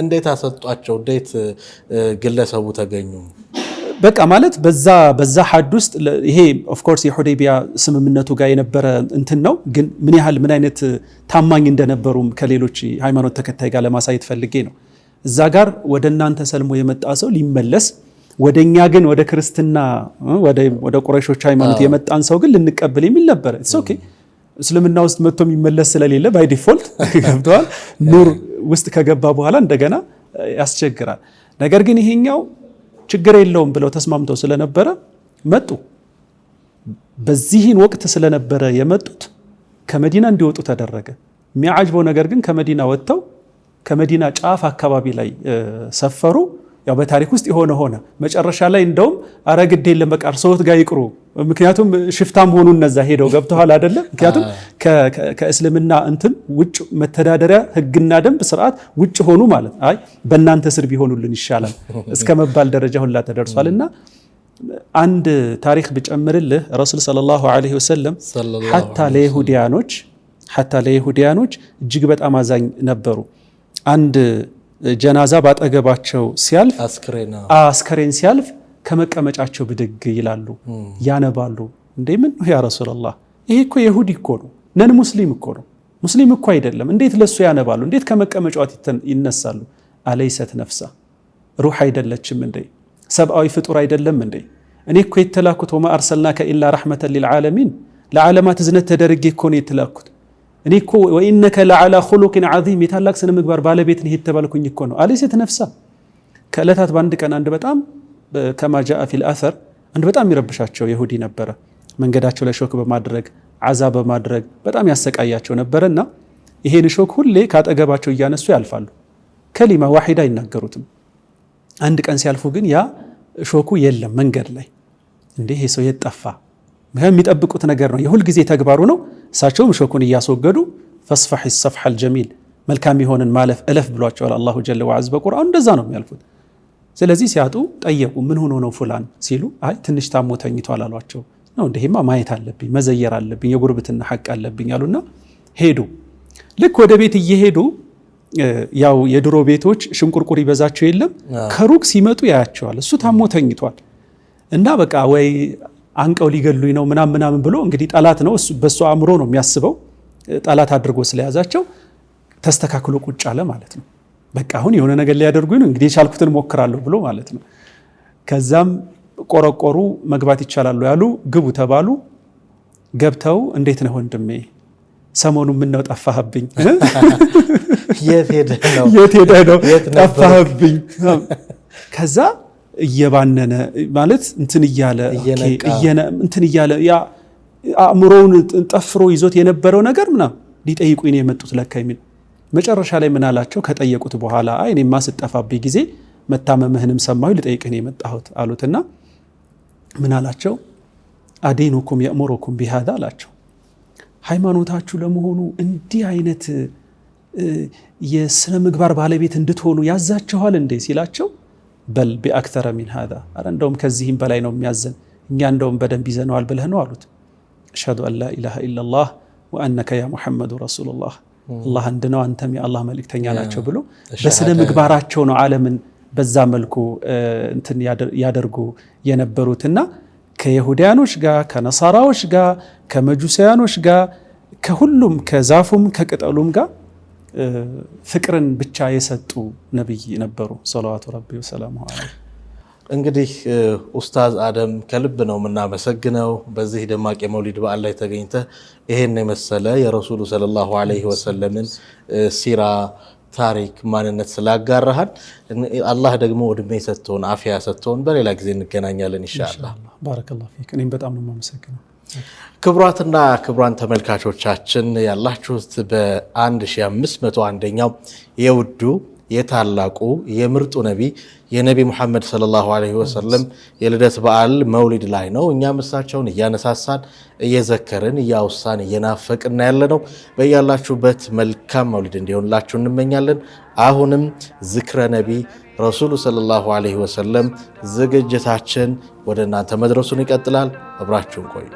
እንዴት አስወጧቸው? እንዴት ግለሰቡ ተገኙ? በቃ ማለት በዛ ሀድ ውስጥ ይሄ of course የሁዴቢያ ስምምነቱ ጋር የነበረ እንትን ነው። ግን ምን ያህል ምን አይነት ታማኝ እንደነበሩም ከሌሎች ሃይማኖት ተከታይ ጋር ለማሳየት ፈልጌ ነው። እዛ ጋር ወደ እናንተ ሰልሞ የመጣ ሰው ሊመለስ ወደኛ ግን ወደ ክርስትና ወደ ቁረይሾች ሃይማኖት የመጣን ሰው ግን ልንቀበል የሚል ነበረ። Okay እስልምና ውስጥ መጥቶ የሚመለስ ስለሌለ by default ገብተዋል። ኑር ውስጥ ከገባ በኋላ እንደገና ያስቸግራል። ነገር ግን ይሄኛው ችግር የለውም ብለው ተስማምተው ስለነበረ መጡ። በዚህን ወቅት ስለነበረ የመጡት ከመዲና እንዲወጡ ተደረገ። የሚያዓጅበው ነገር ግን ከመዲና ወጥተው ከመዲና ጫፍ አካባቢ ላይ ሰፈሩ። ያው በታሪክ ውስጥ የሆነ ሆነ። መጨረሻ ላይ እንደውም አረ ግድ የለም በቃ እርስዎት ጋር ይቅሩ፣ ምክንያቱም ሽፍታም ሆኑ እነዛ ሄደው ገብተዋል አይደለም። ምክንያቱም ከእስልምና እንትን ውጭ መተዳደሪያ ሕግና ደንብ ስርዓት ውጭ ሆኑ ማለት አይ በእናንተ ስር ቢሆኑልን ይሻላል እስከ መባል ደረጃ ሁላ ተደርሷል። እና አንድ ታሪክ ብጨምርልህ ረሱል ሰለላሁ ዐለይሂ ወሰለም ሐታ ለይሁዲያኖች እጅግ በጣም አዛኝ ነበሩ። አንድ ጀናዛ ባጠገባቸው ሲያልፍ አስከሬን ሲያልፍ ከመቀመጫቸው ብድግ ይላሉ፣ ያነባሉ። እንዴ ምን ነው ያ ረሱላላህ፣ ይሄ እኮ የሁዲ እኮ ነው፣ ነን ሙስሊም እኮ ነው፣ ሙስሊም እኮ አይደለም። እንዴት ለሱ ያነባሉ? እንዴት ከመቀመጫዋት ይነሳሉ? አለይሰት ነፍሳ ሩህ አይደለችም እንዴ? ሰብአዊ ፍጡር አይደለም እንዴ? እኔ እኮ የተላኩት ወማ አርሰልናከ ኢላ ረሕመተን ሊልዓለሚን ለዓለማት እዝነት ተደርጌ እኮ ነው የተላኩት። እኔ እኮ ወኢነከ ለዓላ ኹሉቅን ዓዚም የታላቅ ስነ ምግባር ባለቤት ነህ የተባልኩኝ እኮ ነው። አለይሰት ነፍሳ ከዕለታት በአንድ ቀን አንድ በጣም كما جاء في الأثر አንድ በጣም የሚረብሻቸው የሁዲ ነበረ። መንገዳቸው ላይ ሾክ በማድረግ አዛ በማድረግ በጣም ያሰቃያቸው ነበረና ይሄን ሾክ ሁሌ ካጠገባቸው እያነሱ ያልፋሉ። كلمة واحدة አይናገሩትም። አንድ ቀን ሲያልፉ ግን ያ ሾኩ የለም መንገድ ላይ። እንዴ ይሄ ሰው የት ጠፋ? የሚጠብቁት ነገር ነው፣ የሁል ጊዜ ተግባሩ ነው። እሳቸውም ሾኩን እያስወገዱ فاصفح الصفح الجميل መልካም የሆንን ማለፍ እለፍ ብሏቸዋል الله جل وعز በቁርአኑ። እንደዛ ነው የሚያልፉት። ስለዚህ ሲያጡ ጠየቁ። ምን ሆኖ ነው فلان ሲሉ፣ አይ ትንሽ ታሞ ተኝቷል አሏቸው። ነው እንዲህማ ማየት አለብኝ መዘየር አለብኝ የጉርብትና ሐቅ አለብኝ አሉና ሄዱ። ልክ ወደ ቤት እየሄዱ ያው የድሮ ቤቶች ሽንቁርቁር ይበዛቸው የለም ከሩቅ ሲመጡ ያያቸዋል። እሱ ታሞ ተኝቷል እና በቃ ወይ አንቀው ሊገሉኝ ነው ምናምን ምናምን ብሎ እንግዲህ ጠላት ነው በእሱ አእምሮ ነው የሚያስበው። ጠላት አድርጎ ስለያዛቸው ተስተካክሎ ቁጭ አለ ማለት ነው። በቃ አሁን የሆነ ነገር ሊያደርጉኝ ነው እንግዲህ የቻልኩትን ሞክራለሁ ብሎ ማለት ነው። ከዛም ቆረቆሩ። መግባት ይቻላሉ ያሉ ግቡ ተባሉ። ገብተው እንዴት ነህ ወንድሜ፣ ሰሞኑ ምነው ጠፋህብኝ? የት ሄደህ ነው? የት ሄደህ ነው ጠፋህብኝ? ከዛ እየባነነ ማለት እንትን እያለ እንትን እያለ ያ አእምሮውን ጠፍሮ ይዞት የነበረው ነገር ምናምን ሊጠይቁኝ ነው የመጡት ለካ የሚል መጨረሻ ላይ ምን አላቸው? ከጠየቁት በኋላ አይ እኔማ ስጠፋብኝ ጊዜ መታመምህንም ሰማሁ ልጠይቅህ ነው የመጣሁት አሉትና ምን አላቸው? أدينكم يأمركم بهذا አላቸው። ሃይማኖታችሁ ለመሆኑ እንዲህ አይነት የስነ ምግባር ባለቤት እንድትሆኑ ያዛችኋል እንዴ ሲላቸው بل بأكثر من هذا፣ አረ እንደውም ከዚህም በላይ ነው የሚያዘን፣ እኛ እንደውም በደንብ ይዘነዋል ብለህ ነው አሉት። أشهد أن لا إله إلا الله وأنك يا محمد رسول الله፣ አላህ አንድ ነው አንተም የአላህ መልእክተኛ ናቸው ብሎ በስነ ምግባራቸው ነው ዓለምን በዛ መልኩ እንትን ያደርጉ የነበሩትና ከይሁዳያኖች ጋር ከነሳራዎች ጋር ከመጁሳያኖች ጋር ከሁሉም ከዛፉም ከቅጠሉም ጋር ፍቅርን ብቻ የሰጡ ነብይ ነበሩ። ሰለዋቱ ረቢ ወሰላሙ ዐለይሂ። እንግዲህ ኡስታዝ አደም ከልብ ነው የምናመሰግነው። በዚህ ደማቅ የመውሊድ በዓል ላይ ተገኝተህ ይሄን የመሰለ የረሱሉ ሰለላሁ ዐለይሂ ወሰለምን ሲራ ታሪክ፣ ማንነት ስላጋራሃን አላህ ደግሞ እድሜ ሰጥቶን አፍያ ሰጥቶን በሌላ ጊዜ እንገናኛለን ኢንሻአላህ። بارك الله فيك። እኔም በጣም ነው የማመሰግነው። ክቡራትና ክቡራን ተመልካቾቻችን ያላችሁት በ1501ኛው የውዱ የታላቁ የምርጡ ነቢ የነቢ ሙሐመድ صلى الله عليه وسلم የልደት በዓል መውሊድ ላይ ነው። እኛም እሳቸውን እያነሳሳን እየዘከርን እያውሳን እየናፈቅን ያለ ነው። በያላችሁበት መልካም መውሊድ እንዲሆንላችሁ እንመኛለን። አሁንም ዝክረ ነቢ ረሱሉ ሰለላሁ ዐለይሂ ወሰለም ዝግጅታችን ወደ እናንተ መድረሱን ይቀጥላል። አብራችሁን ቆዩ።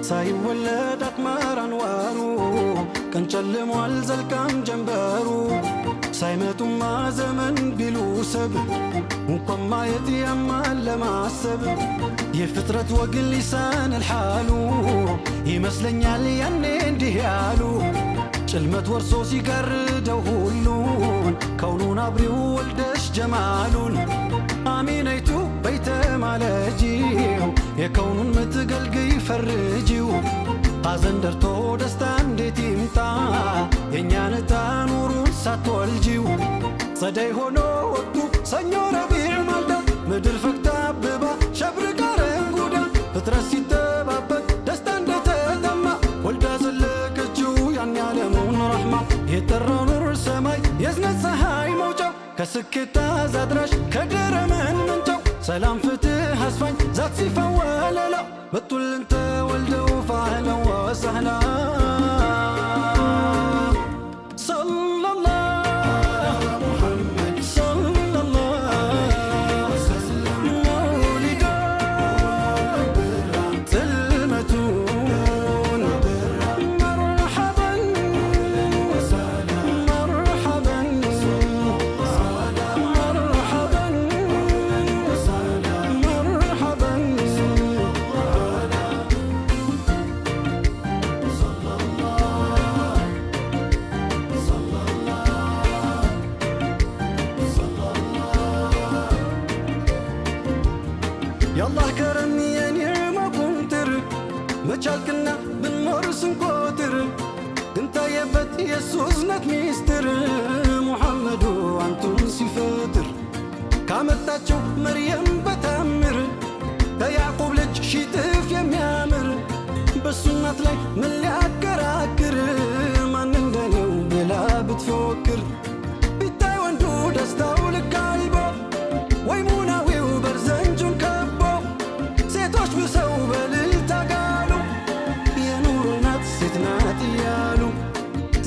ሳይወለድ አቅመር አንዋሩ ቀን ጨልሟል ዘልቃም ጀንበሩ ሳይመጡማ ዘመን ቢሉ ሰብ እንኳን ማየት ያማል ለማሰብ የፍጥረት ወግ ሊሳን ልሓሉ ይመስለኛል ያኔ እንዲህ ያሉ ጭልመት ወርሶ ሲጋርደው ሁሉን ከውኑን አብሪው ወልደሽ ጀማሉን አሚነይቱ በይተ ማለጂው የከውኑን ምትገልግይ ፈርጂው ሐዘን ደርቶ ደስታ እንዴት ይምጣ የእኛን ዕጣ ኑሩን ሳትወልጂው ጸደይ ሆኖ ወጡ ሰኞ ረቢዕ ማልዳ ምድር ፈክታ አብባ ሸብርቃ ረንጉዳ ፍጥረት ሲጠባበቅ ደስታ እንደተጠማ ወልዳ ዘለቀችው ያን ያለሙን ረሕማ የጠራው ኑር ሰማይ የዝነት ፀሐይ መውጫው ከስኬት አዛድራሽ ከደረመን ምንጫው ሰላም ፍትህ አስፋኝ ዛት ሲፋ ወለላ መጡልን ተወልደው فأهلا وسهلا صلى الله محمد صلى الله مولد ظلمتون مرحبا مرحبا مرحبا مرحبا. መቻልክና ብንኖር ስንቆጥር ግን ታየበት የሱዝነት ሚስጥር ሙሐመዱ አንቱን ሲፈጥር ካመጣቸው መርየም በታምር ከያዕቁብ ልጅ ሺጥፍ የሚያምር በሱ እናት ላይ ምን ሊያከራክር ማን እንደኔው ብላ ብትፎክር ቢታይ ወንዱ ደስታው ልክ አልቦ ወይ ሙናዊው በርዘንጁን ከቦ ሴቶች ብሰው በልልታ ጋሉ የኑር እናት ሴት ናት እያሉ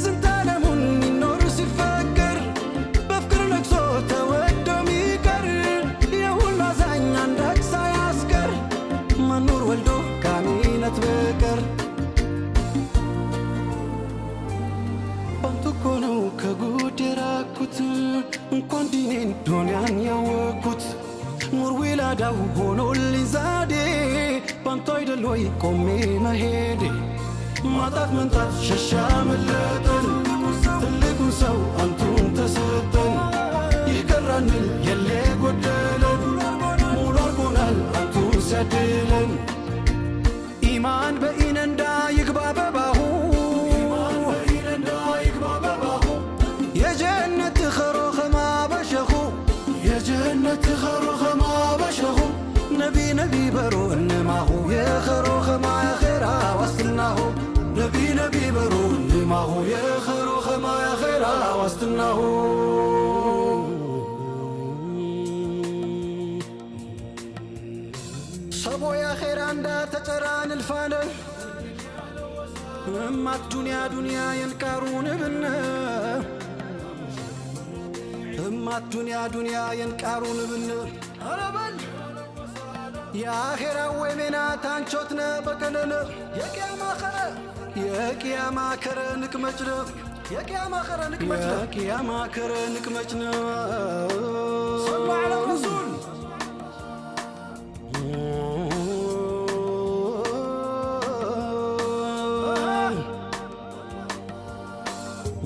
ዝንታለሙን ይኖር ሲፈቅር በፍቅር ነግሶ ተወዶ ሚቀር የሁሉ አዛኝ አንዳች ሳያስቀር መኖር ወልዶ ካሚነት በቀር ባንቱ እኮ ነው ከጉድ የራኩት እንኳን ዲኔን ዱንያን ያወቅኩት ኑር ዊላዳው ሆኖልኝ ዛዴ ባንቱ አይደል ወይ ቆሜ መሄዴ ማጣት መንጣት ሸሻ መለጠን ትልቁን ሰው አንቱን ተሰጠን ይቀራንል የለ ጎደለን ሙሉ አርጎናል አንቱን ሲያድለን ኢማን በኢነንዳ ይግባ በባሁ የጀነት ኸሮ ኸማ በሸኹ የጀነት ኸሮ ኸማ በሸኹ ነቢ ነቢ በሩ እንማሁ የኸሮ ኸማ የኼራ ዋስትናሁ ነቢ ነቢ በሩ እንማሁ የኸሮ ኸማ የኼራ ዋስትናሁ ሰቦ የኼራ እንዳ ተጨራን እልፋነ እማት ዱንያ ዱንያ የንቃሩን ብነ እማት ዱንያ ዱንያ የንቃሩን ብን አረበል የአኼራ ወይ ሜና ታንቾትነ በቀነነ የቅያማ ኸረ የቅያማ ከረ ንቅመጭነ የቅያማ ኸረ ንቅመጭነ የቅያማ ከረ ንቅመጭነ ሰሉ ዐላ ረሱል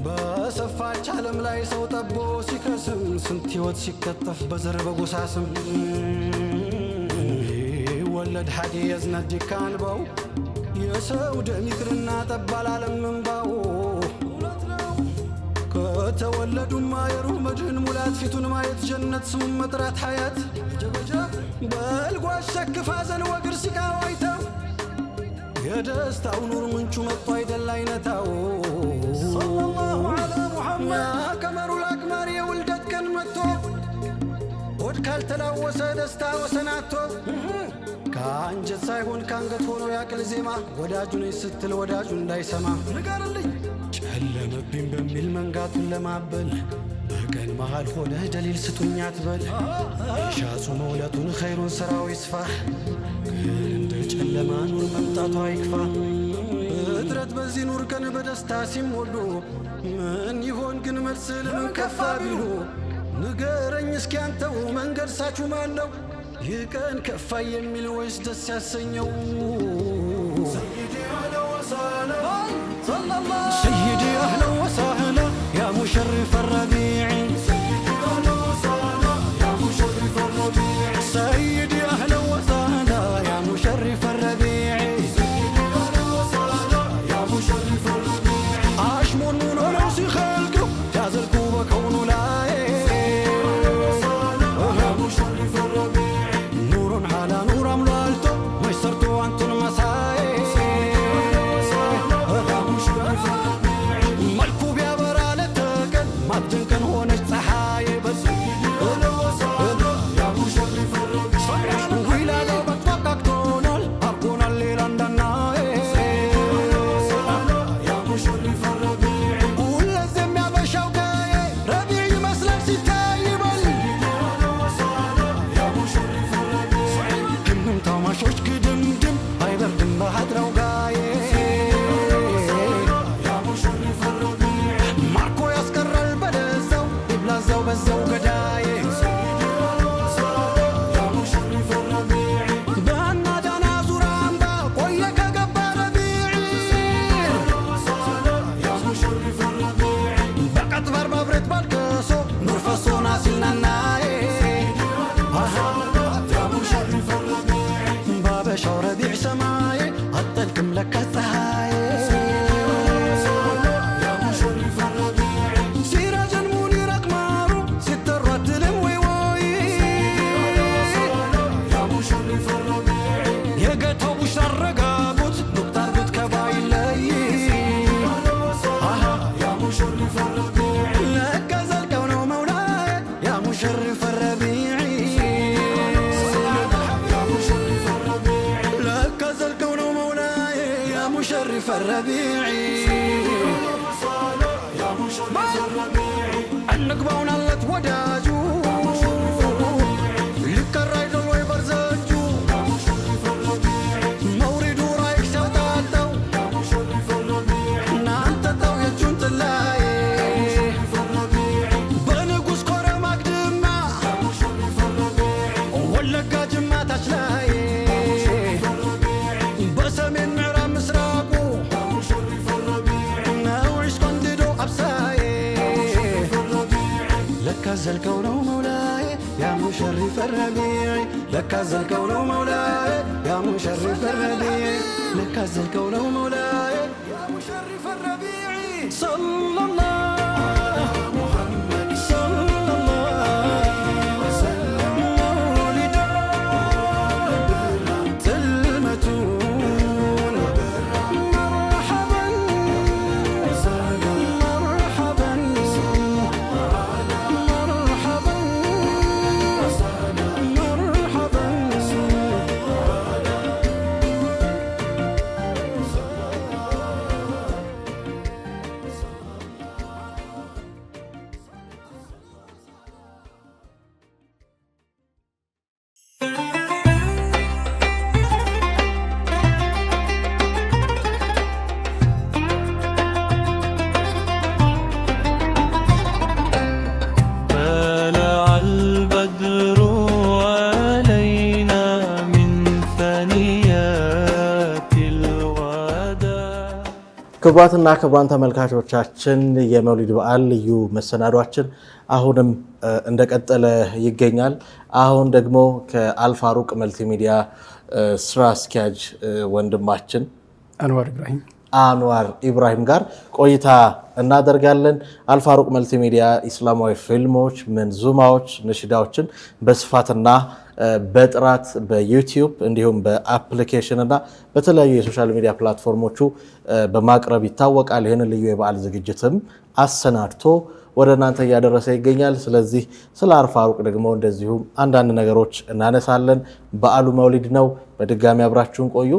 በሰፋች ዓለም ላይ ሰው ጠቦ ሲከስም ስንት ሕይወት ሲከተፍ በዘር በጎሳ ስም ወለድ ሐዲ የዝነት ዲካንባው የሰው ደም ይቅርና ጠባል ዓለም እንባው ከተወለዱማ የሩህ መድህን ሙላት ፊቱን ማየት ጀነት ስሙን መጥራት ሐያት በልጓዝ ሸክፍ ሐዘን ወግር ሲቃው አይተው የደስታው ኑር ምንጩ መጥቶ አይደል አይነታው ሰለላሁ ዐላ ሙሐመድ ከመሩል አቅማር የውልደት ቀን መጥቶ ሆድ ካልተላወሰ ደስታ ወሰናቶ ከአንጀት ሳይሆን ከአንገት ሆኖ ያቅል ዜማ ወዳጁ ነኝ ስትል ወዳጁ እንዳይሰማ ንገርልኝ ጨለመብኝ በሚል መንጋቱን ለማበል በቀን መሃል ሆነ ደሊል ስጡኝ አትበል የሻጹ መውለቱን ኸይሩን ሥራው ይስፋ ግን እንደ ጨለማ ኑር መምጣቱ አይክፋ እጥረት በዚህ ኑር ቀን በደስታ ሲሞሉ ምን ይሆን ግን መልስ ለምን ከፋ ቢሉ ንገረኝ እስኪ አንተው መንገድ ሳቹ ማን ነው ይህ ቀን ከፋ የሚል ወይስ ደስ ያሰኘው? ሰይዲ አህለን ወሳህላ ያ ሙሸሪፈ ረቢዕ ሰይዲ አህለን ወሳህላ ያ ሙሸሪፈ ረቢዕ አሽሙን ሙኖ ነው ሲኸልቀው ያዘልቁ በከውኑ ላይ ኑሩን ዓላ ኑር አምላልቶ መች ሰርቶ አንቱን መሳይ መልኩ ቢያበራ ለተቀን ማትደንቀን ሆነች ፀሐይ ዊላዳው በቅቶቃቅቶናል አርጎናል ሌላ እንዳናይ ሁለዚህ የሚያበሻው ቀዬ ረቢዕ ይመስላል ሲታይ በል ግምም ታማሾች ግድምድም አይበርድም በሀድራው ጋዬ ማርኮ ያስቀራል በለዛው ይብላዛው በዛው ገዳዬ በና ዳና ዙር አምባ ቆየ ከገባ ረቢዕ በቀጥባር ባብሬት ባልከሶ ኑር ፈሶና ሲልናናዬ ባበሻው ረቢዕ ሰማዬ አትጠልቅም ለካ ፀሐይ። ሲራጅን ሙኒር አቅማሩ ሲጠሩ አትልም ወይ ወይ። የጌታው ቡሽራ አረጋጉት፣ ኑቅጣ አርጉት ከባይለይ። ለካ ዘልቀው ነው መውላዬ ያ ሙሸሪፍ ረቢዒ። ለካ ዘልቀው ነው መውላዬ ያ ሙሸሪፍ ረቢዒ። እንግባውን አለት ወዳጁ ሊቀራ አይደል ወይ በርዘጁ መውሪዱ ራይክ ሲያውጣጣው እናንተ ተው የእጁን ጥላዬ በንጉሥ ኮረም አግድማ ወለጋ ጅማ ታች ላይ በሰሜን ምዕራብ ምስራቁ ነው ዒሽ ቆንድዶ አብሳዬ። ለካ ዘልቀው ነው መውላዬ ያ ሙሸሪፍ ረቢዒ። ለካ ዘልቀው ነው መውላዬ ያ ሙሸሪፍ ረቢዒ። ለካ ዘልቀው ነው መውላዬ ያ ሙሸሪፍ ረቢዒ። ሰለላሁ ሰለላሁ መውሊዳ ጥልመቱን መርሐበን መርሐበን መርሐበን መርሐበን። طلع البدر علينا من ثنيات الوداع. ክቡራትና ክቡራን ተመልካቾቻችን፣ የመውሊድ በዓል ልዩ መሰናዷችን አሁንም እንደቀጠለ ይገኛል። አሁን ደግሞ ከአልፋሩቅ መልቲሚዲያ ስራ አስኪያጅ ወንድማችን አንዋር ኢብራሂም አንዋር ኢብራሂም ጋር ቆይታ እናደርጋለን። አልፋሩቅ መልቲሚዲያ ኢስላማዊ ፊልሞች፣ መንዙማዎች፣ ነሺዳዎችን በስፋትና በጥራት በዩቲዩብ እንዲሁም በ application እና በተለያዩ የ social media platform ኦቹ በማቅረብ ይታወቃል። ይህንን ልዩ የበዓል ዝግጅትም አሰናድቶ ወደ እናንተ እያደረሰ ይገኛል። ስለዚህ ስለ አልፋሩቅ ደግሞ እንደዚሁም አንዳንድ ነገሮች እናነሳለን። በዓሉ መውሊድ ነው። በድጋሚ አብራችሁን ቆዩ።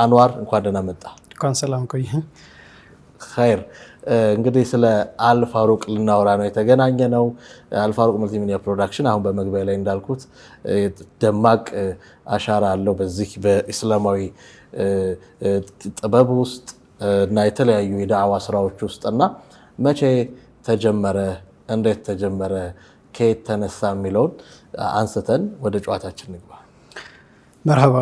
አንዋር፣ እንኳን ደህና መጣ። እንኳን ሰላም ቆየህ። ኸይር። እንግዲህ ስለ አልፋሩቅ ልናወራ ነው የተገናኘ ነው። አልፋሩቅ መልቲሚዲያ ፕሮዳክሽን አሁን በመግቢያ ላይ እንዳልኩት ደማቅ አሻራ አለው በዚህ በኢስላማዊ ጥበብ ውስጥ እና የተለያዩ የዳዕዋ ስራዎች ውስጥ። እና መቼ ተጀመረ፣ እንዴት ተጀመረ፣ ከየት ተነሳ የሚለውን አንስተን ወደ ጨዋታችን ንግባ። መርሀባ።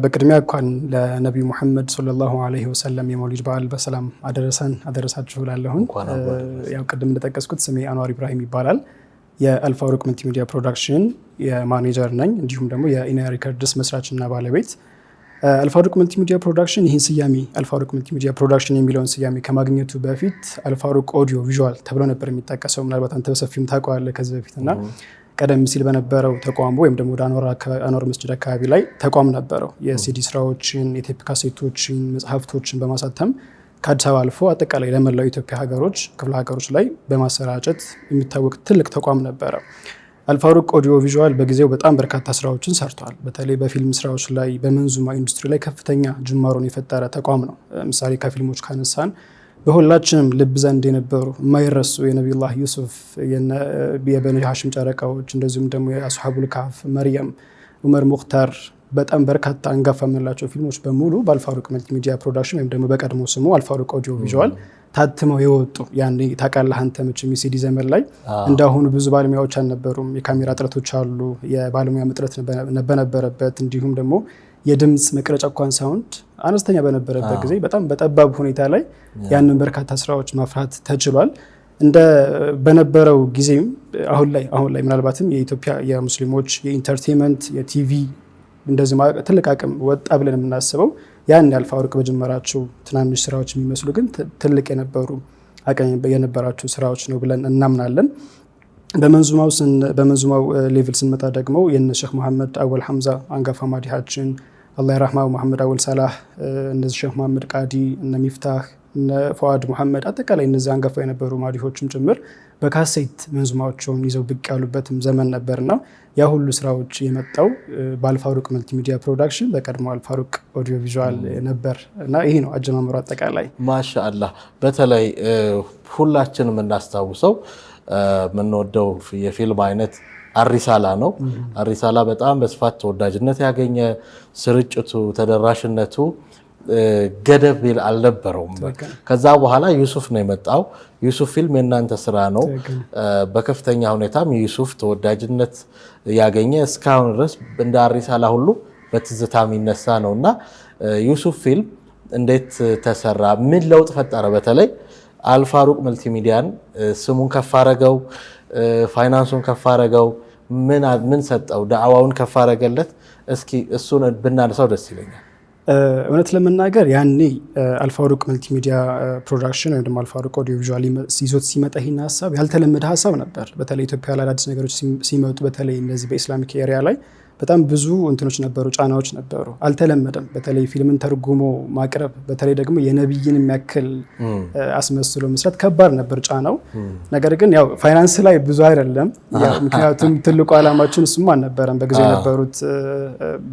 በቅድሚያ እንኳን ለነቢዩ ሙሐመድ ሰለላሁ ዐለይሂ ወሰለም የመውሊድ በዓል በሰላም አደረሰን አደረሳችሁ እላለሁኝ። እንኳን አብሮ አደረሰን። ያው ቅድም እንደጠቀስኩት ስሜ አንዋር ኢብራሂም ይባላል። የአልፋሩቅ መልቲሚዲያ ፕሮዳክሽን የማኔጀር ነኝ። እንዲሁም ደግሞ የኢናያ ሪከርድስ መስራችና ባለቤት። አልፋሩቅ መልቲሚዲያ ፕሮዳክሽን ይህን ስያሜ፣ አልፋሩቅ መልቲሚዲያ ፕሮዳክሽን የሚለውን ስያሜ ከማግኘቱ በፊት አልፋሩቅ ኦዲዮ ቪዥዋል ተብሎ ነበር የሚጠቀሰው። ምናልባት አንተ በሰፊውም ታውቀዋለህ ከዚህ በፊት። እና ቀደም ሲል በነበረው ተቋሙ ወይም ደግሞ ወደ አንዋር መስጅድ አካባቢ ላይ ተቋም ነበረው። የሲዲ ስራዎችን፣ የቴፕ ካሴቶችን፣ መጽሐፍቶችን በማሳተም ከአዲስ አበባ አልፎ አጠቃላይ ለመላው ኢትዮጵያ ሀገሮች፣ ክፍለ ሀገሮች ላይ በማሰራጨት የሚታወቅ ትልቅ ተቋም ነበረ። አልፋሩቅ ኦዲዮ ቪዥዋል በጊዜው በጣም በርካታ ስራዎችን ሰርቷል። በተለይ በፊልም ስራዎች ላይ፣ በመንዙማ ኢንዱስትሪ ላይ ከፍተኛ ጅማሮን የፈጠረ ተቋም ነው። ምሳሌ ከፊልሞች ካነሳን በሁላችንም ልብ ዘንድ የነበሩ የማይረሱ የነቢዩላህ ዩሱፍ፣ የበኒ ሀሽም ጨረቃዎች፣ እንደዚሁም ደግሞ የአስሐቡል ካፍ፣ መርየም፣ ዑመር ሙክታር፣ በጣም በርካታ አንጋፋ የምንላቸው ፊልሞች በሙሉ በአልፋሩቅ መልቲሚዲያ ፕሮዳክሽን ወይም ደግሞ በቀድሞ ስሙ አልፋሩቅ ኦዲዮ ቪዥዋል ታትመው የወጡ። ያኔ ታውቃለህ አንተ መቼም የሲዲ ዘመን ላይ እንዳሁኑ ብዙ ባለሙያዎች አልነበሩም። የካሜራ እጥረቶች አሉ። የባለሙያ እጥረት በነበረበት፣ እንዲሁም ደግሞ የድምፅ መቅረጫ እንኳን sound አነስተኛ በነበረበት ጊዜ በጣም በጠባብ ሁኔታ ላይ ያንን በርካታ ስራዎች ማፍራት ተችሏል። እንደ በነበረው ጊዜም አሁን ላይ ምናልባትም የኢትዮጵያ የሙስሊሞች የ entertainment፣ የ TV እንደዚህ ትልቅ አቅም ወጣ ብለን የምናስበው ያን አልፋሩቅ በጀመራቸው ትናንሽ ስራዎች የሚመስሉ ግን ትልቅ የነበሩ አቅም የነበራቸው ስራዎች ነው ብለን እናምናለን። በመንዙማው level ስንመጣ ደግሞ የነ ሼክ መሐመድ አወል ሐምዛ አንጋፋ ማዲሃችን الله يرحمه መሐመድ አወል ሰላህ፣ እነዚህ ሼክ መሐመድ ቃዲ፣ እነ ሚፍታህ፣ እነ ፈዋድ መሐመድ አጠቃላይ እነዚህ አንጋፋ የነበሩ ማዲሆችም ጭምር በካሴት መንዙማቸውን ይዘው ብቅ ያሉበትም ዘመን ነበርና ያ ሁሉ ስራዎች የመጣው በአልፋሩቅ መልቲሚዲያ ፕሮዳክሽን በቀድሞ አልፋሩቅ ኦዲዮ ቪዥዋል ነበር እና ይሄ ነው አጀማመሩ አጠቃላይ። ማሻአላህ። በተለይ ሁላችንም የምናስታውሰው የምንወደው የፊልም አይነት አሪሳላ ነው። አሪሳላ በጣም በስፋት ተወዳጅነት ያገኘ፣ ስርጭቱ ተደራሽነቱ ገደብ አልነበረውም። ከዛ በኋላ ዩሱፍ ነው የመጣው። ዩሱፍ ፊልም የእናንተ ስራ ነው። በከፍተኛ ሁኔታም ዩሱፍ ተወዳጅነት ያገኘ እስካሁን ድረስ እንደ አሪሳላ ሁሉ በትዝታ የሚነሳ ነው እና ዩሱፍ ፊልም እንዴት ተሰራ? ምን ለውጥ ፈጠረ? በተለይ አልፋሩቅ መልቲሚዲያን ስሙን ከፍ አረገው፣ ፋይናንሱን ከፍ አረገው፣ ምን ሰጠው? ዳዕዋውን ከፍ አረገለት። እስኪ እሱን ብናነሳው ደስ ይለኛል። እውነት ለመናገር ያኔ አልፋሩቅ መልቲሚዲያ ፕሮዳክሽን ወይም ደግሞ አልፋሩቅ ኦዲዮ ቪዥዋል ይዞት ሲመጣ ይህን ሀሳብ ያልተለመደ ሀሳብ ነበር። በተለይ ኢትዮጵያ ላይ አዳዲስ ነገሮች ሲመጡ በተለይ እነዚህ በ Islamic area ላይ በጣም ብዙ እንትኖች ነበሩ፣ ጫናዎች ነበሩ። አልተለመደም። በተለይ ፊልምን ተርጉሞ ማቅረብ፣ በተለይ ደግሞ የነቢይን የሚያክል አስመስሎ መስራት ከባድ ነበር ጫናው። ነገር ግን ያው ፋይናንስ ላይ ብዙ አይደለም፣ ምክንያቱም ትልቁ ዓላማችን እሱም አልነበረም። በጊዜ የነበሩት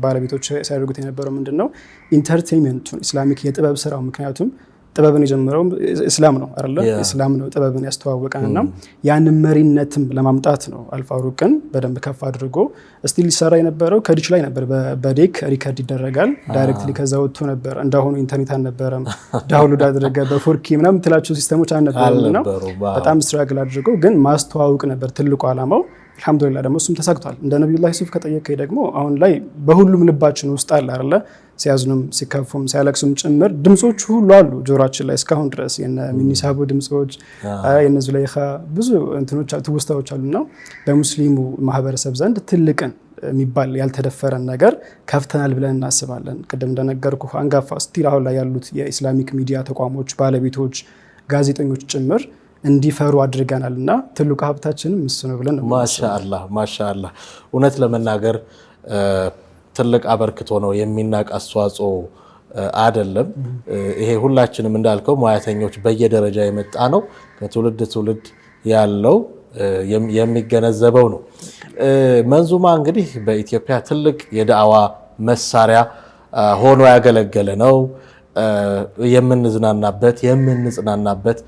ባለቤቶች ሲያደርጉት የነበረው ምንድን ነው entertainment ኡን Islamic የጥበብ ስራው፣ ምክንያቱም ጥበብን የጀመረው እስላም ነው አይደለ? እስላም ነው ጥበብን ያስተዋወቀን እና ያንን መሪነትም ለማምጣት ነው አልፋሩቅን በደንብ ከፍ አድርጎ still ሊሰራ የነበረው ከዲች ላይ ነበር። በ deck record ይደረጋል directly ከዛ ወጥቶ ነበር። እንዳሁኑ ኢንተርኔት አልነበረም። download አድርገ በ 4K ምናምን የምትላቸው system ኦች አልነበሩም እና በጣም struggle አድርገው ግን ማስተዋወቅ ነበር ትልቁ ዓላማው። አልሐምዱሊላህ ደግሞ እሱም ተሳክቷል። እንደ ነቢዩላህ ዩሱፍ ከጠየቀኝ ደግሞ አሁን ላይ በሁሉም ልባችን ውስጥ አለ አይደለ? ሲያዝኑም ሲከፉም ሲያለቅሱም ጭምር ድምፆቹ ሁሉ አሉ ጆሮአችን ላይ እስካሁን ድረስ የነ ሚኒሳቡ ድምፆች፣ የነ ዙለይኻ ብዙ እንትኖች ትውስታዎች አሉና በሙስሊሙ ማህበረሰብ ዘንድ ትልቅን የሚባል ያልተደፈረን ነገር ከፍተናል ብለን እናስባለን። ቅድም እንደነገርኩ አንጋፋ still አሁን ላይ ያሉት የ Islamic ሚዲያ ተቋሞች ባለቤቶች፣ ጋዜጠኞች ጭምር እንዲፈሩ አድርገናል እና ትልቁ ሀብታችንም እሱ ነው ብለን ነው። ማሻአላህ ማሻአላህ። እውነት ለመናገር ትልቅ አበርክቶ ነው፣ የሚናቅ አስተዋጽኦ አይደለም። ይሄ ሁላችንም እንዳልከው ሙያተኞች በየደረጃ የመጣ ነው፣ ከትውልድ ትውልድ ያለው የሚገነዘበው ነው። መንዙማ እንግዲህ በኢትዮጵያ ትልቅ የዳዕዋ መሳሪያ ሆኖ ያገለገለ ነው። የምንዝናናበት የምንጽናናበት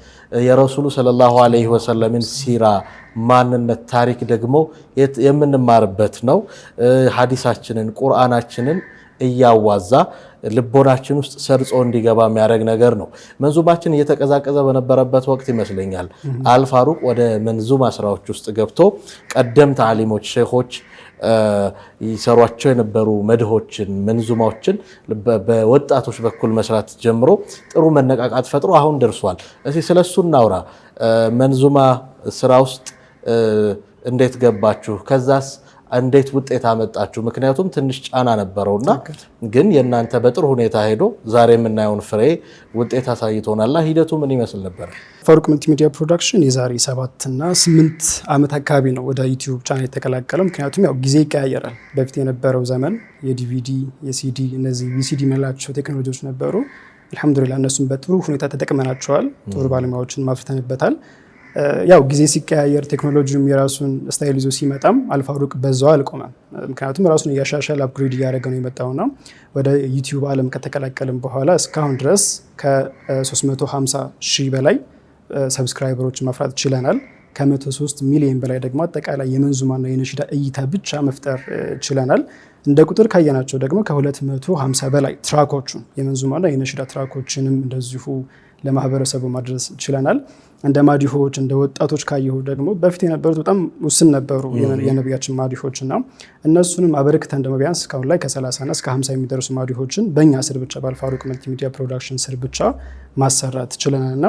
የረሱሉ ሰለላሁ ዐለይሂ ወሰለምን ሲራ ማንነት ታሪክ ደግሞ የምንማርበት ነው። ሐዲሳችንን ቁርአናችንን እያዋዛ ልቦናችን ውስጥ ሰርጾ እንዲገባ የሚያደርግ ነገር ነው። መንዙማችን እየተቀዛቀዘ በነበረበት ወቅት ይመስለኛል አልፋሩቅ ወደ መንዙማ ስራዎች ውስጥ ገብቶ ቀደምት ዓሊሞች ሼኾች ይሰሯቸው የነበሩ መድሆችን መንዙማዎችን በወጣቶች በኩል መስራት ጀምሮ ጥሩ መነቃቃት ፈጥሮ አሁን ደርሷል። እስኪ ስለሱ እናውራ። መንዙማ ስራ ውስጥ እንዴት ገባችሁ? ከዛስ እንዴት ውጤት አመጣችሁ? ምክንያቱም ትንሽ ጫና ነበረውና፣ ግን የእናንተ በጥሩ ሁኔታ ሄዶ ዛሬ የምናየውን ፍሬ ውጤት አሳይቶናላ። ሂደቱ ምን ይመስል ነበር? ፋሩቅ መልቲሚዲያ ፕሮዳክሽን የዛሬ 7 እና 8 ዓመት አካባቢ ነው ወደ ዩቲዩብ ቻናል የተቀላቀለው። ምክንያቱም ያው ጊዜ ይቀያየራል። በፊት የነበረው ዘመን የዲቪዲ የሲዲ እነዚህ VCD የምንላቸው ቴክኖሎጂዎች ነበሩ። አልሐምዱሊላህ እነሱም በጥሩ ሁኔታ ተጠቅመናቸዋል። ጥሩ ባለሙያዎችን ማፍርተንበታል። ያው ጊዜ ሲቀያየር ቴክኖሎጂውም የራሱን style ይዞ ሲመጣም አልፋሩቅ በዛው አልቆመም። ምክንያቱም ራሱን እያሻሻለ upgrade እያደረገ ነው የመጣውና ወደ ዩቲዩብ ዓለም ከተቀላቀልም በኋላ እስካሁን ድረስ ከ350 ሺህ በላይ subscriber ኦች ማፍራት ችለናል። ከ103 ሚሊዮን በላይ ደግሞ አጠቃላይ የመንዙማና የነሺዳ እይታ ብቻ መፍጠር ችለናል። እንደ ቁጥር ካየናቸው ደግሞ ከ250 በላይ track ኦቹን የመንዙማና የነሺዳ track ኦችንም እንደዚሁ ለማህበረሰቡ ማድረስ ችለናል። እንደ ማዲሆች፣ እንደ ወጣቶች ካየሁ ደግሞ በፊት የነበሩት በጣም ውስን ነበሩ የነቢያችን ማዲሆች፣ እና እነሱንም አበርክተን ደግሞ ቢያንስ እስካሁን ላይ ከ30 እና እስከ 50 የሚደርሱ ማዲሆችን በእኛ ስር ብቻ፣ በአልፋሩቅ መልቲሚዲያ ፕሮዳክሽን ስር ብቻ ማሰራት ችለናል እና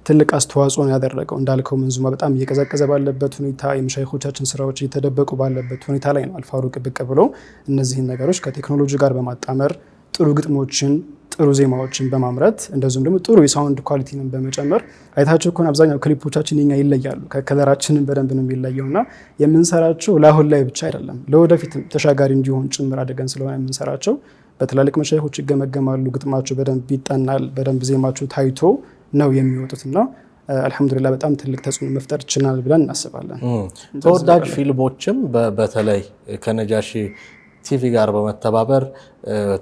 ትልቅ አስተዋጽኦ ነው ያደረገው። እንዳልከው መንዙማ በጣም እየቀዘቀዘ ባለበት ሁኔታ፣ የመሻይኾቻችን ስራዎች እየተደበቁ ባለበት ሁኔታ ላይ ነው አልፋሩቅ ብቅ ብሎ እነዚህን ነገሮች ከቴክኖሎጂ ጋር በማጣመር፣ ጥሩ ግጥሞችን፣ ጥሩ ዜማዎችን በማምረት፣ እንደዚሁም ደግሞ ጥሩ የ sound quality ንን በመጨመር። አይታቸው ከሆነ አብዛኛው ክሊፖቻችን የኛ ይለያሉ። ከ color ኣችንን በደንብ ነው የሚለየው እና የምንሰራቸው ለአሁን ላይ ብቻ አይደለም፣ ለወደፊትም ተሻጋሪ እንዲሆን ጭምር አድርገን ስለሆነ የምንሰራቸው በትላልቅ መሻይኾች ይገመገማሉ። ግጥማቸው በደንብ ይጠናል፣ በደንብ ዜማቸው ታይቶ ነው የሚወጡት እና አልሐምዱሊላህ በጣም ትልቅ ተጽዕኖ መፍጠር ችለናል ብለን እናስባለን። ተወዳጅ ፊልሞችም በተለይ ከነጃሺ ቲቪ ጋር በመተባበር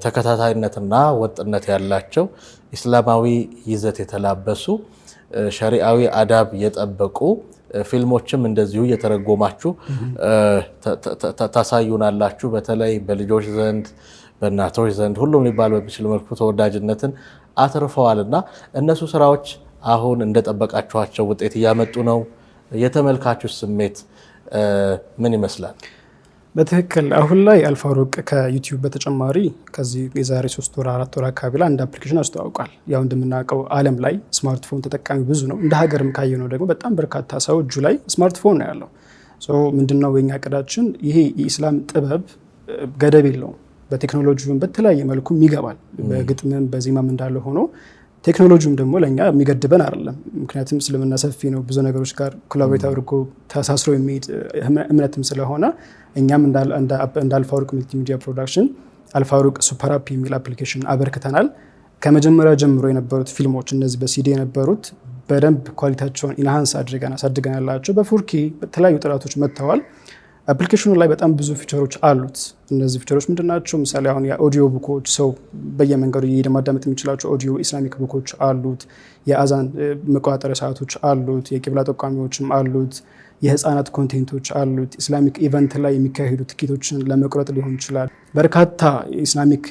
ተከታታይነትና ወጥነት ያላቸው፣ ኢስላማዊ ይዘት የተላበሱ፣ ሸሪአዊ አዳብ የጠበቁ ፊልሞችም እንደዚሁ እየተረጎማችሁ ታሳዩናላችሁ። በተለይ በልጆች ዘንድ፣ በእናቶች ዘንድ፣ ሁሉም ሊባል በሚችል መልኩ ተወዳጅነትን አትርፈዋልና እነሱ ስራዎች አሁን እንደጠበቃችኋቸው ውጤት እያመጡ ነው? የተመልካቹ ስሜት ምን ይመስላል? በትክክል፣ አሁን ላይ አልፋሩቅ ከዩቲዩብ በተጨማሪ ከዚህ የዛሬ 3 ወር፣ 4 ወር አካባቢ ላይ አንድ application አስተዋውቋል። ያው እንደምናውቀው ዓለም ላይ ስማርትፎን ተጠቃሚ ብዙ ነው። እንደ ሀገርም ካየነው ደግሞ በጣም በርካታ ሰው እጁ ላይ ስማርትፎን ነው ያለው። ምንድነው የኛ እቅዳችን? ይሄ የኢስላም ጥበብ ገደብ የለውም። በቴክኖሎጂውም በተለያየ መልኩም ይገባል። በግጥምም በዜማም እንዳለ ሆኖ ቴክኖሎጂውም ደግሞ ለእኛ የሚገድበን አይደለም። ምክንያቱም እስልምና ሰፊ ነው፣ ብዙ ነገሮች ጋር collaborate አድርጎ ተሳስሮ የሚሄድ እምነትም ስለሆነ እኛም እንደ አልፋሩቅ መልቲሚዲያ ፕሮዳክሽን አልፋሩቅ super app የሚል application አበርክተናል። ከመጀመሪያ ጀምሮ የነበሩት ፊልሞች፣ እነዚህ በሲዲ የነበሩት፣ በደንብ quality ያቸውን enhance አድርገን አሳድገን ያላቸው በ 4K በተለያዩ ጥራቶች መጥተዋል። Application ኑ ላይ በጣም ብዙ feature ኦች አሉት። እነዚህ feature ኦች ምንድን ናቸው? ምሳሌ አሁን የ audio book ኦች፣ ሰው በየመንገዱ እየሄደ ማዳመጥ የሚችላቸው audio Islamic book ኦች አሉት። የአዛን መቆጣጠሪያ ሰዓቶች አሉት። የቂብላ ጠቋሚዎችም አሉት። የህፃናት content ኦች አሉት። Islamic event ላይ የሚካሄዱ ትኬቶችን ለመቁረጥ ሊሆን ይችላል። በርካታ Islamic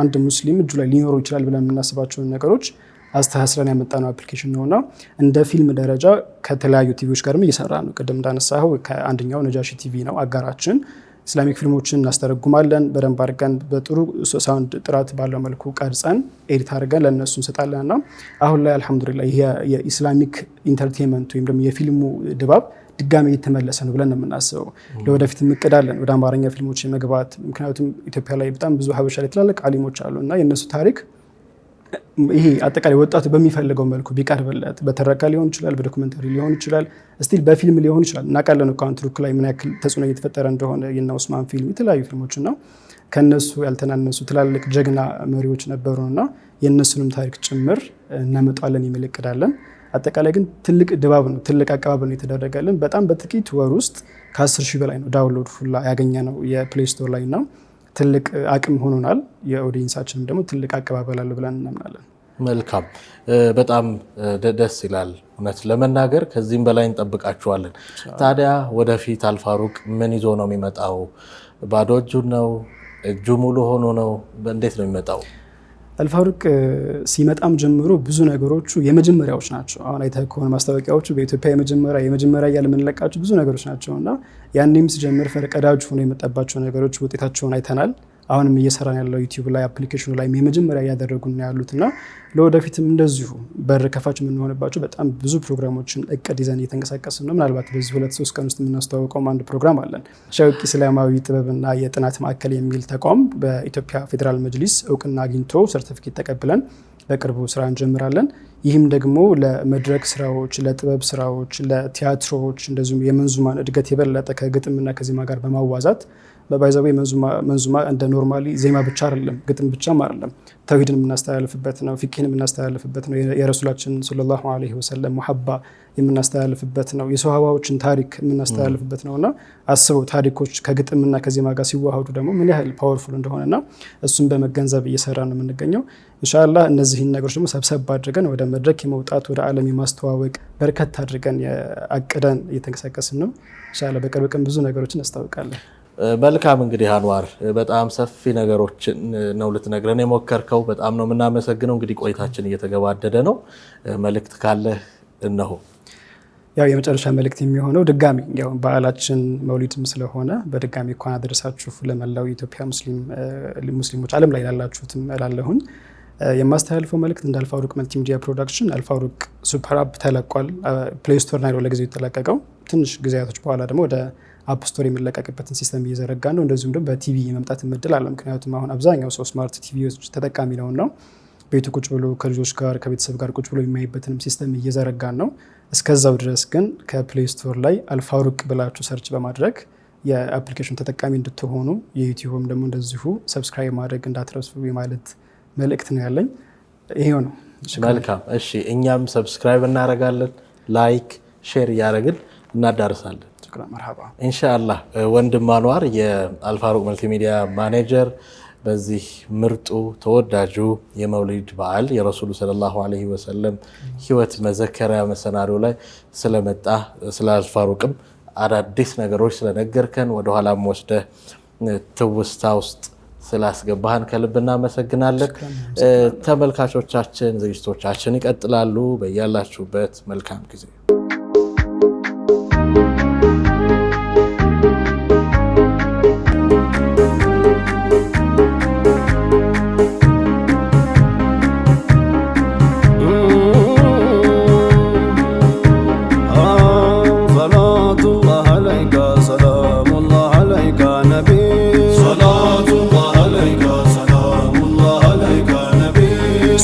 አንድ ሙስሊም እጁ ላይ ሊኖሩ ይችላል ብለን የምናስባቸውን ነገሮች አስተሳስረን ያመጣነው application ነውና እንደ ፊልም ደረጃ ከተለያዩ ቲቪዎች ጋርም እየሰራ ነው። ቅድም እንዳነሳኸው ከአንደኛው ነጃሺ ቲቪ ነው አጋራችን። Islamic ፊልሞችን እናስተረጉማለን፣ በደንብ አድርገን በጥሩ sound ጥራት ባለው መልኩ ቀርጸን፣ edit አድርገን ለእነሱ እንሰጣለን እና አሁን ላይ አልሐምዱሊላህ ይሄ የ Islamic entertainment ወይም ደግሞ የፊልሙ ድባብ ድጋሚ እየተመለሰ ነው ብለን ነው የምናስበው። ለወደፊት እቅዳለን ወደ አማርኛ ፊልሞች የመግባት፣ ምክንያቱም ኢትዮጵያ ላይ በጣም ብዙ፣ ሀበሻ ላይ ትላልቅ አሊሞች አሉ እና የእነሱ ታሪክ ይሄ አጠቃላይ ወጣቱ በሚፈልገው መልኩ ቢቀርብለት፣ በትረካ ሊሆን ይችላል፣ በ documentary ሊሆን ይችላል፣ still በፊልም ሊሆን ይችላል። እናውቃለን እኮ አሁን ቱርክ ላይ ምን ያክል ተጽዕኖ እየተፈጠረ እንደሆነ፣ የነ ኡስማን ፊልም፣ የተለያዩ ፊልሞች እና ከነሱ ያልተናነሱ ትላልቅ ጀግና መሪዎች ነበሩ እና የእነሱንም ታሪክ ጭምር እናመጣለን የሚል እቅድ አለን። አጠቃላይ ግን ትልቅ ድባብ ነው፣ ትልቅ አቀባበል ነው የተደረገልን። በጣም በጥቂት ወር ውስጥ ከ10,000 በላይ ነው download ሁላ ያገኘነው የ Play Store ላይ እና ትልቅ አቅም ሆኖናል። የ audience ኣችንም ደግሞ ትልቅ አቀባበል አለው ብለን እናምናለን። መልካም፣ በጣም ደስ ይላል። እውነት ለመናገር ከዚህም በላይ እንጠብቃችኋለን። ታዲያ ወደፊት አልፋሩቅ ምን ይዞ ነው የሚመጣው? ባዶ እጁን ነው? እጁ ሙሉ ሆኖ ነው? እንዴት ነው የሚመጣው? አልፋሩቅ ሲመጣም ጀምሮ ብዙ ነገሮቹ የመጀመሪያዎች ናቸው። አሁን አይተህ ከሆነ ማስታወቂያዎቹ በኢትዮጵያ የመጀመሪያ፣ የመጀመሪያ እያለ የምንለቃቸው ብዙ ነገሮች ናቸው እና ያኔም ሲጀምር ፈርቀዳጅ ሆኖ የመጣባቸው ነገሮች ውጤታቸውን አይተናል። አሁንም እየሰራን ያለው ዩቲዩብ ላይ፣ application ኑ ላይ የመጀመሪያ እያደረጉን ያሉት እና ለወደፊትም እንደዚሁ በር ከፋች የምንሆንባቸው በጣም ብዙ ፕሮግራሞችን እቅድ ይዘን እየተንቀሳቀስን ነው። ምናልባት በዚህ 2-3 ቀን ውስጥ የምናስተዋውቀውም አንድ ፕሮግራም አለን። ሸውቂ እስላማዊ ጥበብና የጥናት ማዕከል የሚል ተቋም በኢትዮጵያ ፌዴራል መጅሊስ እውቅና አግኝቶ ሰርቲፊኬት ተቀብለን በቅርቡ ስራ እንጀምራለን። ይህም ደግሞ ለመድረክ ስራዎች፣ ለጥበብ ስራዎች፣ ለቲያትሮች፣ እንደዚሁም የመንዙማን እድገት የበለጠ ከግጥምና ከዜማ ጋር በማዋዛት፣ by the way መንዙማ እንደ normally ዜማ ብቻ አይደለም፣ ግጥም ብቻም አይደለም። ተውሂድን የምናስተላልፍበት ነው፣ ፊቅህን የምናስተላልፍበት ነው፣ የረሱላችን ሰለላሁ ዐለይሂ ወሰለም ሙሐባ የምናስተላልፍበት ነው፣ የሰሃባዎችን ታሪክ የምናስተላልፍበት ነው እና አስበው፣ ታሪኮች ከግጥምና ከዜማ ጋር ሲዋሃዱ ደግሞ ምን ያህል powerful እንደሆነና እሱን በመገንዘብ እየሰራ ነው የምንገኘው። ኢንሻአላህ እነዚህን ነገሮች ደግሞ ሰብሰብ አድርገን ወደ መድረክ የመውጣት፣ ወደ ዓለም የማስተዋወቅ በርከት አድርገን አቅደን እየተንቀሳቀስን ነው። ኢንሻአላህ በቅርብ ቀን ብዙ ነገሮችን እናስታውቃለን። መልካም እንግዲህ አንዋር፣ በጣም ሰፊ ነገሮችን ነው ልትነግረን የሞከርከው። በጣም ነው የምናመሰግነው። እንግዲህ ቆይታችን እየተገባደደ ነው። መልእክት ካለህ እነሆ። ያው የመጨረሻ መልእክት የሚሆነው ድጋሚ ያው በዓላችን መውሊድም ስለሆነ በድጋሚ እንኳን አደረሳችሁ ለመላው የኢትዮጵያ ሙስሊሞች ዓለም ላይ ላላችሁትም እላለሁኝ። የማስተላልፈው መልእክት እንደ አልፋሩቅ መልቲሚዲያ ፕሮዳክሽን አልፋሩቅ super app ተለቋል። Play Store ላይ ነው ለጊዜው የተለቀቀው። ትንሽ ጊዜያቶች በኋላ ደግሞ ወደ App Store የሚለቀቅበትን system እየዘረጋ ነው። እንደዚሁም ደግሞ በቲቪ የመምጣት እድል አለ። ምክንያቱም አሁን አብዛኛው ሰው smart TV ዎች ተጠቃሚ ነው፣ ቤቱ ቁጭ ብሎ ከልጆች ጋር ከቤተሰብ ጋር ቁጭ ብሎ የሚያይበትንም system እየዘረጋን ነው። እስከዛው ድረስ ግን ከ Play Store ላይ አልፋሩቅ ብላችሁ search በማድረግ የ application ተጠቃሚ እንድትሆኑ፣ የዩቲዩብም ደግሞ እንደዚሁ subscribe ማድረግ እንዳትረሱ የማለት መልእክት ነው ያለኝ። ይሄው ነው። መልካም፣ እሺ፣ እኛም subscribe እናደርጋለን፣ like፣ share እያደረግን እናዳርሳለን። መርሃባ። ኢንሻአላህ። ወንድም አንዋር፣ የአልፋሩቅ መልቲሚዲያ ማኔጀር፣ በዚህ ምርጡ ተወዳጁ የመውሊድ በዓል የረሱሉ ሰለላሁ ዐለይሂ ወሰለም ህይወት መዘከሪያ መሰናዶ ላይ ስለመጣ፣ ስለ አልፋሩቅም አዳዲስ ነገሮች ስለነገርከን፣ ወደኋላም ወስደህ ትውስታ ውስጥ ስላስገባህን ከልብ እናመሰግናለን። ተመልካቾቻችን፣ ዝግጅቶቻችን ይቀጥላሉ። በያላችሁበት መልካም ጊዜ። صلاة الله عليك، سلام الله عليك نبي. صلاة الله عليك، سلام الله عليك نبي.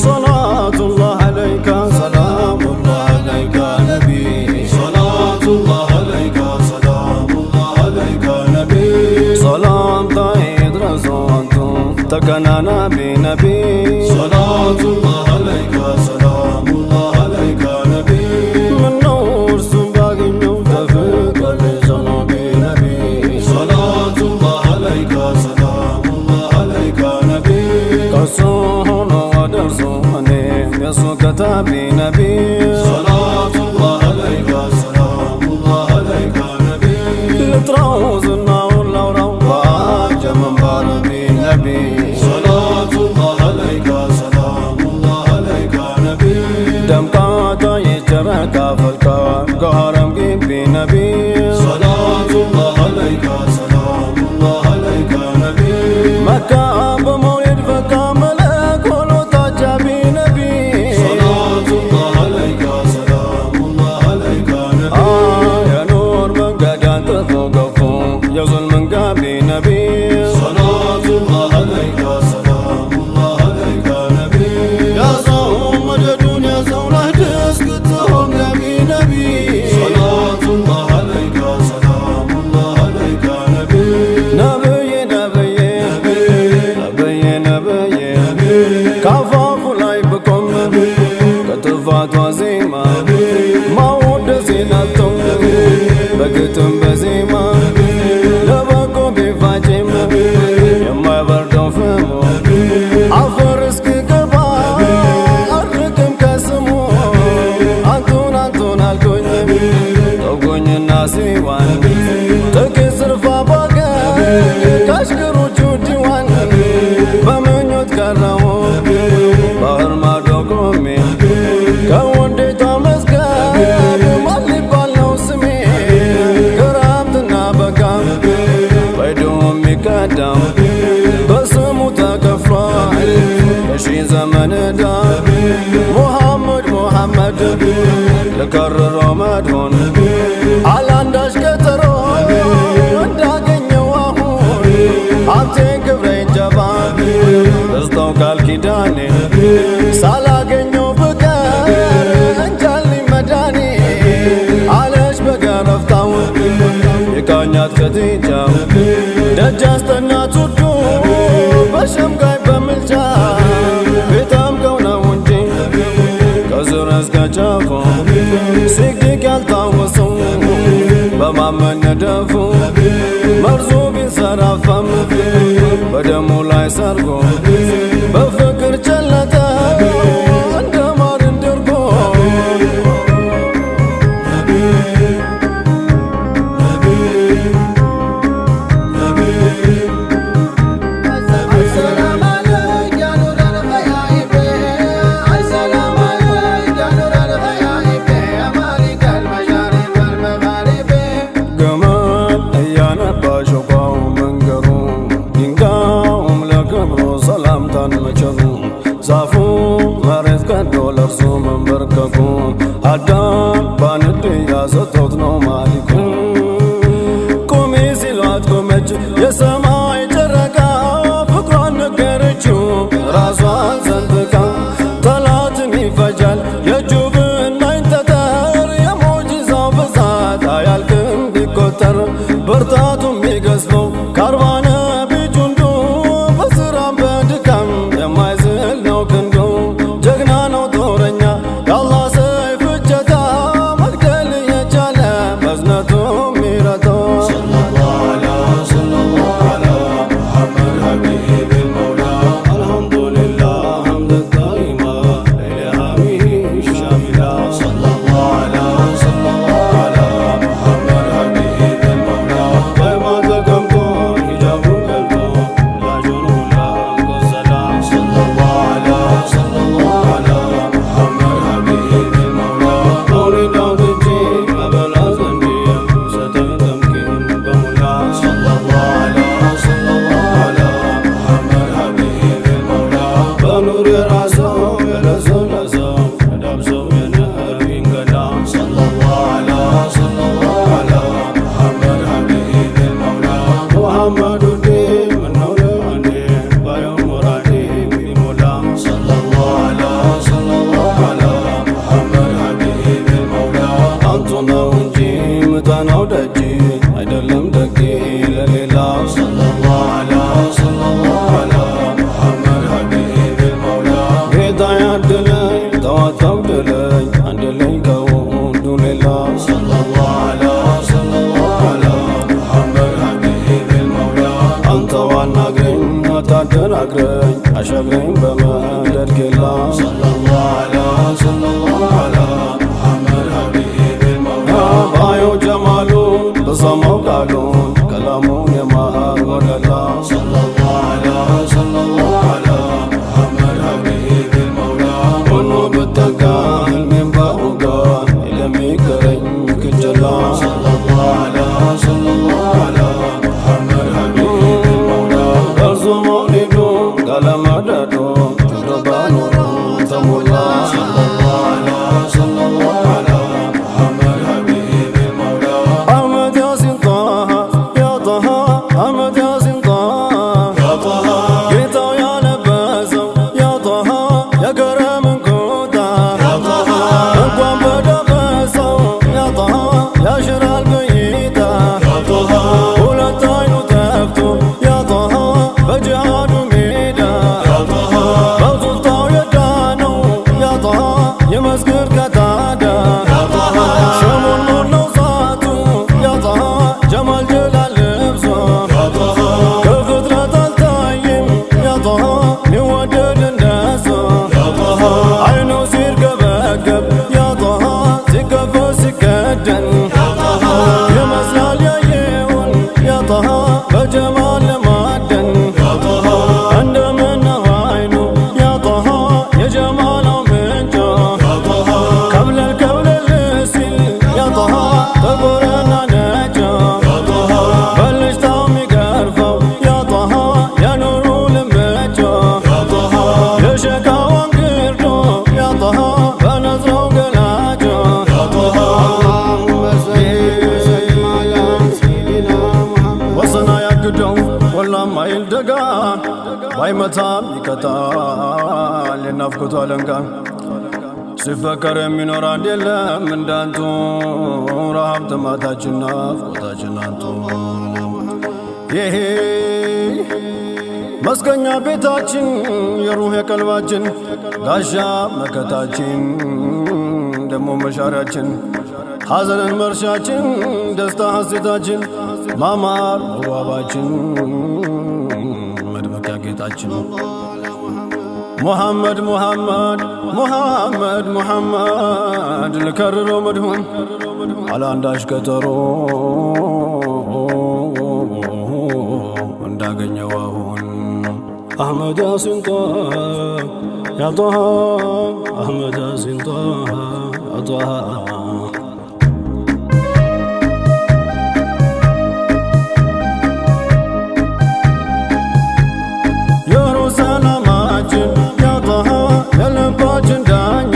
صلاة الله عليك، سلام الله عليك نبي. صلاة الله عليك، سلام الله عليك نبي. ሰላምታ ይድረስዎ አንቱ ተከናናቢ ነቢ። صلاة الله عليك، سلام الله عليك نبي. ምነው እርሱን ባገኘው ተፍቋል ዘኖቢ ነቢ። صلاة الله عليك، سلام الله عليك نبي. ከሱ ሆኖ ወደርሱ እኔም የሱ ከታቢ ነቢ። صلاة الله عليك، سلام الله عليك نبي. ልጥራው ዝናውን ላውራው በአጀመን ባረቢ ነቢ። صلاة الله عليك، سلام الله عليك نبي. ደምቃ ታየች ጨረቃ ፈልቃ ከሐረም ግቢ ነቢ። صلاة الله عليك، سلام الله عليك نبي. መካ በመውሊድ ፈካ መለክ ሆኖ ታጃቢ ነቢ። صلاة الله عليك، سلام الله عليك نبي. የኑር መንገድ አንጥፎ ገፎ የዙልምን ጋቢ ነቢ። صلاة الله عليك، سلام الله عليك نبي. ያዘው መደዱን ያዘው ናህድ እስክትሆን ገቢ ነቢ። صلاة الله عليك، سلام الله عليك نبي. ነብይ ነብይ ነብይ ነብይ ካፋፉ ላይ ብቆም ከጥፋቷ ዜማ ማወደሴን አልተው በግጥም በዜማ ለበጎ ቢፋጭም የማይበርደው ፍሙ አፈር እስክገባ አርቅም ከስሙ። አንቱን አንቱን አልኩኝ ተውኩኝና ሲዋን ጥቂት ስርፋ ባገር ከአሽከሮቹ ዲዋን በምኞት ቀረው ባህር ማዶ ቆሜ ከወንዴቷ መዝገብ ማን ሊባል ነው ስሜ? ክረምትና በጋ በይዶ የሚቀዳም በስሙ ተከፍሏል የሺህ ዘመን ዕዳ። ሙሐመድ ሙሐመድ ልከርረው መድሆን አላንዳች ቀጠሮ እንዳገኘው አሁን ሀብቴን ክብሬን ጀባ ደስታው ቃል ኪዳኔ ሳላገኘው ብቀር እንጃልኝ መዳኔ አለች በገረፍታው የቃኛት ከዲጃ ደጅ አስጠናት ውዱ በሸምጋይ በምልጃ ቢጠምቀው ነው እንጂ ከስር እስከ ጫፉ ሲግዲቅ ያልታወሰው በማመን ነደፉ መርዙ ቢንሰራፋም በደሙ ላይ ሰርጎ በፍቅር ጨለጠ እንደ ማር እንድርጎ። ተሞላ። አህመድ ያሲን ጣሃ ያ ጣሃ፣ አህመድ ያሲን ጣሃ፣ ጌታው ያለበሰው ያ ጣሃ የከረምን ኩታ፣ እንኳን በደበሰው ያ ጣሃ ያሽራል በይታ። ሁለት አይኑ ጠፍቶ ያ ጣሃ በጂሃዱ ሜዳ፣ በሱልጣው የዳነው ያ ጣሃ የመስገድ ቀታዳ፣ ሸሙን ነው ዛቱ ያ ጣሃ ጀማል ጀላል ልብሶ፣ ከፍጥረት አልታየም ያ ጣሃ ሚወደድ እንደሱ። አይኑ ሲርገበገብ ያ ጣሃ ሲከፈት ሲከደን፣ ይመስላል ያየውን ያ ጣሃ በጀማል ለማደን። እንደምነው አይኑ ያ ጣሃ የጀማላው ምንጭ፣ ከብለል ከብለል ሲል ያ ጣሃ ጥቁርና ነጭ፣ በልጅታው የሚገርፈው ያ ጣሃ የኑሩ ልምጭ፣ የሸካዋን ግርዶ ያ ጣሃ በነዝረው ገላጭ። ወሰና ያግደው ቆላም አይል ደጋ፣ ባይመታም ይቀጣል የናፍቆቱ አለንጋ። ሲፈቀር የሚኖር አንድ የለም እንዳንቱ፣ ረሃብ ጥማታችን ናፍቆታችን አንቱ። ይሄ መስገኛ ቤታችን የሩህ የቀልባችን ጋሻ መከታችን፣ ደሞ መሻሪያችን፣ ሐዘንን መርሻችን፣ ደስታ ሐሴታችን፣ ማማር መዋባችን፣ መድመቂያ ጌጣችን። ሙሐመድ ሙሐመድ ሙሐመድ ሙሐመድ፣ ልከርረው መድሁን አላንዳች ቀጠሮ እንዳገኘው አሁን። አህመድ ያሲን ጣሃ ያ ጣሃ፣ አህመድ ያሲን ጣሃ ያ ጣሃ። የሩህ ሰላማችን ያ ጣሃ፣ የልባችን ዳኛ፣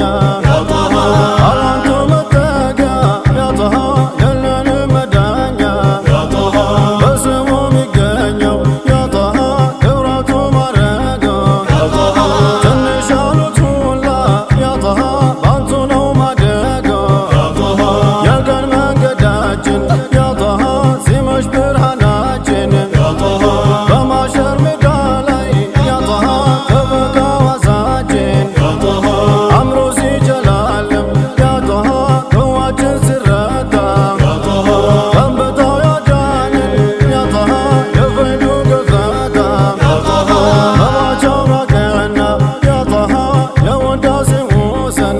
አላንቱ መጠጊያ ያ ጣሃ የለንም መዳኛ። በስሙ የሚገኘው ያ ጣሃ ክብረቱ ማረጋ፣ ትንሽ ያሉት ሁላ ያ ጣሃ ባንቱ ነው ማደጋ። የቀን መንገዳችን ያ ጣሃ፣ ሲመሽ ብርሃናችን፣ በማሸር ሜዳ ላይ ያ ጣሃ ጠበቃ ዋሳችን። አምሮ ሲጨላልም ያ ጣሃ ቅዋችን ሲረታ፣ ከንብታው ያዳንን ያ ጣሃ የፈይዱ ገፈታ። መባቻው ራቀና ያ ጣሃ የውዳሴ ወሰን፣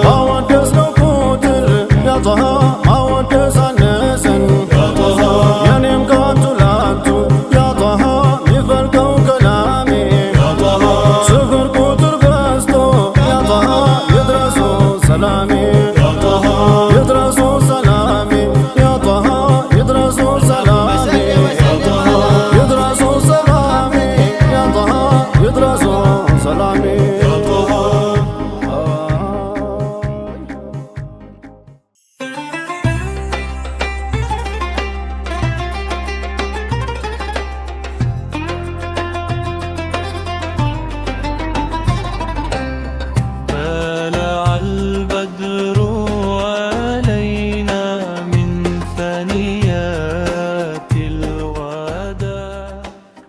ባወደስነው ቁጥር ያ ጣሃ ማወደስ አነሰን። የኔም ከንቱ ላንቱ ያ ጣሃ ሚፈልቀው ከላሜ፣ ስፍር ቁጥር በዝቶ ያ ጣሃ ይድረሱ ሰላሜ፣ ይድረሱ ሰላሜ ያ ጣሃ፣ ይድረሱ ሰላሜ፣ ይድረሱ ሰላሜ ያ ጣሃ፣ ይድረሱ ሰላሜ። طلع البدر علينا من ثنيات الوداع.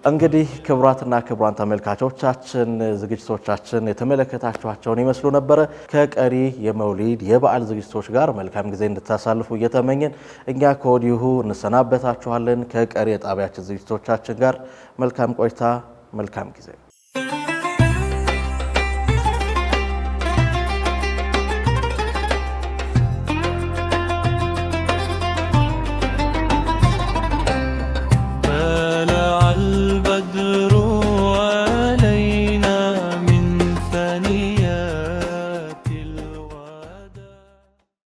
እንግዲህ ክቡራትና ክቡራን ተመልካቾቻችን፣ ዝግጅቶቻችን የተመለከታችኋቸውን ይመስሉ ነበረ። ከቀሪ የመውሊድ የበዓል ዝግጅቶች ጋር መልካም ጊዜ እንድታሳልፉ እየተመኘን እኛ ከወዲሁ እንሰናበታችኋለን። ከቀሪ የጣቢያችን ዝግጅቶቻችን ጋር መልካም ቆይታ፣ መልካም ጊዜ።